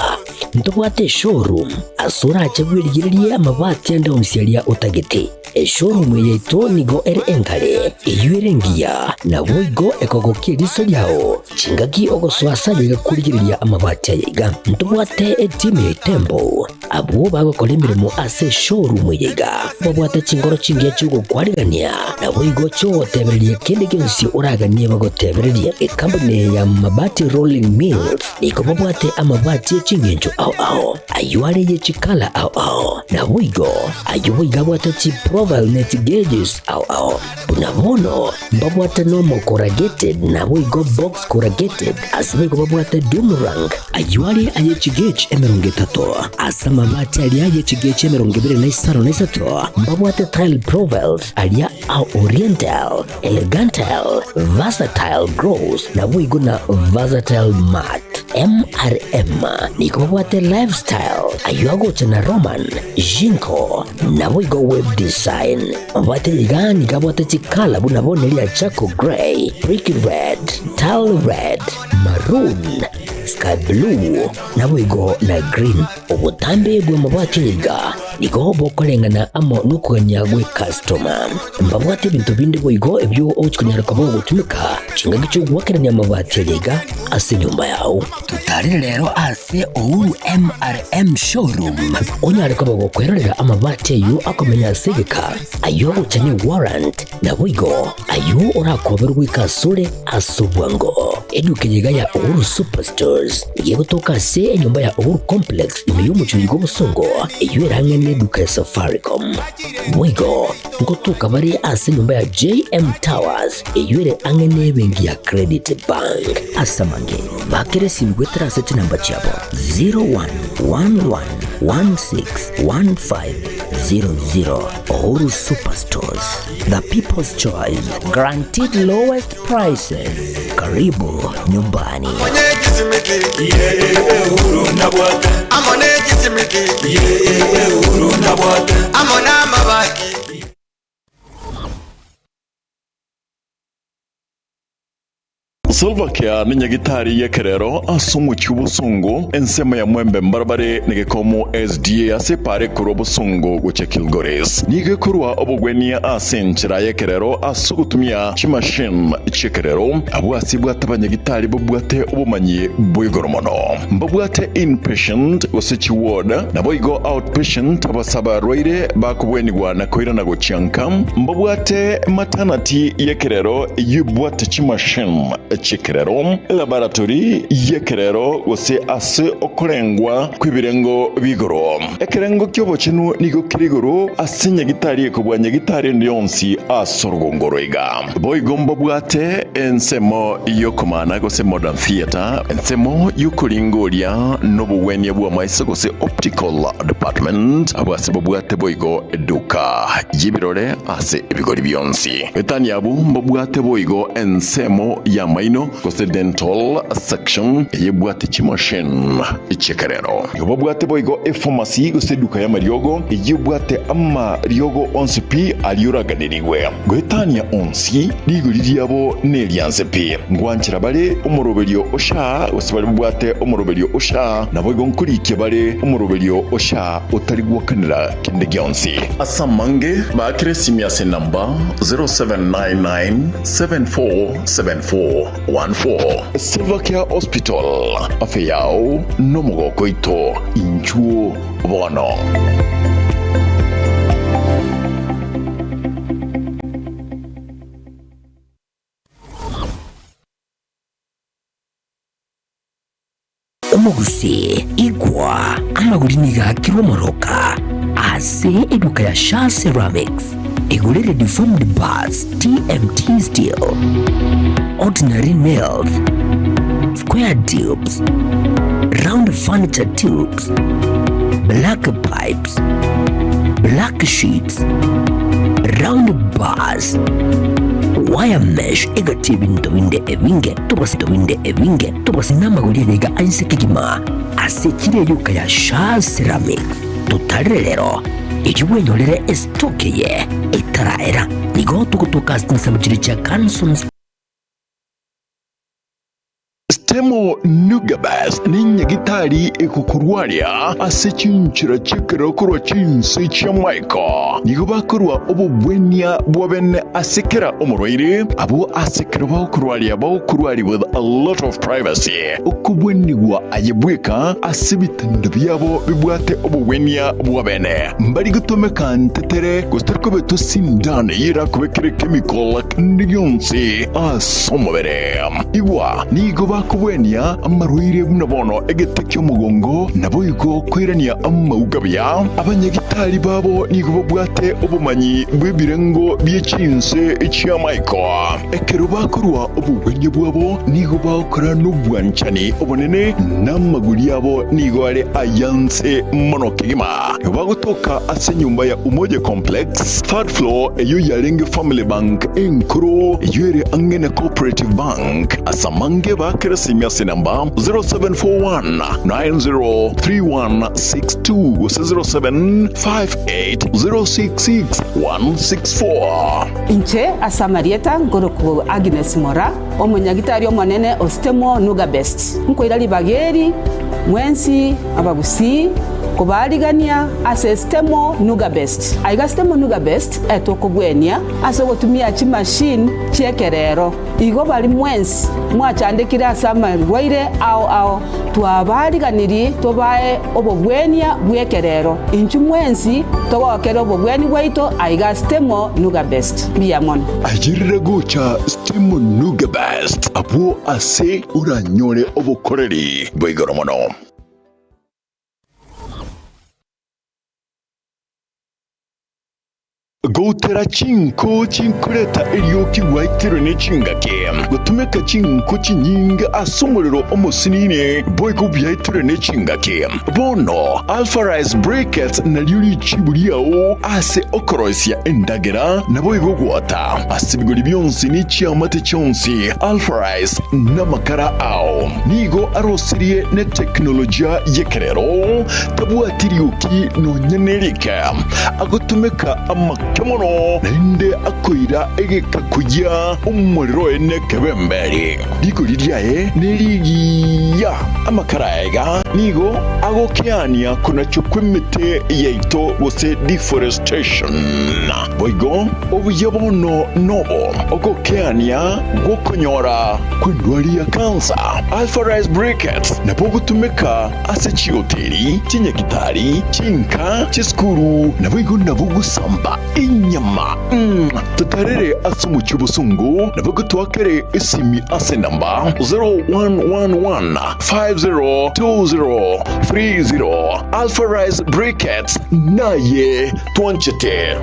ntobwate eshowroom ase orache bwerigererie amabati ande onsi aria otagete. Eshowroom eye yaito nigo ere enkare, eyio ere engiya, naboigo ekogokia eriso riao chingaki ogosoa ase aye iga korigereria amabati aya iga. Ntobwate etimu ya Itembo Abwo bagokora emeremo ase eshowroom eye iga babwate chinkoro chingiya chi'ogokwarigania, naboigo chi'ogotebereria kende gionsi oraganie bagotebererie. Ekampuni eye ya Mabati Rolling Mills nigo babwate amabati e chingencho ao ao, ayio are ye chikala ao ao, naboigo ayio boigo abwate chiprofile ne chigeges ao ao. Buna bono mbabwate nomo corrugated naboigo box corrugated, ase boigo babwate doom rank, ayio are aye chigauge 30, ase amabati aria aye chigauge 23 mbabwate tile profiles aria a oriental, elegantal, versatile gross naboigo na versatile matte. MRM nigo babwate lifestyle, ayio agocha na Roman, Jinko, naboigo web design. Mabwate iga nigo abwate chikala buna bono eria charcoal grey, brick red, tile red, maroon, sky blue, naboigo na green. Obotambe bw'amabati aya iga nigo bokoreng'ana amo nokogania gw'ekastoma. Mbabwate ebinto binde boigo ebio ogochi konyara koba ogotumeka chingaki chi'ogoakerania amabati aya iga ase enyomba yao. Totarire rero ase Uhuru MRM Showroom onyare koba gokwerorera amabati ayio akomenya ase egeka, ayio agocha ne warrant, naboigo ayio orakoberwe goika asore ase obwango. Eduka eye iga ya Uhuru Superstores nigo egotoka ase enyomba ya Uhuru Complex ime y'omochie oyo bw'obosongo eyio ere ang'e neduka ya Safaricom. Boigo ngotoka bare ase enyomba ya JM Towers eyio ere ang'e nebenki ya Credit Bank. Ase amange, bakera esimi goetera ase chinamba chiabo 0111161500. Uhuru Superstores, the people's choice, guaranteed lowest prices. Karibu nyumbani. Silvercare nenyagitari y'ekerero ase omochie obosongo ensemo ya Mwembe mbarabare negekomo SDA ase epara ekorwa Bosongo gochia Kilgoris. Nigo ekorwa obogwenia ase enchera y'ekerero ase ogotumia chimachine chi'ekerero. Abwo ase ebwate abanyagitari babwate obomanyi bwa igoro mono. Mbabwate inpatient gose chiward naboigo outpatient abase abarwaire bakobwenigwa na koirana gochia nka. Mbabwate maternity y'ekerero eyio ebwate chimachine chi'ekerero, elaboratory y'ekerero gose ase okorengwa kw'ebirengo bi'igoro. Ekerengo ki'obochenu nigo kere igoro ase nyagitari ekobua nyagitari ende yonsi ase orogongo rwaiga. Boigo mbabwate ensemo y'okomana gose modern theatre, ensemo y'okoringoria n'obogwenia bw'amaiso gose optical department, abwo ase babwate boigo eduka y'ebirore ase ebigori bionsi. Etani abwo mbabwate boigo ensemo y'amaino gose dental section eyebwate chimachine chi'ekerero. Nigo babwate boigo epharmacy gose eduka y'amariogo eyebwate amariogo onsi pi aria oraganerigwe. Goetania onsi, rigori riabo nerianse pi. Ngwanchera bare omoroberio o SHA gose baria babwate omoroberio o SHA, naboigo nkorikia bare omoroberio o SHA otari gwakanera kende gionsi. Ase amange, baakere esimi ase enamba 0799747414. Silvercare Hospital, afya yao nomogoko oito, inchuo bono. Omogusii, igwa, amagori nigo aakirwe omoroka ase eduka ya Shaa Ceramics. Igorere deformed bars, TMT steel, ordinary nails, square tubes, round furniture tubes, black pipes, black sheets, round bars, wire mesh egati ebinto binde ebinge tobase binde ebinge tobase namagori aye iga ainse kegima ase echiro eyuka ya Shaa Ceramics. Totarire rero. Erio bwenyorere estock eye etaraera. Nigo togotoka ase chinsemo chiria chia Cansons. Stemo Nugabes nenyagitari egokorwaria ase chinchera chi'ekero korwa chinse chi'amaiko. Nigo bakorwa obobwenia bwa bene ase kera omorwaire, abwo ase ekero bagokorwaria bagokorwaria with a lot of privacy. Okobwenigwa aye bweka ase ebitanda biabo bibwate obogwenia bwa bene. Mbari gotomeka ntetere gose tari kobetwa sindano eyio erakobekere chemical kende gionsi ase omobere. Igwa, nigo bakobwenia amarwaire buna bono egete ki'omogongo, naboigo koirania amauga buya. Abanyagitari babo nigo babwate obomanyi bw'ebirengo bie chinse chi'amaiko. Ekero bakorua obogwenia bwabo nigo bagokora nobwanchani obonene, na amaguri abo nigo are ayanse mono kegima. Nigo bagotoka ase enyomba ya Umoja Complex, third floor, eyio yarenge Family Bank enkoro, eyio ere ang'e na Cooperative Bank. Ase amange baakere esimi ase enamba 0741 903162 gose 0758 066 164. Inche ase amarieta nkorokwa Agnes Mora, omonyagitari omonene o Stemo Nuga Best. Nkoira ribaga eri mwensi abagusii kobaarigania ase Stemo Nuga Best. Aiga Stemo Nuga Best etokobwenia ase ogotumia chimachine chi'ekerero. Igo baria mwensi mwachandekire ase amarwaire ao ao, twabaariganirie tobae obobwenia bw'ekerero. Inchuo mwensi togokere obobweni bwaito aiga Stemo Nuga Best. Mbuya mono. Ayerera gocha Stemo Nuga Best abwo ase oranyore obokoreri bwa igoro mono. Goutera chinko chinkoreta erioki gwaitirwe ne chingaki, gotumeka chinko chinyinge ase omorero omosinini, boigo biaitirwe ne chingaki. Bono Alpha Rice Briquettes nario richibu riao ase okoroisia endagera, naboigo gwota ase ebigori bionsi ne chiamate chionsi. Alpha Rice namakara ao nigo arosirie ne teknolojia y'ekerero, tabwati rioki nonya nerike. Agotumeka amake mono, naende akoira egeka koyia omorero oye nekebemberi. Rigori riaye nerigiya. Amakara aya iga nigo agokeania konachwa kw'emete yaito gose deforestation. Boigo obuya bono nobo ogokeania gw'okonyora kw'endwari ya kansa. Alpha Rice Briquettes nabo ogotumeka ase chihoteli, chinyagitari, chinka, chisukuru, naboigo nabo gosamba enyama. Totarere ase omochie obosongo, naboigo toakere esimi ase enamba 0111 502030. Alpha Rice Briquettes naye twanchete.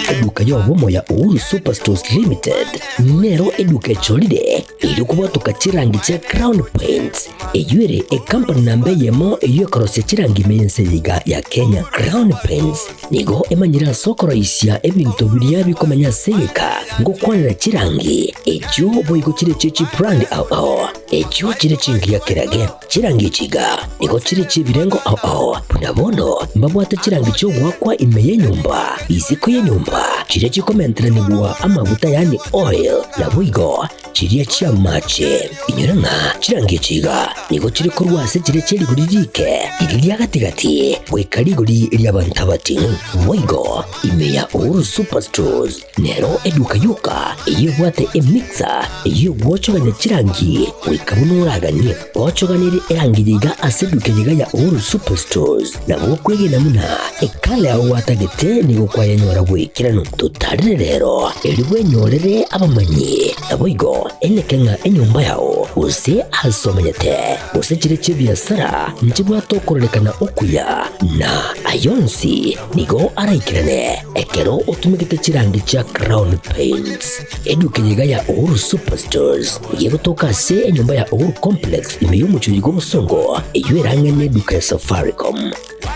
Eduka y'obomo ya Uhuru Superstores Limited nero eduka echorire erio kobwatoka chirangi chia Crown Paints eyio ere ekampani namba eyemo eyio ekorosia chirangi ime y'ense eye iga ya Kenya. Crown Paints nigo emanyire ase okoroisia ebinto biria bikomenya ase egeka ngokwanera chirangi echio boigo chire chie chibrand ao ao. Echio chire chingiya kerage, chirangi echi iga nigo chire chi'ebirengo ao ao, buna bono mbabwate chirangi chi'ogoakwa ime y'enyomba, isiko y'enyomba, chiria chikomenteranigwa amaguta yaani oil, naboigo chiria chi'amache. Inyora ng'a chirangi echi iga nigo chire korwa ase chiria chie rigori riike, riria ria gati-gati, goika rigori ri'abanto abating'u. Boigo ime ya Uhuru Superstores. Nero eduka yoka eyio ebwate emixer eyio egwochogania chirangi goika buna oraganie. Ochoganirie erangi eye iga ase eduka eye iga ya Uhuru Superstores nabo okwegena buna ekala yao gwatagete nigo kwayenyora goikeranu. Totarire rero erio bwenyorere abamanyi naboigo eneke ng'a enyomba yao gose ase omenyete gose chire chi'ebiasara nchibwate okororekana okuya na ayonsi Nigo araikerane ekero otumegete chirangi chia Crown Paints. Eduka eye iga ya Uhuru Superstores nigo egotoka ase enyomba ya Uhuru Complex ime y'omochie oyo bw'obosongo eyio erang'e n'eduka ya Safaricom.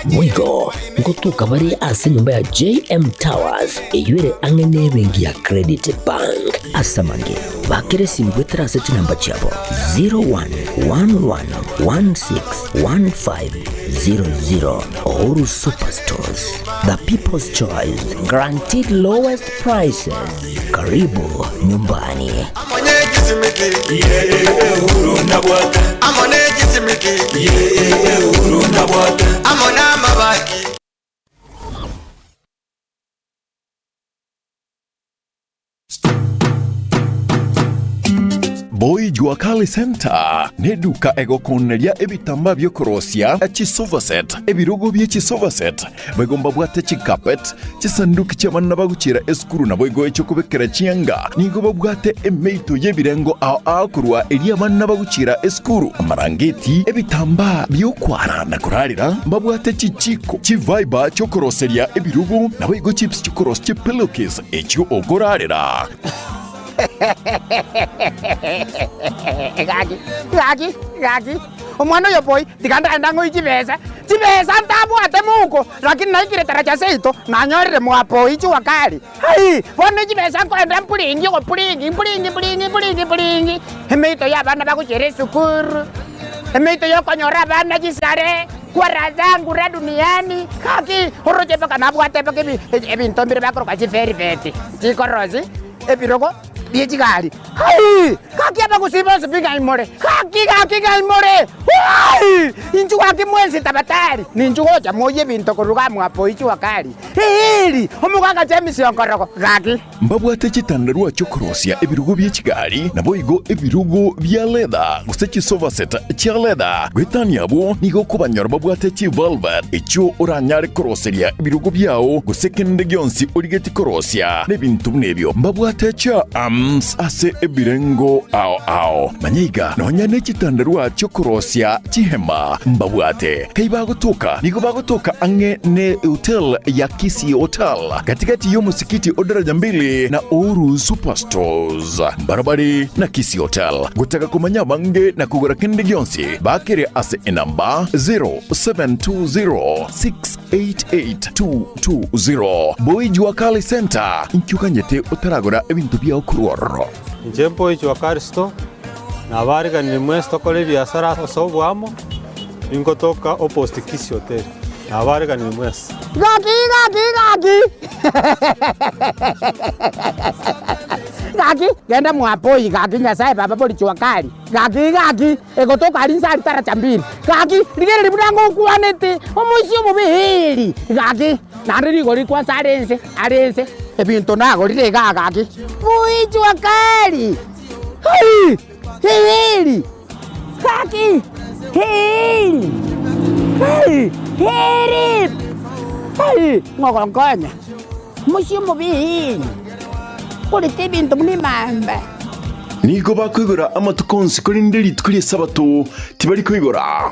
Boigo ngotoka bare ase enyomba ya JM Towers eyio ere ang'e nebenki ya Credit Bank. Ase amange, bakera esimi goetera ase chinamba chiabo 0111161500. Uhuru Superstores, the people's choice, guaranteed lowest prices. Karibu nyumbani. Boy Jua Kali Center neduka egokoneria ebitambaa biokorosia chisofa set, ebirogo bie chisofa set, boigo mbabwate chicarpet, chisanduki chi'abana bagochiera esukuru naboigo echiokobekera chianga. Nigo babwate emeito y'ebirengo ao ao korwa eria abana bagochiera esukuru, amarangeti, ebitambaa bi'okwara na korarera, mbabwate chichiko, chiviber chiokoroseria ebirogo, naboigo chips chiokorosia chipillowcase echio okorarera. Gaki, gaki, gaki, omwana oyo boi, tiga ndagenda ng'oe chibesa, chibesa ntabwate mouko, lakini naikire taracha seito, nanyorire mwapoi jua kali. Ai, bono chibesa nkoenda mpuringi ogopuringi, mpuringi mpuringi mpuringi mpuringi, emeito ya abana bagochiera esukuru, emeito ya okonyora abana chisare, kwara zangu ra duniani, gaki, oroche mpaka nabwate mpaka ebi ebinto mbire bakoroka chivelveti, chikorosi. Ebirogo bie chigari. Hai! Gaki abagusii bonsi pi ng'ai more? Gaki, gaki ng'ai more? Hai! Inchuo gaki mwensi tabatari, ninchu gocha moyie ebinto korwa iga mwapo ichua kari. Eeri! Omogaka James Onkorogo, gaki. Mbabwate chitandarua chi'okorosia ebirogo bie chigari, naboigo ebirogo bia leather, gose chisofa set chia leather. Goetania abwo, nigo okobanyora babwate chivelvet, echio oranyare koroseria ebirogo biao, gose kende gionsi origetie korosia, na ebinto buna ebio. Mbabwate chiarms ase ebirengo ao ao. Manya iga, nonya ne chitandarua chi'okorosia chihema mbabwate. Kai bagotoka, nigo bagotoka ang'e ne hotel ya Kisii Hotel, gati-gati y'omosikiti o Daraja Mbili na Uhuru Superstores. Mbarabare na Kisii Hotel. Gotaka komanya abange na kogora kende gionsi, bakere ase enamba 0720688220. Boy Jua Kali Center, inki oganyete otaragora ebinto biao korwa ororo? Inche Boy Jua Kali Store, nabariganirie mwensi tokore ebiasara ase oboamo, ningotoka opposite Kisii Hotel, nabariganirie mwensi. Gaki, gaki, gaki! Gaki, genda mwapoi gaki Nyasaye baba bori jua kali. Gaki, gaki, egotoka aria inse aria taracha mbiri. Gaki, rigereria buna ngokwanete, omoisia omobe eeri. Gaki, naende rigori kwansa are inse, are inse, ebinto nagorire igaa gaki. Boi jua kali! Hai! Eeri! Gaki! Eeri! Hai! Eeri! Hai! Ng'ogonkonya! Omoisia omobe eeri! Korete ebinto buna emamba. Nigo bakoigora amatuko onsi, korende rituko ri'Esabato tibari koigora.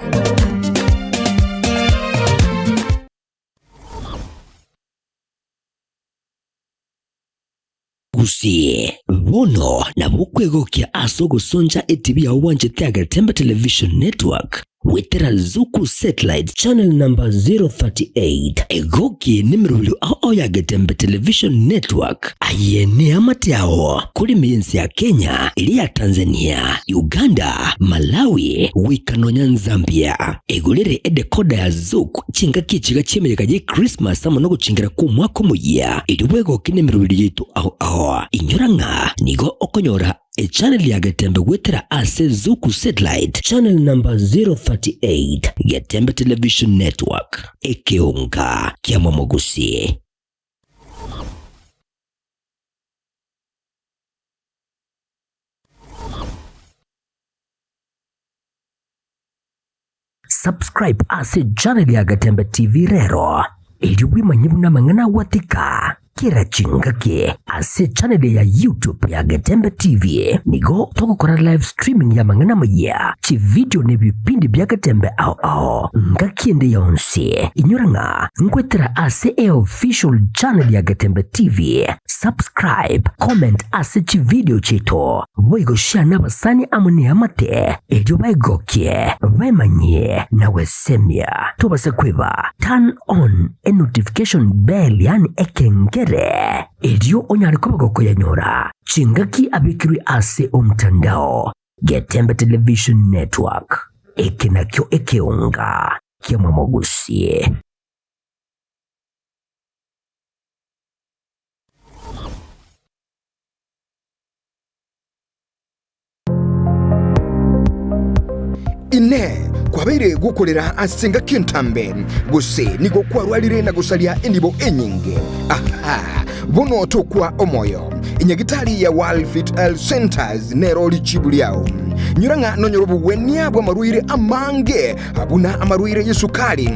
Gusii, bono nabo okwegokia ase ogosoncha etibi yao bwanchete Agetembe Television Network goetera Zuku Satellite Channel number 038. Egokie nemerobio ao ao ya Getembe Television Network. Aye neamate ao kore ense ya Kenya, eria ya Tanzania, Uganda, Malawi, goika nonya Nzambia. Egorere edecoder ya Zuku chingaki echiga chi'emeyega ye Christmas amo nogochengera kw'omwaka omoyia, erio bwegoke nemeroberi yaito ao ao. Inyora ng'a nigo okonyora echannel ya Getembe goetera ase Zuku Satellite channel number 038, Getembe Television Network, ekeonga kia Momogusi. Subscribe ase channel ya Gatembe TV rero, erio bwemanye buna amang'ana agwatika. Kera chingaki ase channel ya YouTube ya Getembe TV nigo togokora live streaming y'amang'ana amayia, chividio na ebipindi bia Getembe ao ao ngaki ende yonsi. Inyora ng'a nkwetera ase eofficial channel ya Getembe TV. Subscribe, comment ase chividio chiaito, boigo share nabasani amo neamate erio baegokie, baemanyie na gwesemia. Tobasa kweba turn on enotification bell yaani ekengere, erio onyare koba gokoyanyora chingaki abekirwe ase omtandao. Getembe Television Network, eke nakio ekeonga ki'amamogusie. Inee! Kwabeire gokorera ase engaki entambe, gose nigo kwarwarire na gosaria enibo enyinge? Aha! Bono tokwa omoyo. Enyagitari ya World Fit Health Centers nero richibu riao. Nyora ng'a nonyore obogwenia bw'amarwaire amange buna amarwaire y'esukari,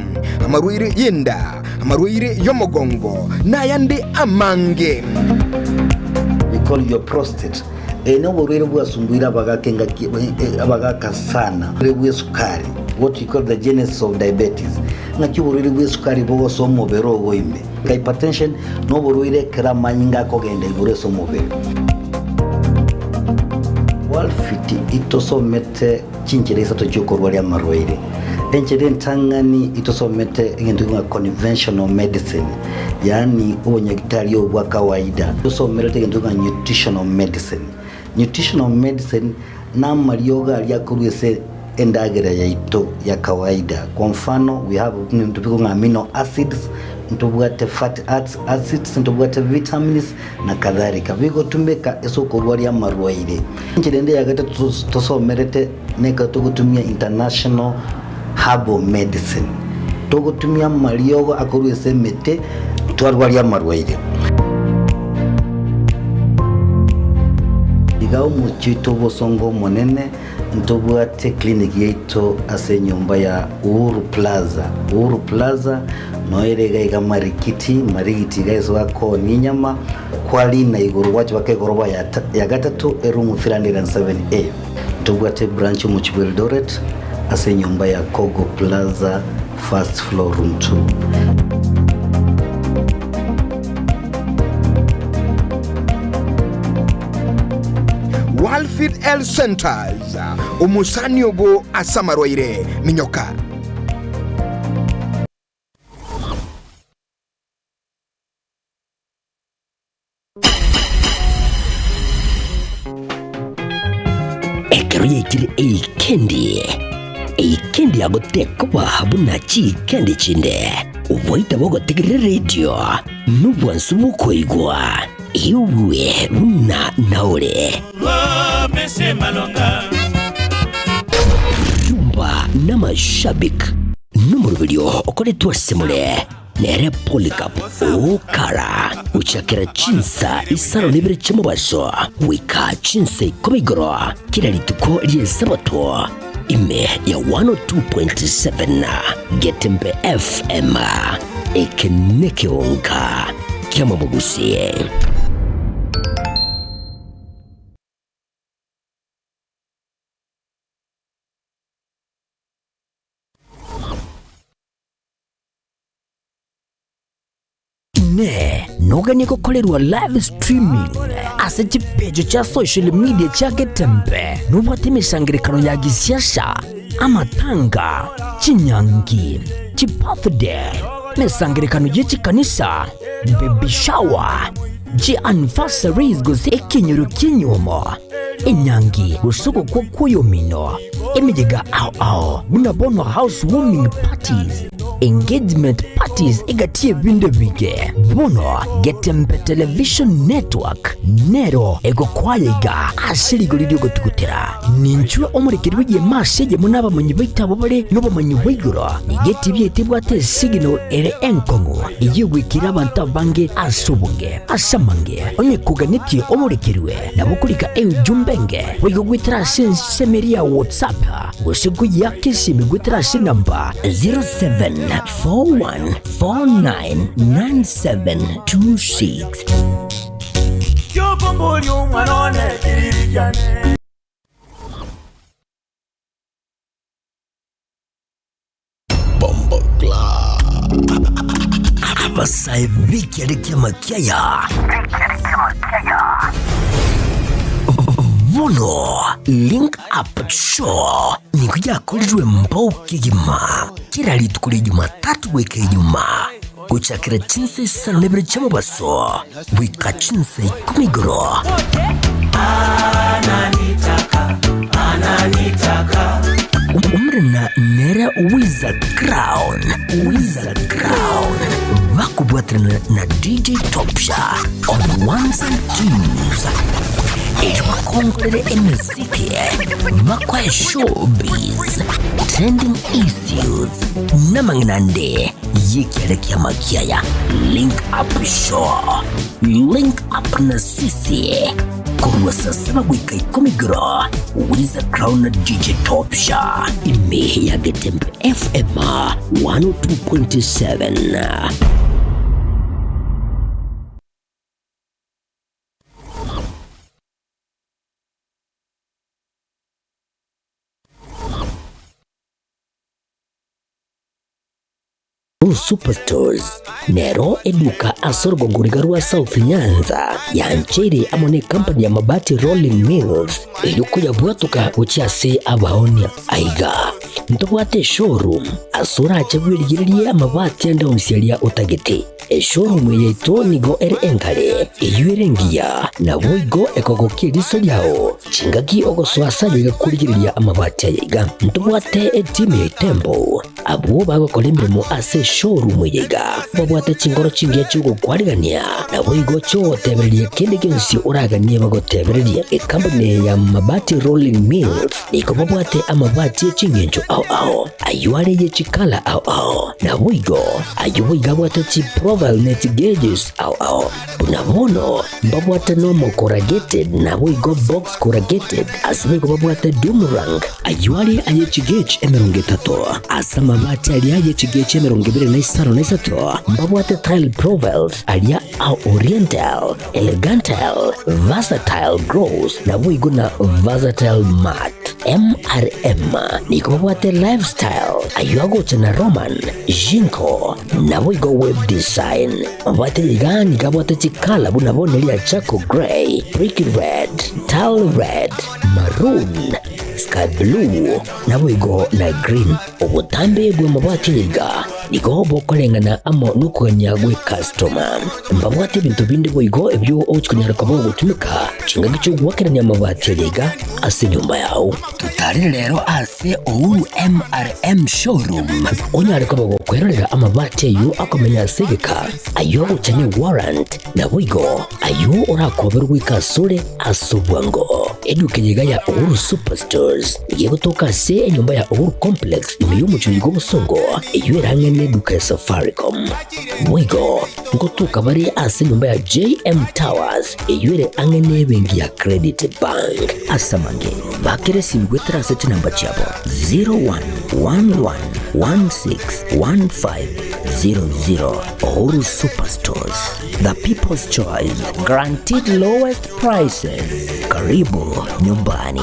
amarwaire y'enda, amarwaire y'omogongo, na ayande amange. We call your prostate. Eye noborwaire bwasumbuire abagaka engaki abagaka sana. Oborwaire bw'esukari, what you call the genesis of diabetes. Ng'aki oborwaire bw'esukari bogosoa omobere ogo ime. Hypertension noborwaire ekero amanyinga akogenda igoro ase omobere. Walfit itosomete chinchera isato chiokorwaria amarwaire. Enchera entang'ani itosomete egento ng'a conventional medicine, yaani obonyagitari obo bwa kawaida. Tosomerete egento ng'a nutritional medicine. Nutritional medicine namariogo aria akorwa ase endagera yaito ya kawaida. Kwa mfano we have ebinto bikong'a ng'a amino acids, ntobwate fatty acids, ntobwate vitamins na kadhalika. Bigotumeka ase okorwaria amarwaire. Enchera ende ya gatato tosomerete nekero togotumia international herbal medicine. Togotumia amariogo akorwa ase emete twarwaria amarwaire. Iga omochie oito obosongo omonene ntobwate clinic yaito ase enyomba ya Uhuru Plaza. Uhuru Plaza noere iga iga Marikiti, Marigiti iga ase bakoonia enyama, kwarina igoro gwacha baka egoroba ya gatato eroom 307A. Ntobwate ebranch omochie bwa Eldoret ase enyomba ya Kogo Plaza first floor room 2. Walfit Health Centers, omosani obo ase amarwaire, minyoka. Ekero yaikire eikendi, eikendi yagotekoba buna chiikendi chinde, oboita bogotegerera eredio, nobwansu bokoigwa, igwe buna naore. Rumba n'amashabik nomoroberio okoretwe ase more. Nere Polycarp okara gochakera chinsa isano na ibere chi'omobaso goika chinsa ikomi igoro kera rituko ri'Esabato, ime ya 102.7 Getembe FM. Eke nekeonka ki'amamogusi. Inee! Noganie gokorerwa live streaming ase chipeji chia social media chia Getembe? Nobwate emesangererekano ya gisiasa, amatanga, chinyangi, chibirthday, emesangererekano ye chikanisa, baby shower, chianniversaries gose ekenyoro ki'enyuomo, enyangi gose ogokwa kw'oyomino, emeyega ao ao buna bono house warming parties, engagement parties egati y'ebinto ebinge. Bono Getembe Television Network nero egokoaya iga ase rigori ri'ogotugutera. Ninchwe omorekeri bw'egeema ase eyemo n'abamanyi baito abwo bare nobomanyi bwa igoro. Nigo etibi yaito ebwate esignal ere enkong'u eyio egoikera abanto abange ase obonge. Ase amange, onye koganetie omorekerwe, nabo okorika eujumbe enge boigo goetera ase ensemo eria ya WhatsApp gose koyiaka esimi goetera ase enamba 07. 0741499726. Kiokomboria omwana one kiriri kiane. Abasae b'ekiare ki'amakiaya bono Link Up Show nigo yakorirwe mbao kegima kera rituko ria Jumatatu goika Ijumaa gochakera chinsa isano na ibere chi'omobaso goika chinsa ikomi igoro. Omorena nere Wiza Crown, Wiza Crown, bakobwaterana na DJ Topsha on ones and twos. Erio bakongorere emeziki, bakoe showbiz, trending issues, namang'ina ande y'ekiare ki'amakiaya. Link up show, link up na sisi korwa saa saba goika ikomi igoro, Wiza Crown na DJ Topsha, ime ya Getembe FM 102.7. Blue Superstores nero eduka ase orogongo riga rwa South Nyanza yancheire amo ne company ya Mabati Rolling Mills erio koyabwatoka gochia ase abaonia. Aiga ntobwate eshowroom ase orache bwerigererie amabati ande onsi aria otagete. Eshowroom eye yaito nigo ere enkare, eyio ere engiya, naboigo ekogokia eriso riao chingaki ogosoa ase aye iga korigereria amabati aya iga. Ntobwate etimu ya Itembo Abwo bagokora emeremo ase eshowroom eye iga babwate chinkoro chingiya chi'ogokwarigania, naboigo chi'ogotebereria kende gionsi oraganie bagotebererie. Ekampuni eye ya Mabati Rolling Mills nigo babwate amabati e chingencho ao ao, ayio are ye chikala ao ao, naboigo ayio boigo abwate chiprofile ne chigeges ao ao. Buna bono mbabwate nomo corrugated naboigo box corrugated, ase boigo babwate doom rank, ayio are aye chigauge 30, ase amabati aria aye chigauge 23, mbabwate tile profiles aria a oriental, elegantal, versatile gross, naboigo na versatile matte. MRM nigo babwate lifestyle, ayio agocha na Roman, Jinko, naboigo web design. Mabwate iga nigo abwate chikala buna bono eria charcoal grey, brick red, tile red, maroon, sky blue, naboigo na green. Obotambe bw'amabwati aya iga nigo bokoreng'ana amo nokogania gw'ecustoma. Mbabwate ebinto binde boigo ebio ogochia konyara koba ogotumeka chingaki chi'ogoakerania amabati aya iga ase enyomba yao. Totarire rero ase Uhuru MRM Showroom onyare koba gokwerorera amabati ayio akomenya ase egeka, ayio agocha ne warrant, naboigo ayio orakoberwe goika asore ase obwango. Eduka eye iga ya Uhuru Superstores nigo egotoka ase enyomba ya Uhuru Complex ime y'omochie oyo bw'obosongo, eyio ere ang'e neduka ya Safaricom. Boigo ngotoka bare ase enyomba ya JM Towers eyio ere ang'e nebenki ya Credit Bank. Ase amange, bakera esimi goetera ase chinamba chiabo 0111161500. Uhuru Superstores, the people's choice, guaranteed lowest prices. Karibu nyumbani.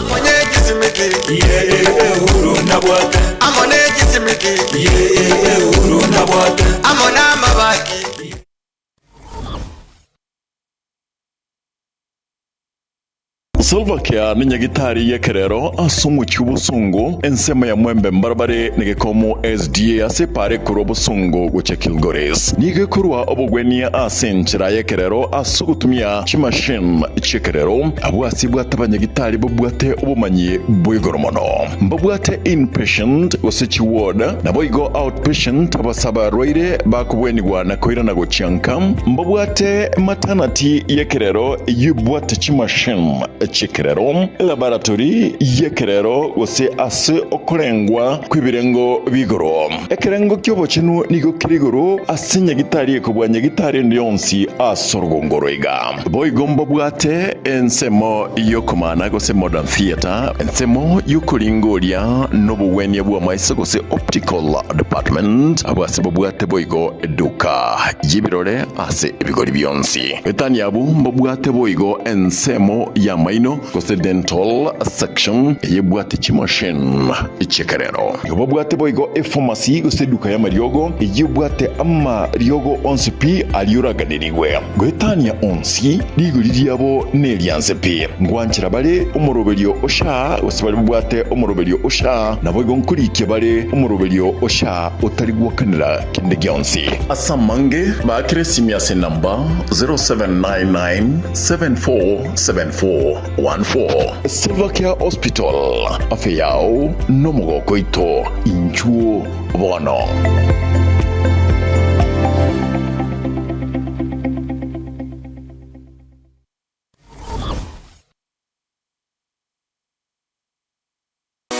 Salva Kiir nenyagitari y'ekerero ase omochie obosongo ensemo ya Mwembe mbarabare negekomo SDA ase epaara ekorwa obosongo gochia Kilgoris. Nigo ekorwa obogwenia ase enchera y'ekerero ase ogotumia chimachine chi'ekerero. Abwo ase bwate abanyagitari babwate obomanyi bwa igoro mono. Mbabwate inpatient gose chiward, naboigo outpatient abase abarwaire bakobwenigwa na koirana gochia nka. Mbabwate maternity y'ekerero eyio ebwate chimachine chi'ekerero. chi'ekerero, elaboratory y'ekerero gose ase okorengwa kw'ebirengo bi'igoro. Ekerengo ki'obochenu nigo kere igoro ase nyagitari ekobua nyagitari ende yonsi ase orogongo oro iga. Boigo mbabwate ensemo y'okomana gose modern theatre, ensemo y'okoringoria nobogwenia bw'amaiso gose optical department, abwo ase babwate boigo eduka y'ebirore ase ebigori bionsi. Etani abwo mbabwate boigo ensemo y'amaino gose dental section eyebwate chimachine chi'ekerero. Nigo babwate boigo epharmacy gose eduka y'amariogo eyebwate amariogo onsi pi aria oraganerigwe. Goetania onsi, rigori riabo nerianse pi. Ngwanchera bare omoroberio o SHA gose baria babwate omoroberio o SHA, naboigo nkorikia bare omoroberio o SHA otari gwakanera kende gionsi. Ase amange, baakere esimi ase enamba 0799747414. Silvercare Hospital, afya yao nomogoko oito, inchuo bono.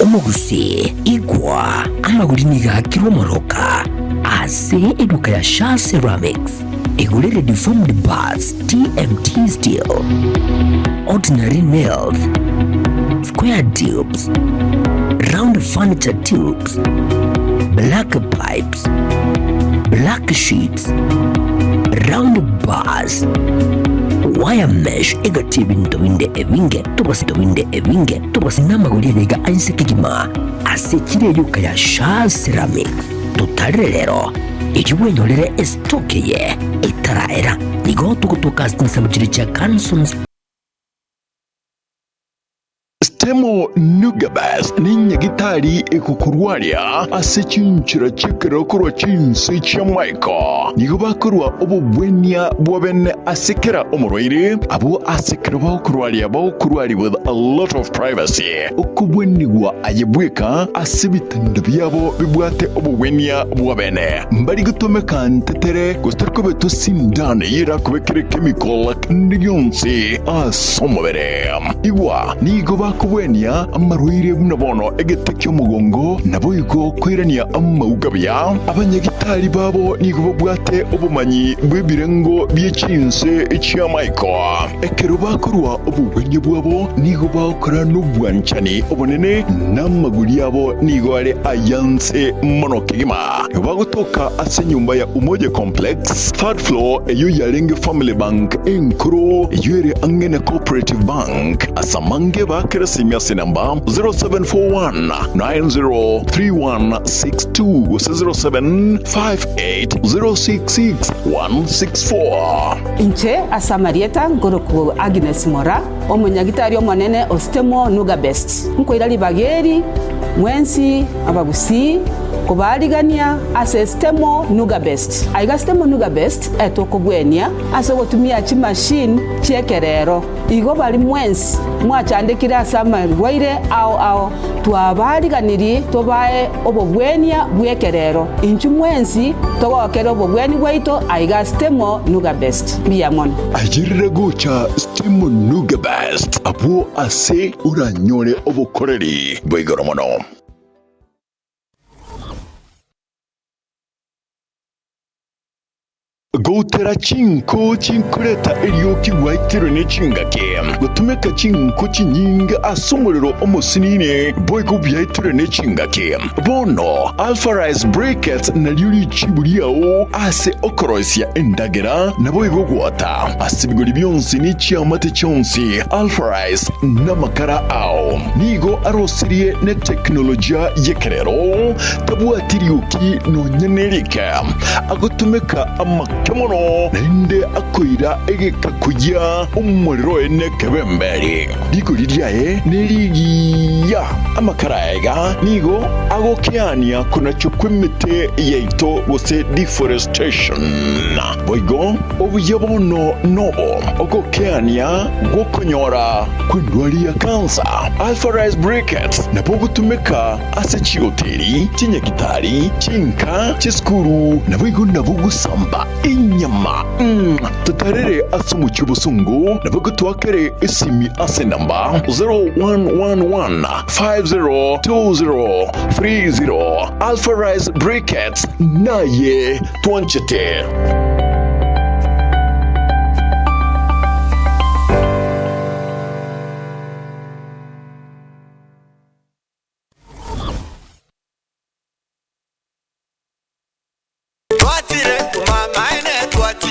Omogusii, igwa, amagori nigo akirwe omoroka ase eduka ya Shaa Ceramics. Igorere deformed bars, TMT steel, ordinary nails, square tubes, round furniture tubes, black pipes, black sheets, round bars, wire mesh egati ebinto binde ebinge tobase binde ebinge tobase namagori ayaiga ainse kegima ase echiro eyoka ya Shaa Ceramics. Totarere rero erio bwenyorere estock eye etaraera. Nigo togotoka ase chinsemo chiria chia Cansons. Stemo Nugabes nenyagitari egokorwaria ase chinchera chi'ekerero korwa chinse chi'amaiko. Nigo bakorua obobwenia bwa bene ase kera omorwaire, abwo ase ekero bagokorwaria bagokorwaria with a lot of privacy. Okobwenigwa aye bweka ase ebitanda biabo bibwate obobwenia bwa bene. Mbari gotomeka ntetere gose tari kobetwa sindano eyio erakobekere chemical kende gionsi ase omobere. Igwa, nigo bakobwenia amarwaire buna bono egete ki'omogongo, naboigo koirania amauga buya. Abanyagitari babo nigo babwate obomanyi bw'ebirengo bie chinse chi'amaiko. Ekero bakorua obogwenia bwabo nigo bagokora nobwanchani obonene, na amaguri abo nigo are ayanse mono kegima. Bagotoka ase enyomba ya Umoja Complex, third floor, eyio yarenge Family Bank enkoro, eyio ere ang'e na Cooperative Bank. Ase amange baakere esimi ase enamba 0741 903162 gose 0758 066 164. Inche ase amarieta nkorokwa Agnes Mora, omonyagitari omonene o Stemo Nuga Best. Nkoira ribaga eri mwensi abagusii kobaarigania ase Stemo Nuga Best. Aiga Stemo Nuga Best etokobwenia ase ogotumia chimachine chi'ekerero. Igo baria mwensi mwachandekire ase amarwaire ao ao, twabaariganirie tobae obobwenia bw'ekerero. Inchuo mwensi togokere obobweni bwaito aiga Stemo Nuga Best. Mbuya mono. Ayerera gocha Stemo Nuga Best abwo ase oranyore obokoreri bwa igoro mono. Goutera chinko chinkoreta erioki gwaitirwe ne chingaki, gotumeka chinko chinyinge ase omorero omosinini, boigo biaitirwe ne chingaki. Bono Alpha Rice Briquettes nario richibu riao ase okoroisia endagera, naboigo gwota ase ebigori bionsi ne chiamate chionsi. Alpha Rice namakara ao nigo arosirie ne teknolojia y'ekerero, tabwati rioki nonya nerike. Agotumeka amake mono, naende akoira egeka koyia omorero oye nekebemberi. Rigori riaye nerigiya. Amakara aya iga nigo agokeania konachwa kw'emete yaito gose deforestation. Boigo obuya bono nobo ogokeania gw'okonyora kw'endwari ya kansa. Alpha Rice Briquettes nabo ogotumeka ase chihoteli, chinyagitari, chinka, chisukuru, naboigo nabo gosamba. enyama mm, totarere ase omochie obosongo nabo gotwakere esimi ase enamba 0111 5020 30 Alpha Rice Briquettes naye twanchete.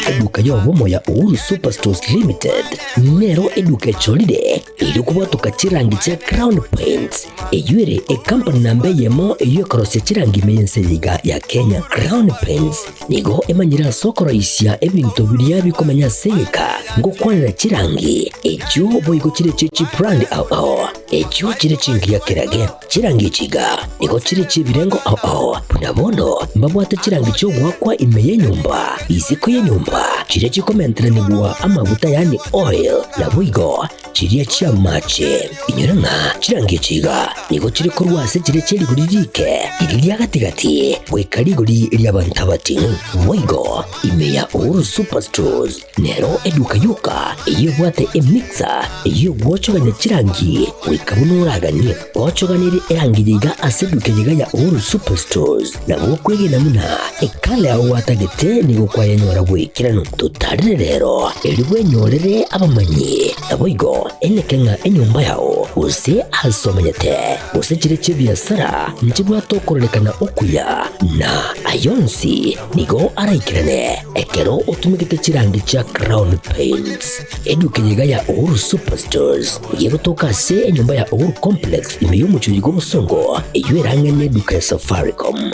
Eduka y'obomo ya Uhuru Superstores Limited nero eduka echorire erio kobwatoka chirangi chia Crown Paints eyio ere ekampani namba eyemo eyio ekorosia chirangi ime y'ense eye iga ya Kenya. Crown Paints nigo emanyire ase okoroisia ebinto biria bikomenya ase egeka ngokwanera chirangi echio boigo chire chie chibrand ao ao echio chire chingiya kerage. Chirangi echi iga nigo chire chi'ebirengo ao ao, buna bono mbabwate chirangi chi'ogoakwa ime y'enyomba, isiko y'enyomba, chiria chikomenteranigwa amaguta yaani oil, naboigo chiria chi'amache. Inyora ng'a chirangi echi iga nigo chire korwa ase chiria chie rigori rike, riria ria gati-gati, goika rigori ri'abanto abating'u. Boigo ime ya Uhuru Superstores Nero eduka yoka eyio ebwate emixer eyio egwochogania chirangi goika buna oraganie. Gochoganerie erangi yaiga ase eduka eyeiga ya Uhuru Superstores nabo okwegena buna ekala yao gwatagete nigo kwayenyora bw'ekeranu. Totarire rero erio bwenyorere abamanyi naboigo eneke ng'a enyomba yao gose ase omenyete gose chire chi'ebiasara nchibwate okororekana okuya na ayonsi Nigo araikerane ekero otumegete chirangi chia Crown Paints. Eduka eye iga ya Uhuru Superstores nigo egotoka ase enyomba ya Uhuru Complex ime y'omochie oyo bw'obosongo eyio erang'e neduka ya Safaricom.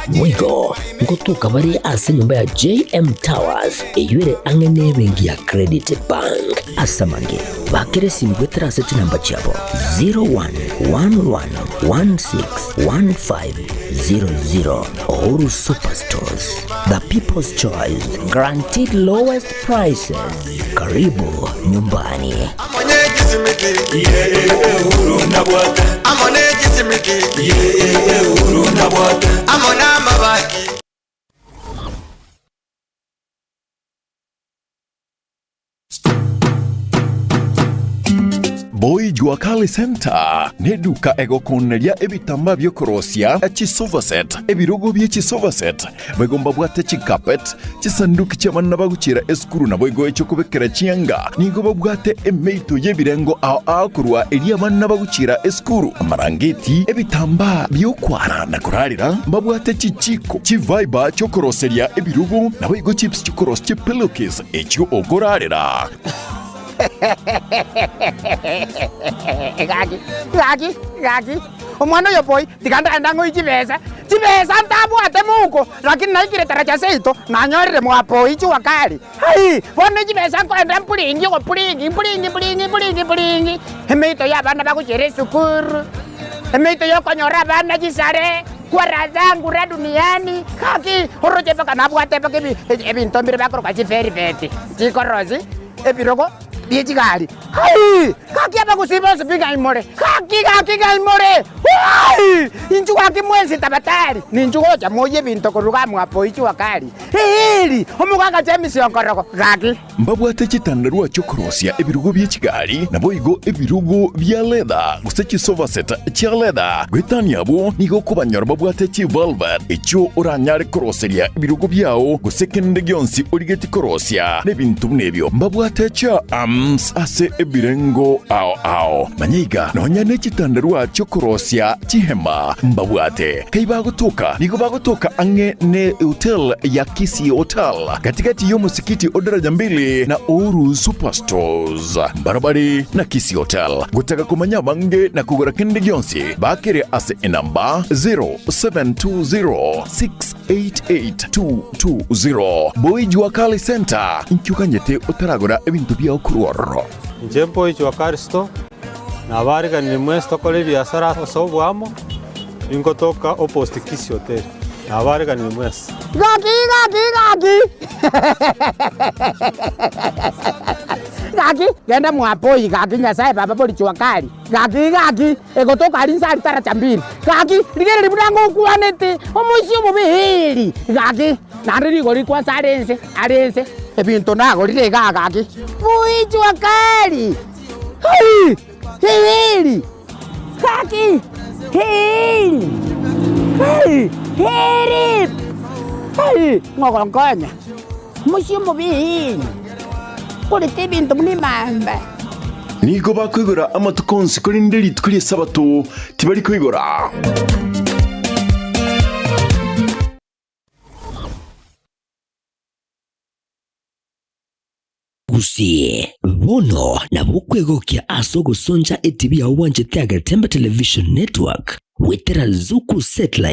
Boigo ngotoka bare ase enyomba ya JM Towers eyio ere ang'e nebenki ya Credit Bank. Ase amange, bakera esimi goetera ase chinamba chiabo 0111161500. Uhuru Superstores, the people's choice, guaranteed lowest prices. Karibu nyumbani. Boy Jua Kali Center neduka egokoneria ebitambaa biokorosia chisofa set, ebirogo bie chisofa set, boigo mbabwate chicarpet, chisanduki chi'abana bagochiera esukuru naboigo echiokobekera chianga. Nigo babwate emeito y'ebirengo ao ao korwa eria abana bagochiera esukuru, amarangeti, ebitambaa biokwara na korarera, mbabwate chichiko, chiviber chiokoroseria ebirogo, naboigo chips chiokorosia chipillowcase echio okorarera. Gaki, gaki, gaki, omwana oyo boy, tiga ndagende ang'oe chibesa, chibesa ntabwate mouko, lakini naikire taraja seito, nanyorire mwapoi jua kali. Hai! Bono chibesa nkoenda mpuringi ogopuringi, mpuringi mpuringi mpuringi mpuringi, emeito y'abana bagochiera esukuru, emeito y'okonyora abana chisare, kwara zangu ra duniani, gaki oroche mpaka nabwate mpaka ebi ebinto mbire bakoroka chivelveti, chikorosi. Ebirogo bie chigari. Hai! Gaki abagusii bonsi pi ng'ai more? Gaki, gaki ng'ai more? Hai! Inchuo gaki mwensi tabatari, ninchuo gocha moyie ebinto korwa iga mwapo ichua kari. Eeri! Omogaka James Onkorogo, gaki. Mbabwate chitandarua chi'okorosia ebirogo bie chigari, naboigo ebirogo bia leather, gose chisofa set chia leather. Goetania abwo, nigo okobanyora babwate chivelvet, echio oranyare koroseria ebirogo biao, gose kende gionsi origetie korosia nebinto buna ebio. Mbabwate chiarms ase ebirengo ao ao. Manya iga, nonya ne chitandarua chi'okorosia chihema mbabwate. Kai bagotoka, nigo bagotoka ang'e ne hotel ya Kisii Hotel, gati-gati y'omosikiti o Daraja Mbili na Uhuru Superstores. Mbarabare na Kisii Hotel. Gotaka komanya abange na kogora kende gionsi, bakere ase enamba 0720 88220 Boy Jua Kali Center, inki oganyete otaragora ebinto biao korwa ororo? Inche Boy Jua Kali Store, nabariganirie mwensi tokore ebiasara ase oboamo, ningotoka opposite Kisii Hotel, nabariganirie mwensi. Gaki gaki gaki. Gaki, genda mwapoi gaki Nyasae baba bori jua kali. Gaki, gaki, egotoka aria inse aria taracha mbiri. Gaki, rigereria buna ngokwanete, omoisia omobe eeri. Gaki, naende rigori kwansa are inse, are inse. Ebinto nagorire igaa gaki. Boi jua kali. Hai! Eeri! Gaki! Eeri! Hai! Eeri! Hai! Ng'ogonkonya. Omochie omobe eeri! Korete ebinto buna emamba. Nigo bakoigora amatuko onsi, korende rituko ri'Esabato tibari koigora. Gusii, bono nabo okwegokia ase ogosoncha etibi yao bwanchete ya Getembe Television Network goetera Zuku Satellite.